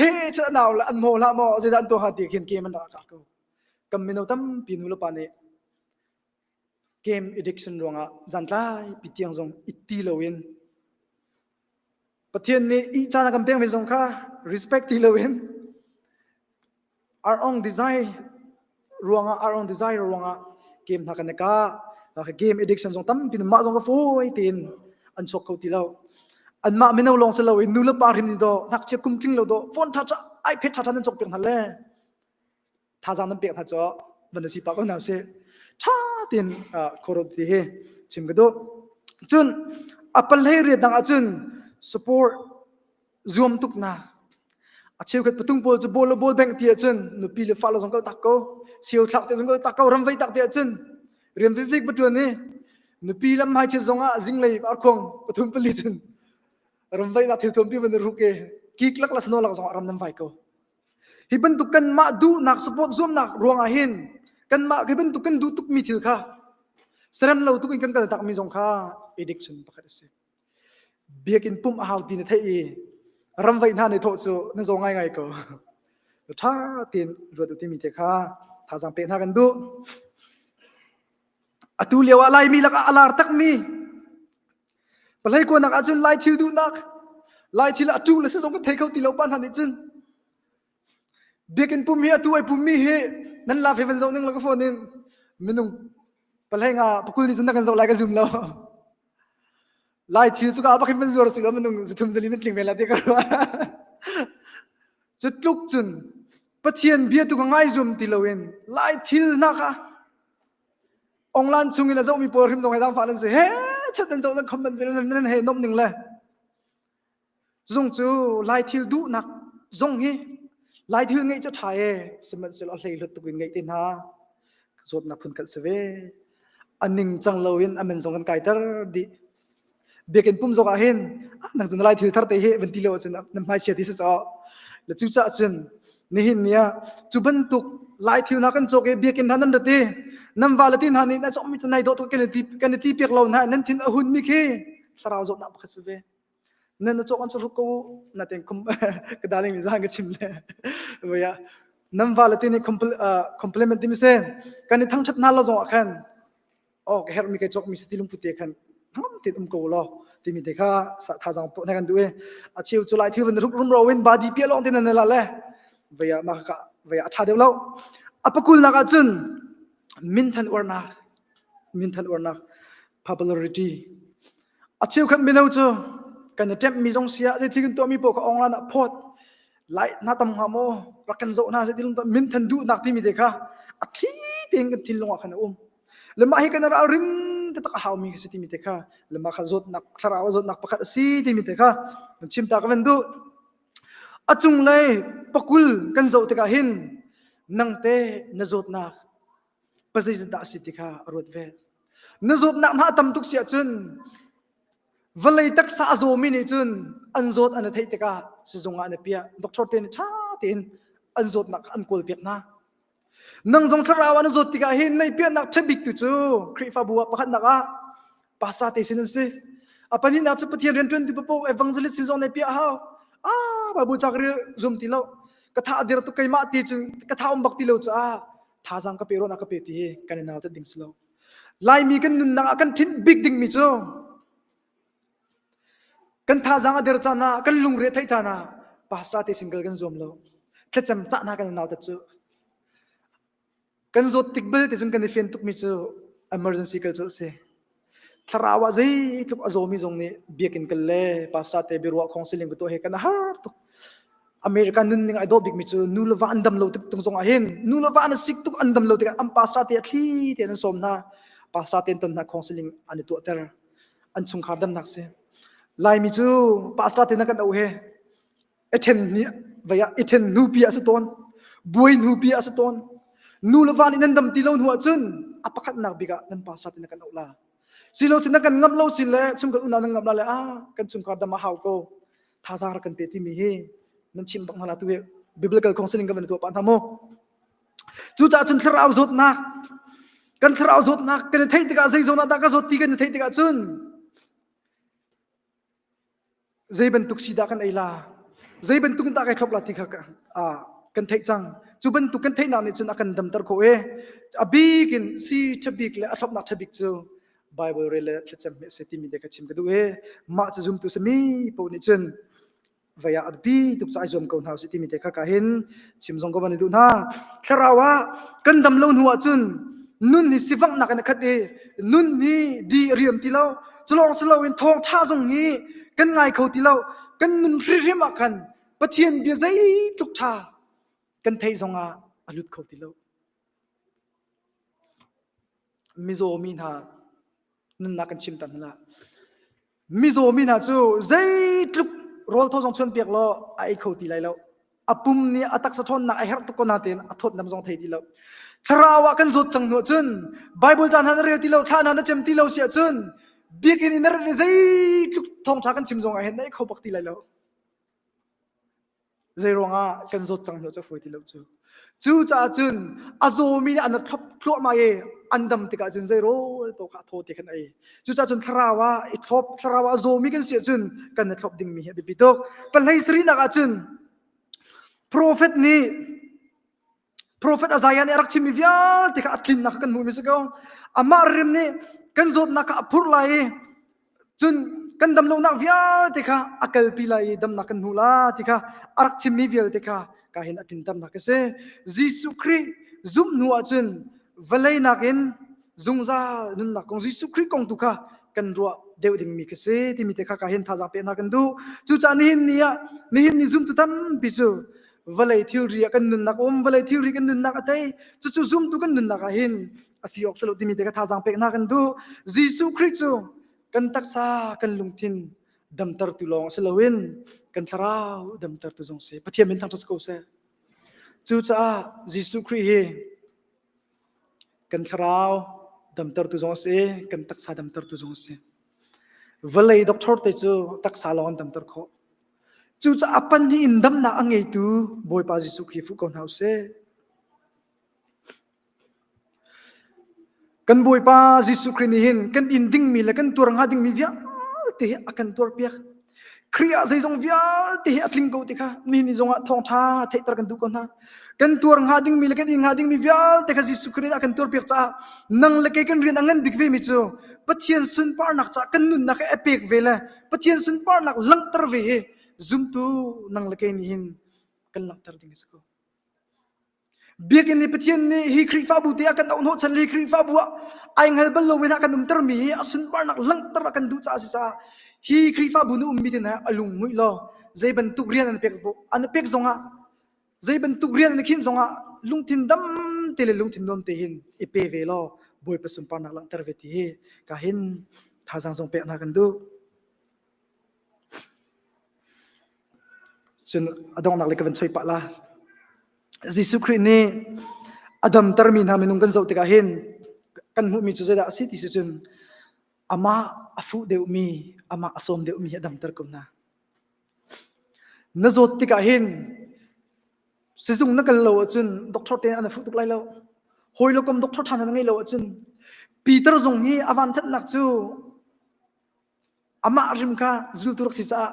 hey cha nau le an maw hlah maw zeidah an tuah hnga ti khin game an rak kah ko. Kan mino tampi nu le pa nih game addiction ruangah zantlai pi tiang zong it ti loin Pathian nih ih caan a kan pekmi zong kha respect ti loin our own desire ruangah our own desire ruangah game hna kan i kah. Game addiction zong tampi mah zong ka fawi tein an chuak kho ti lo. Anmah mino lawng si loin nu le pa hrim nih dawh ngakchia kum tling lo dawh phone ṭha ṭha iPad ṭha ṭha nan cawk piak hna le thazaang nan pek hna cu van si pah ko hna usih. Ṭha tein khoro ti hi chim ka duh. Cun a palhei riat dang ahcun support zuam tuknak a cheukhat patung pawl cu ball le ball bank ti ahcun nupi le fale zong kal tak ko sio thlak te zong kal tak ko ram vei tak ti ahcun rian vivik va ṭuan i nupi lam hmai chiat zong ah zinglei arkhuang pathum pali cun ram vei nak thil thuampi van ruk i kik lak la snow lak zong ah ram nan vai ko Hi bantuk kanmah duhnak support zuamnak ruangah hin kanmah hi bantuk kan duh tukmi thil kha serem lo tuk in kan kal takmi zong kha addiction pakhat a si. Biakinn pumh a hau ti na theih i ramvaih hna nih thawh cu na zaw ngaingai ko. Ṭha tein ruat u timi te kha thazaang pek hna kan duh. Atu lio ah Laimi lakah a lar takmi Palei kuanak ahcun Lai thil duhnak, Lai thil a tu le si zong kan thei kho ti lo pa hna nih cun biakinn pum hi atu ai pummi hi nan laf hi van zoh ning la ka phone in minung palei nga pakul nih cun na kan zoh lai ka zum lo. Lai thil cu ka bakin van zuar si lo minung zuthum zali nan tling ve la ti ka ruah. Cu tluk cun Pathian bia tu ka ngai zum ti loin Lai thil hna kha Onglan chungin a zohmi pawl hrim zong he zaangfah nan si. He chat nan zoh nan comment nan nan he nomh ning le. Zung cu lai thil duhnak zong hi lai thil ngeih cu ṭha e sihmanhsehlaw a hleihlut tuk in ngeih te hna zawtnak phun khat si ve. A ning cang loin a men zong kan kaiter dih. Biakinn pum zong ah hin nang cu na lai thil thar te hi van ti lo ahcun na hmaichia ti si caw. Le cucaah cun nihin ni ah cu bantuk lai thil hna kan cawk i biakinn hna nan rat i nan va le ti hna nih na cawkmi cu nai dawh tuk kan i ti kan i ti piak lo hna nan thin a hun mi khi thlarau zawtnak pakhat si ve. Nan na cawk an cu hruk ko na ten kum ka darling nih zan ka chim le voia nan va le ti nih compliment ti mi se kan i thangthat hna lo zong ah khan oh ka herhmi kai cawkmi si ti lungput te khan ngam te um ko law timi te kha thazaang pawh na kan duh i a cheu cu lai thil van rup rum ro in badi pia long te nan la le vaya ma ka vaya a tha deuh lo a pakul nak ah cun minthan uarnak minthan uarnak popularity a cheu khat mino cu kan i temh mi zong sia zei thil kan tuah mi paoh kha online ah phawt lai na tam hnga maw rak kan zoh hna zei thil minthan duhnak timi te kha a thli tein kan thinlung ah khan a um Le mah hi kan ralrin taktak a haumi ka si timi te kha le mah kha zawtnak thlarau zawtnak pakhat a si timi te kha kan chim ta ka van duh. A cunglei pakul kan zoh tikah hin nangte na zawtnak pazei dah a si ti kha a ruat ve. Na zawtnak hna a tam tuk si ahcun vawlei taksa a zawmi nih cun an zawt an i theih tikah sizung ah an i piah. Doctor te nih ṭha tein an zawtnak kha an kawlpiak hna. Nang zong thlarau ah na zawt tikah hin nei piahnak ṭha bik tu cu Khrihfabu ah pakhatnak ah pastor te sin an si. A pahnihnak cu Pathian rianṭuan tu paoh evangelist sin zong nei piah a hau. Ah, Bible ca ka rel zum ti lo. Ka tha a dir tuk keimah ti cun ka tha um bak ti lo caah thazaang ka pe ruahnak ka pe ti hi kan i nautat ding si lo. Laimi kan nunnak ah kan ṭhinh bik dingmi cu Kan thazaang a der caan ah, kan lungre theih caan ah pastor te sin kal kan zuam lo. Thlacam cahnak kan nautat cu. Kan zawt tik bel te cun kan i fian tukmi cu emergency kal cu si. Thlarau ah zeitluk a zawmi zong nih biakinn kal le pastor te biaruah khong siling ka tuah he kan har tuk. America nunning ai dawh bikmi cu nu le va an dam lo tik tung zong ah hin nu le va an sik tuk an dam lo tikah an pastor te a thli te an sawm hna. Pastor te an ton hna khong siling an i tuahter. An chungkhar damnak si. Laimi cu pastor te na kan auh he i ṭhen ni vei ah i ṭhen hnu pi ah si tawn. Buai hnu pi ah si tawn. Nu le va nih nan dam ti lo hnu ahcun a pakhatnak bik ah nan pastor te na kan auh la. Si lo si na kan ngamh lo si le chungkhat unau nan ngamh la le ah kan chungkhar dam a hau ko. Thazaang rak kan pe timi hi nan chim bak hna la tu hi biblical counseling kan van tuah pah hna mu. Cucaah cun thlarau zawtnak kan thlarau zawtnak kan i theih tikah zei zawn ah dah ka zawt ti kan i theih tikah cun zei bantuk si dah kan ei la zei bantuk in dah kai thlop la ti kha kan theih cang. Cu bantuk kan theihnak nih cun a kan damter khawh i a bik in si ṭha bik le a thlopnak ṭha bik cu Bible rel le thlacam hi a si timi te kha chim ka duh i mah cu zumtu sami paoh nih cun vei ah a biapi tuk ca i zuam ko hna usih timi te kha ka hin chim zong ka van i duh hna. Thlarau ah kan dam lo hnu ahcun nun hi sivanghnak in a khat i nun hi di a riam ti lo. Culawng si loin thawngṭha zong hi kan ngai kho ti lo. Kan nun hrimhrim ah khan Pathian bia zeitluk ṭha kan theih zong ah a lut kho ti lo. Mizaw mi hna nunnak kan chim ta hna. Mizaw mi hna cu zeitluk rawl thaw zong chuan piak law a ei kho ti lai lo. A pum nih a taksa ṭhawnnak a herh tuk ko natein a thawtnam zong thei ti lo. Thlarau ah kan zawt cang hnu cun Bible ca hna na rel ti lo, thla hna na cem ti lo si ahcun biakinn in na rat i zeitluk thawngṭha kan chim zong ah hin na ei kho bak ti lai lo. Zeiruangah kan zawt cang hnu cu a fawi ti lo cu. Cucaah cun a zawmi nih an thlop thluahmah i an dam tikah cun zei rawl paoh kha a thaw te khan a ei. Cucaah cun thlarau ah i thlop, thlarau ah a zawmi kan si ahcun kan i thlop dingmi hi a biapi tuk. Pahlei sarihnak ah cun profet nih Profet Isaiah nih a rak chimmi vialte kha a tlinnak kha kan hmuhmi si ko. Amah rim nih kan zawtnak kha a phurh lai i cun kan damlonak vialte kha a kalpi lai i damnak kan hmu la ti kha a rak chimmi vialte kha ka hin a tlinternak a si. Jesuh Khrih zumh hnu ahcun vawlei nakin zungzal nunnak kong Jesuh Khrih kong tu kha kan ruah deuh dingmi ka si timi te kha ka hin thazaang pek hna kan duh. Cucaah nihin ni ah nihin ni zumtu tampi cu vawlei thilri ah kan nunnak um vawlei thilri kan nunnak a tei cucu zumtu kan nunnak ah hin a si awk si lo timi te ka thazaang pek hna kan duh Jesuh Khrih cu kan taksa kan lungthin damtertu lawng si loin kan thlarau damtertu zong si Pathian min thangṭhat ko seh cucaah Jesuh Khrih hi kan thlarau damtertu zong a si kan taksa damtertu zong a si vawlei doctor te cu taksa lawng an damter khawh Cucaah pan in damnak a ngeitu Bawipa Jesuh Khrih fuh ko hna usih. Kan Bawipa Jesuh Khrih nih hin kan in dingmi le kan tuar hnga dingmi vialte hi a kan tuarpiak. Khrih ah zeizong vialte hi a tling ko ti kha nihin ni zongah thawngṭha theihter kan duh ko hna. Kan tuar hnga dingmi le kan in hnga dingmi vialte kha Jesuh Khrih nih a kan tuarpiak caah nang le kei kan rian a ngan bik vemi cu Pathian sunparnak caah kan nunnak hi a pek ve le Pathian sunparnak langhter ve hi zumtu nang le kei nih hin kan langhter ding a si ko. Biakinn nih Pathian nih hi Khrihfabu te ah kan auhnawh chan le hi Khrihfabu ah ai hngal bal lomi hna kan umtermi hi a sunparnak langhter a kan duh caah a si caah hi Khrihfabu na ummi te hna a lung hmuih law zei bantuk rian an pek an pek zongah zei bantuk rian na khin zongah lungthin dam te le lungthin nuam te hin i pe ve law Bawipa sunparnak langhter ve ti hi ka hin thazaang zong pek hna kan duh. Cun a donghnak le ka van choi pah la. Jesuh Khrih nih a damtermi hna minung kan zoh tikah hin kan hmuhmi cu zeidah a si ti si cun amah a fuh deuhmi, amah a sawm deuhmi hi a damter ko hna. Na zawt tikah hin sizung na kal lo ahcun doctor te an fuh tuk lai lo. Hawi le kom doctor ṭha na ngei lo ahcun Peter zong hi a van ṭhatnak cu amah rim kha zultu rak si caah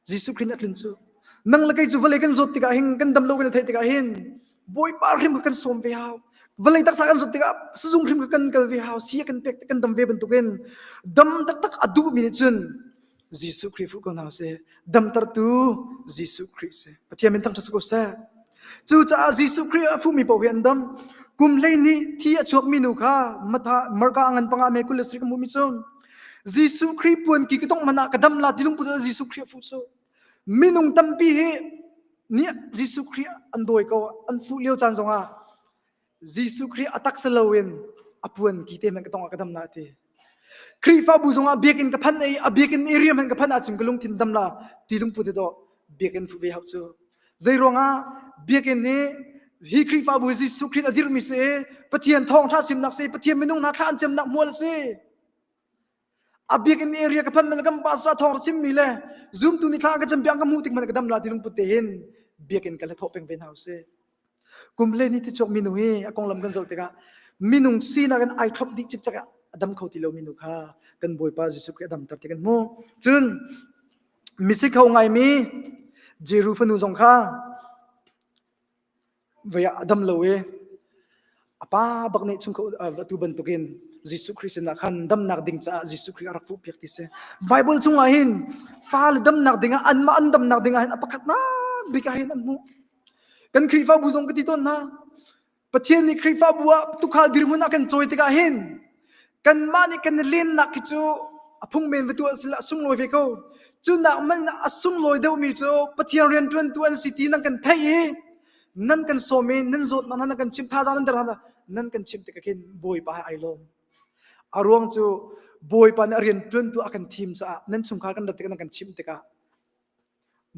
Jesuh Khrih nih a tlun cu. Nang le kei cu vawlei kan zawt tikah hin kan dam lo kan i theih tikah hin Bawipa hrim kha kan sawm ve hau. Vawlei taksa kan zawt tikah sizung hrim kha kan kal ve hau. Si a kan pek kan dam ve bantukin dam taktak a duhmi nih cun Jesuh Khrih fuh ko hna usih. Damtertu Jesuh Khrih si. Pathian min thangṭhat si ko seh. Cucaah Jesuh Khrih a fuhmi paoh hi an dam. Kum 12 thi a chuakmi nu kha Matha Marka a ngan panga me 27 ka hmuhmi cu Jesuh Khrih puan ki ka tongh hmanh ah ka dam la ti lungput ah Jesuh Khrih a fuh cu. Minung tampi hi nih Jesuh Khrih an dawi ko an fuh lio caan zongah Jesuh Khrih a taksa loin a puan ki te hmanh ka tongh ah ka dam la ti. Khrihfabu zongah biakinn ka phan i a biakinn area hmanh ka phan ahcun ka lungthin dam la ti lungput hi dawh biakinn fuh ve hau cu. Zei ruangah biakinn hi hi Khrihfabu hi Jesuh Khrih a dirhmi si i Pathian thawngṭha simnak si Pathian minung hna thla an cemnak hmual a si. A biakinn area ka phan man kan pastor thawng chimmi le zumtu nih thla ka cem piak ka hmuh tik man ka dam la ti lungput te hin biakinn ka le thawh peng ve hna usih. Kum le ni ti chuak minu hi a konglam kan zoh tikah minung sinak in ai thlop dih cikcek ah a dam kho ti lo minu kha kan Bawipa Jesuh Khrih a damter ti kan hmuh. Cun misikho ngaimi Jeru fanu zong kha vei ah a dam lo i a pa bak nih chung tu bantukin Jesuh Khrih sinah khan damnak ding caah Jesuh Khrih a rak fuhpiak ti si. Bible chungah hin fale damnak dingah anmah an damnak dingah hin a pakhatnak bik ah hin an hmuh. Kan Khrihfabu zong ka ti tawn hna. Pathian nih Khrihfabu ah tukhal dirhmun a kan cawi tikah hin kanmah nih kan i lennak khi cu a phung men va tuah sila a sunglawi ve ko. Cu nak man a sunglawi deuhmi cu Pathian rianṭuantu an si ti nan kan theih i nan kan sawm i nan zawtnak nan kan chimh thazaang nan der hna nan kan chimh tikah khin Bawipa he ai lawm. A ruang cu Bawipa nih a rianṭuantu a kan thim caah nan chungkhar kan rat tikah nan kan chimh tikah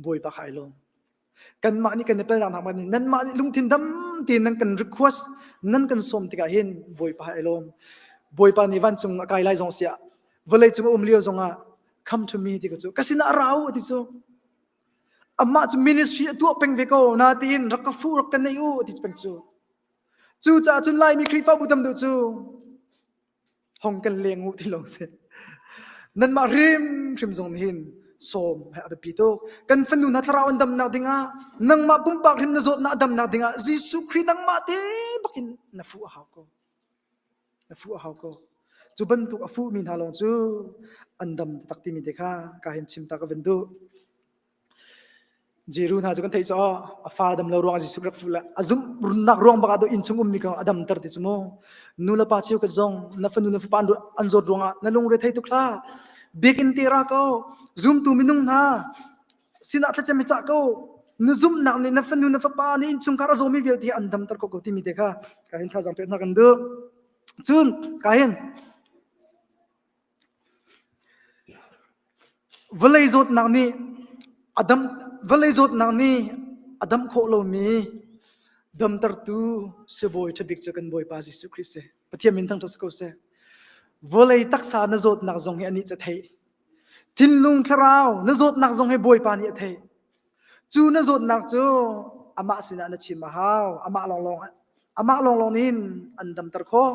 Bawipa kha ai lawm. Kanmah nih kan i pelnak nak nih nanmah nih lungthin dam tein nan kan request nan kan sawm tikah hin Bawipa ai lawm. Bawipa nih vancung a kai lai zong siah vawlei cung a um lio zongah come to me ti ko cu ka sinah ra u ti cu amah cu ministry a tuah peng ve ko na tiin rak ka fu rak ka nei u ti peng cu cu caah cun Laimi Khrihfabu tam deuh cu hong kan leng u ti lo si nanmah hrimhrim zong nih hin sawm he a biapi tuk kan fanu hna thlarau an damnak dingah nangmah pumpak hrim na zawtnak a damnak dingah Jesuh Khrih nangmah te bakin na fuh a hau ko na fuh a hau ko cu bantuk a fuhmi hna lawng cu an dam tak timi te kha ka hin chim ta ka van duh Jeru hna cu kan theih cu a fa dam lo ruang Jesuh rak fuh le a zumhnak ruang bak ah do inn chung ummi kong a damter ti cu mu nu le pa cheu ka zong na fanu na fapa an zawt ruangah na lungre thei tuk hlah biakinn te ra ko zumtu minung hna sinah thlacam hi cah ko na zumhnak nih na fanu na fapa nih innchungkhar a zawmi vialte an damter ko ko timi te kha ka hin thazaang pek hna kan duh cun ka hin Vawlei zawtnak nih a dam vawlei zawtnak nih a dam khawh lomi damtertu sibawi ṭha bik cu kan Bawipa Jesuh Khrih si. Pathian min thangṭhat si ko seh. Vawlei taksa na zawtnak zong hi anih cu a theih. Thinlung thlarau na zawtnak zong hi Bawipa nih a theih. Cu na zawtnak cu amah sinah na chim a hau. Amah lawnglawng amah lawnglawng nih hin an damter khawh.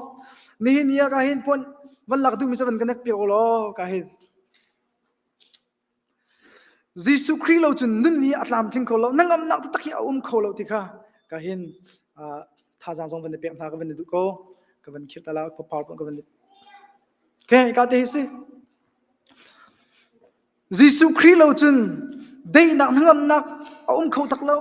Nihin ni ah ka hin puan van lak duhmi cu van ka nek piak u law ka hin. Jesuh Khrih lo cun nun hi a tlamtling kho lo. Na ngamnak taktak hi a um kho lo ti kha ka hin thazaang zong van i pek hna ka van i duh ko. Ka van khirh ta la PowerPoint ka van i Okay, ka te hi si. Jesuh Khrih lo cun daihnak hnangamnak a um kho tak lo.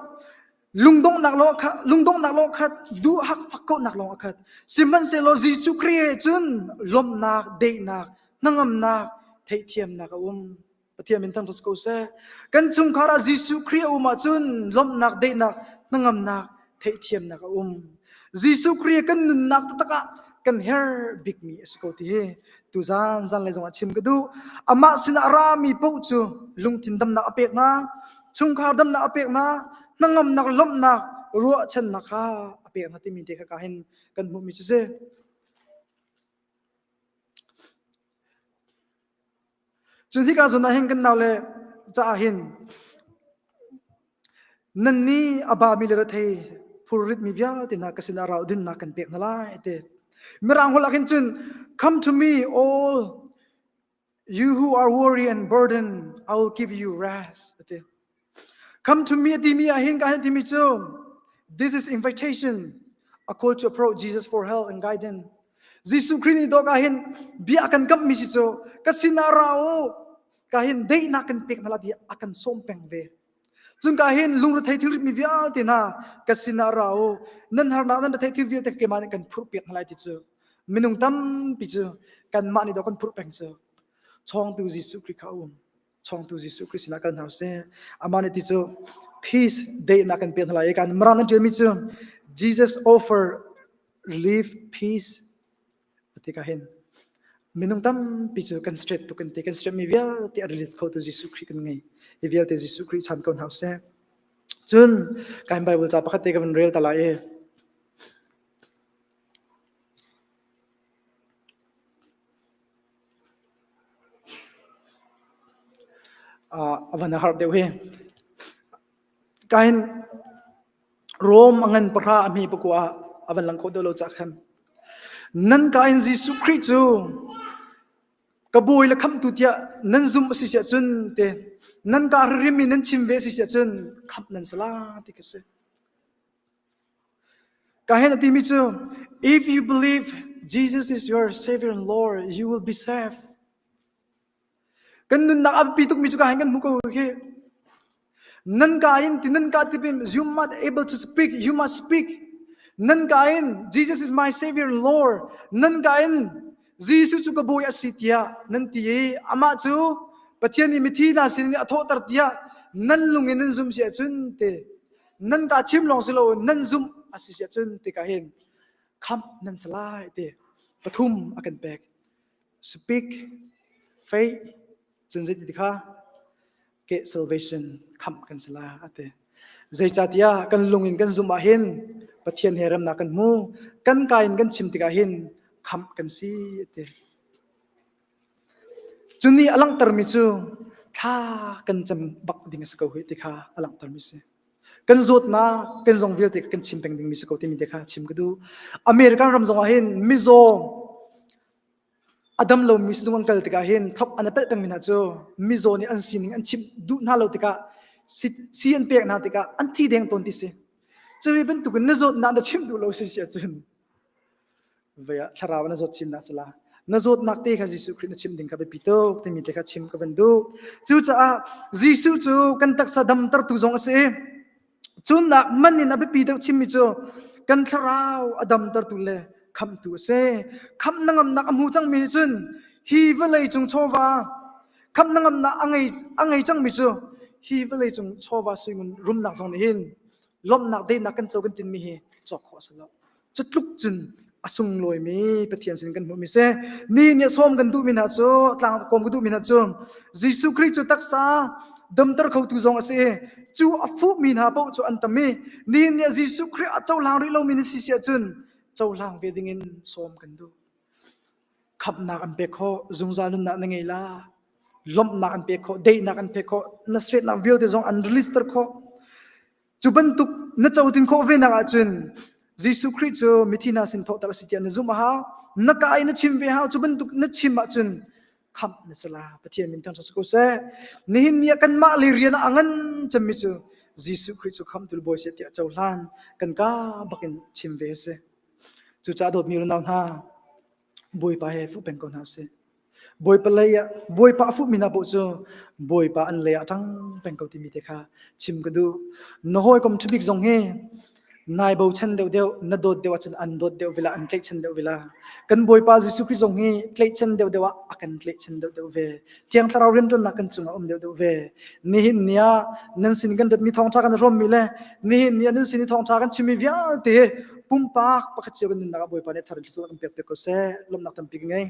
Lungdonghnak lawng kha lungdonghnak lawng khat duhhak fakkohnak lawng a khat. Sihmanhsehlaw Jesuh Khrih he cun lawmhnak, daihnak, hnangamnak, theihthiamnak a um. Pathian min thangṭhat ko seh. Kan chungkhar ah Jesuh Khrih a um ahcun lawmhnak, daihnak, hnangamnak, theihthiamnak a um. Jesuh Khrih kan nunnak taktak ah kan herh bikmi a si ko ti hi tuzan zanlei zongah chim ka duh. Amah sinah a rami paoh cu lungthin damnak a pek hna, chungkhar damnak a pek hna, hnangamnak, lawmhnak, ruahchannak kha a pek hna timi te kha ka hin kan hmuhmi cu si. Cun hika zawn ah hin kan naule caah hin nannih a bami le rethei phurritmi vialte hna ka sinah ra u dinnak kan pek hna lai ti. Mirang holh ah khin cun come to me all you who are weary and burdened I will give you rest ati. Come to me a timi ah hin ka hin timi cu this is invitation a call to approach Jesus for help and guidance. Jesuh Khrih nih dawk ah hin bia kan kamh mi si cu ka sinah ra u ka hin daihnak kan pek hna la ti a kan sawm peng ve. Cun ka hin lungrethei thilrit mi vialte hna ka sinah ra u nan harnak nan rethei thil vialte keimah nih kan phurh piak hna lai ti cu minung tampi cu kanmah nih dawh kan phurh peng cu chawngtu Jesuh Khrih kha a um. chawngtu Jesuh Khrih sinah kal hna usih. Amah nih ti cu peace daihnak kan pek hna lai i kan Mirang nan ṭialmi cu Jesus offer relief peace ti ka hin. Minung tampi cu kan straight tuk kan ti. Kan straight mi vialte a release kho tu Jesuh Khrih kan ngei. Hi vialte Jesuh Khrih chan ko hna usih. Cun kan Bible ca pakhat te ka van rel ta lai i a van a harh deuh hi. Kain Rom a ngan pahra a hme pakua ah a van lang khawh deuh lo cah khan. Nan ka in Jesuh Khrih cu ka bawi le khamhtu tiah nan zumh a si siah cun te nan ka rim in nan chim ve a si siah cun khamh nan si la ti ka si. Ka hen a timi cu if you believe Jesus is your savior and Lord you will be saved. Kan nunnak a biapi tukmi cu ka hin kan hmu ko khi. Nan ka in ti nan ka ti pin you must able to speak you must speak. Nan ka in Jesus is my savior and Lord. Nan ka in Jesuh cu ka bawi a si tiah nan ti i amah cu Pathian nih mithi hna sin in a thawhter tiah nan lung in nan zumh si ahcun te nan ka chim lawng si lo nan zumh a si si ahcun ti ka hin khamh nan si lai ti pathum a kan pek. Speak, faith, cun zeiti ti kha ke salvation khamh kan si la a ti. Zeicahtiah kan lung in kan zumh ah hin Pathian he remnak kan hmu. Kan ka in kan chim tikah hin khamh kan si a ti. Cu nih a langhtermi cu thla kan cam bak ding a si ko hih ti kha a langhtermi si. Kan zawtnak, kan zong vialte kan chim peng dingmi si ko timi te kha chim ka duh. American ram zong ah hin mizaw a dam lomi sizung an kal tikah hin thlop an i pelh pengmi hna cu mizaw nih an sining an chimh duh hna lo tikah si an pek hna tikah an thi deng tawn ti si. Cuvi bantukin na zawtnak na chimh duh lo si si ahcun vei ah thlarau na zawt chin nak sala na zawtnak te kha Jesuh Khrih na chimh ding kha biapi tuk timi te kha chim ka van duh. Cucaah Jesuh cu kan taksa damtertu zong a si i Cunnak man in a biapi deuh chimmi cu kan thlarau a damtertu le khamhtu a si. Khamh na ngamnak a hmu cangmi nih cun hi vawlei cung chawva khamh na ngamnak a ngei a ngei cangmi cu hi vawlei cung chawva suingun rumnak zong nih hin lawmhnak deinak kan co kan tinmi hi cawk khawh a si lo. Cu tluk cun a sunglawimi Pathian sin kan hmuhmi si. Mi nih sawm kan duhmi hna cu tlang kawm ka duhmi hna cu Jesuh Khrih cu taksa damter khotu zong a si i cu a fuhmi hna paoh cu an tam i nihin nih Jesuh Khrih a cohlang rih lomi na si si ahcun cohlang ve dingin sawm kan duh. Khamhnak an pek khawh, zungzal nunnak na ngei la, lawmhnak an pek khawh, daihnak an pek khawh, na svetnak vialte zong an release ter khawh. Cu bantuk na cotin khawh ve nak ahcun Jesuh Khrih cu mithi hna sin thawhter a si tiah na zumh a hau. Na ka i na chim ve hau. Cu bantuk na chim ahcun khamh na si la. Pathian min thangṭhat si ko seh. Nihin ni ah kanmah le rian ah a ngan cemmi cu Jesuh Khrih cu khamhtu le Bawi si tiah cohlan kan ka bakin chim ve a si. Cucaah dawtmi unau hna, Bawipa he fuh peng ko hna usih. Bawipa lei ah Bawipa a fuhmi hna paoh cu Bawipa an lei ah a ṭang peng ko timi te kha chim ka duh. Na hawikom ṭhabik zong hi nai bochan deuhdeuh, na dawt deuh ahcun an dawt deuh vela, an tlaihchan deuh vela. Kan Bawipa Jesuh Khrih zong hi tlaihchan deuhdeuh ah a kan tlaihchan deuhdeuh ve. Thiang Thlarau rianṭuannak kan cungah um deuhdeuh ve. Nihin ni ah nan sin kan ratmi thawngṭha kan hrawmmi le nihin ni ah nan sin i thawngṭha kan chimmi vialte pumpak pakhat cio kan nunnak ah Bawipa nih thar in thluachuah kan pek piak ko seh. Lawmhnak tampi ka ngei.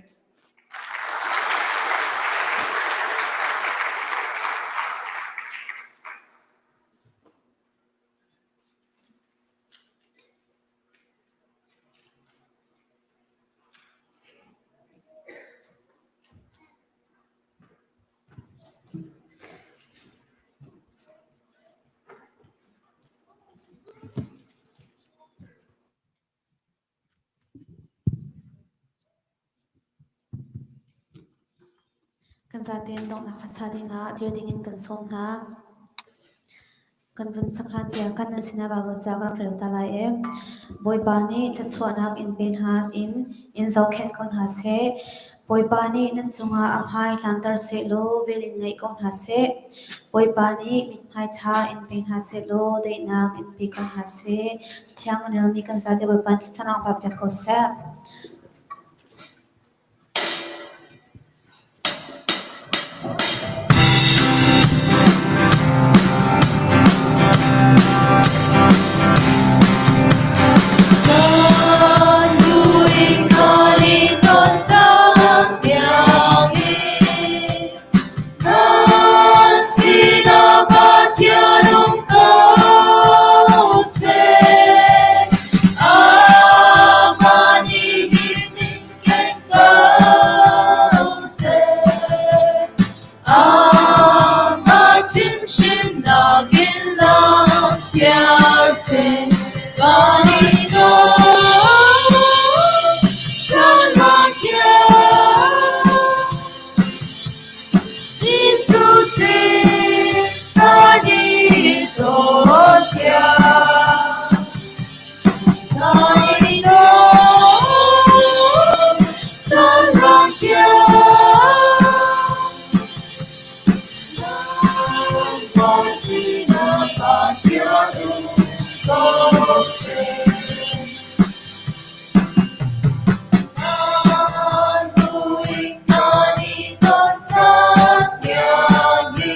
Kan zaten donghnak hmasa dingah dir dingin kan sawm hna. Kan vun sak hlan tiang kan nan sinah Baibal ca ka rak rel ta lai i Bawipa nih thluachuahnak in pe hna in in zohkhenh ko hna seh. Bawipa nih nan cungah a hmai tlanter sehlaw vel in ngaih ko hna seh. Bawipa nih mithmai ṭha in pe hna sehlaw daihnak in pe ko hna seh. Cathiang a relmi kan zate Bawipa nih thluachuahnak pa pek ko seh. Chimhhrinnak in lam sial seh, kan i dawt, caan Jesuh sin kan i dawt tiang. Kan i dawt, caan rak kiang. Nangmah sinah Pathian um ko seh. Nan buin nan i ton caan tiang hi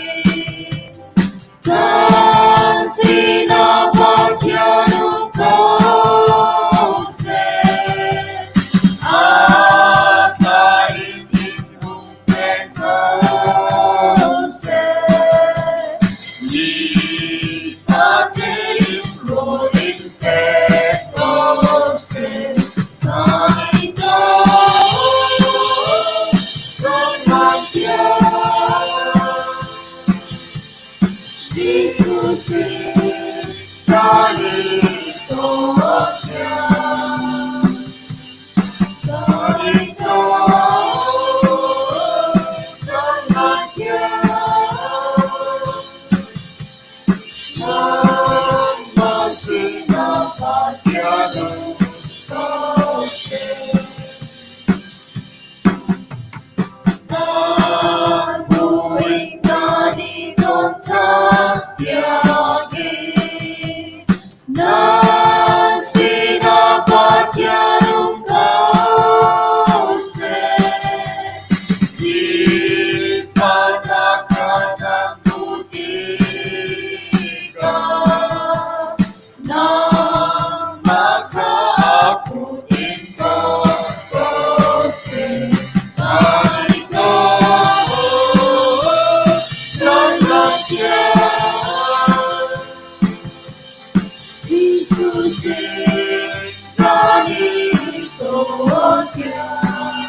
kan sinah Pathian um ko seh. A thla in in um peng ko seh. Nifate in rawl in pe ko seh. Kan i dawt, kan rak tiang. Jesuh sin kan i dawt tiang. Kan i dawt, kan rak tiang. Nangmah sinah Pathian um ko seh. Nan buin kan i ton caan tiang hi nan sinah Pathian um ko seh. Sifahnak kha na hmuh tikah nangmah kha a kut in tawk ko seh. Kan i dawt, kan rak tiang. Jesuh sin kan i dawt tiang.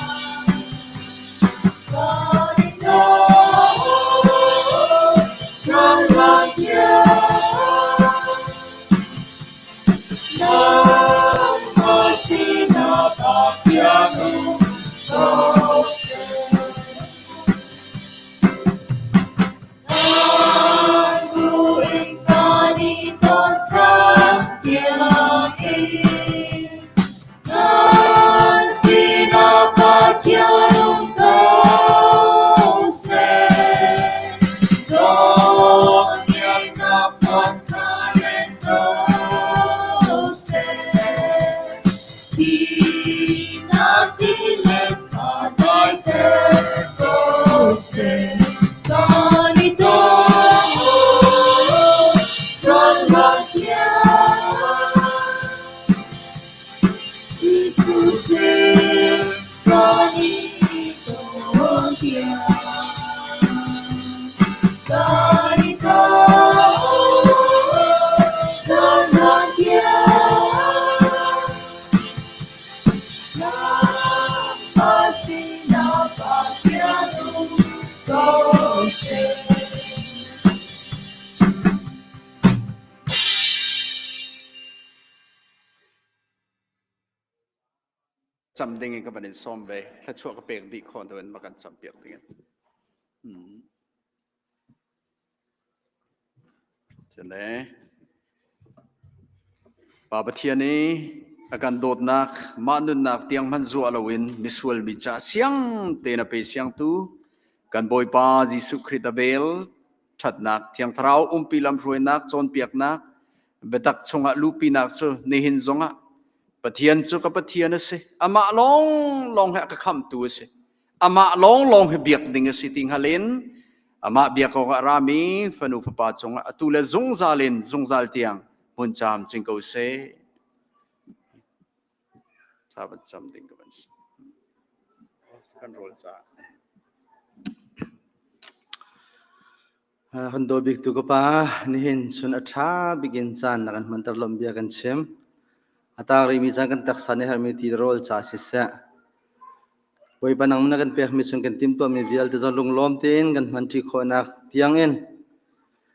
Kan i dawt, kan rak tiang. Nangmah sinah Pathian um ko seh. Kan buin kan i ton caan tiang hi nan sinah Pathian um ko seh. Dawtnak puan kha len ko seh. Thihnak tilet kha daiter ko seh. Kan i dawt, kan rak tiang. Jesuh sin kan i dawt tiang. Kan i dawt, kan rak tiang. Nangmah sinah Pathian um ko seh. Cam ding in ka van in sawm ve. Thluachuah ka pek dih khawh in ma kan cam piak ding in. Hmm. Cule Pa Pathian i a kan dawtnak mah nunnak tiang hmanh zuah loin misual mi ca siang tein a pe siangtu kan Bawipa Jesuh Khrih a vel ṭhatnak Thiang Thlarau umpi lamhruainak cawnpiaknak biatak chungah luhpinak cu nihin zongah Pathian cu ka Pathian a si amah lawnglawng he a ka khamhtu a si Amah lawnglawng hi biak ding a si ti hngal in amah biak awkah a rami fanu fapa cungah atu le zungzal in zungzal tiang hmun caam cing ko seh. Tha van cam ding ka van si. Kan rawl caah. Kan daw bik tu ka pa, nihin chun a ṭha bik in caan na kan hmanter lawmh bia kan chim. A taang rihmi caan kan taksa nih herhmi ti rawl ca siseh. Bawipa nang na kan pekmi chung kan timhtuahmi vialte zong lunglawm tein kan hmanṭi khawhnak tiangin.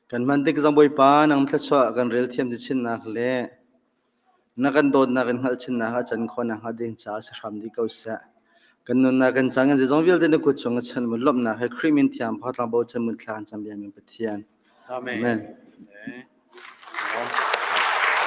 Kan hman tik zong Bawipa nang thluachuah kan rel thiam ti chinnak le na kan dawtnak kan hngalh chinnak a can khawh nakhnga ding caah si hram dih ko seh. Kan nunnak kan cang kan zeizong vialte na kut chung a chan mun lawmhnak he Khrih min thiang phawtlang bochan mun thla kan cam biami Pathian. Amen. Amen.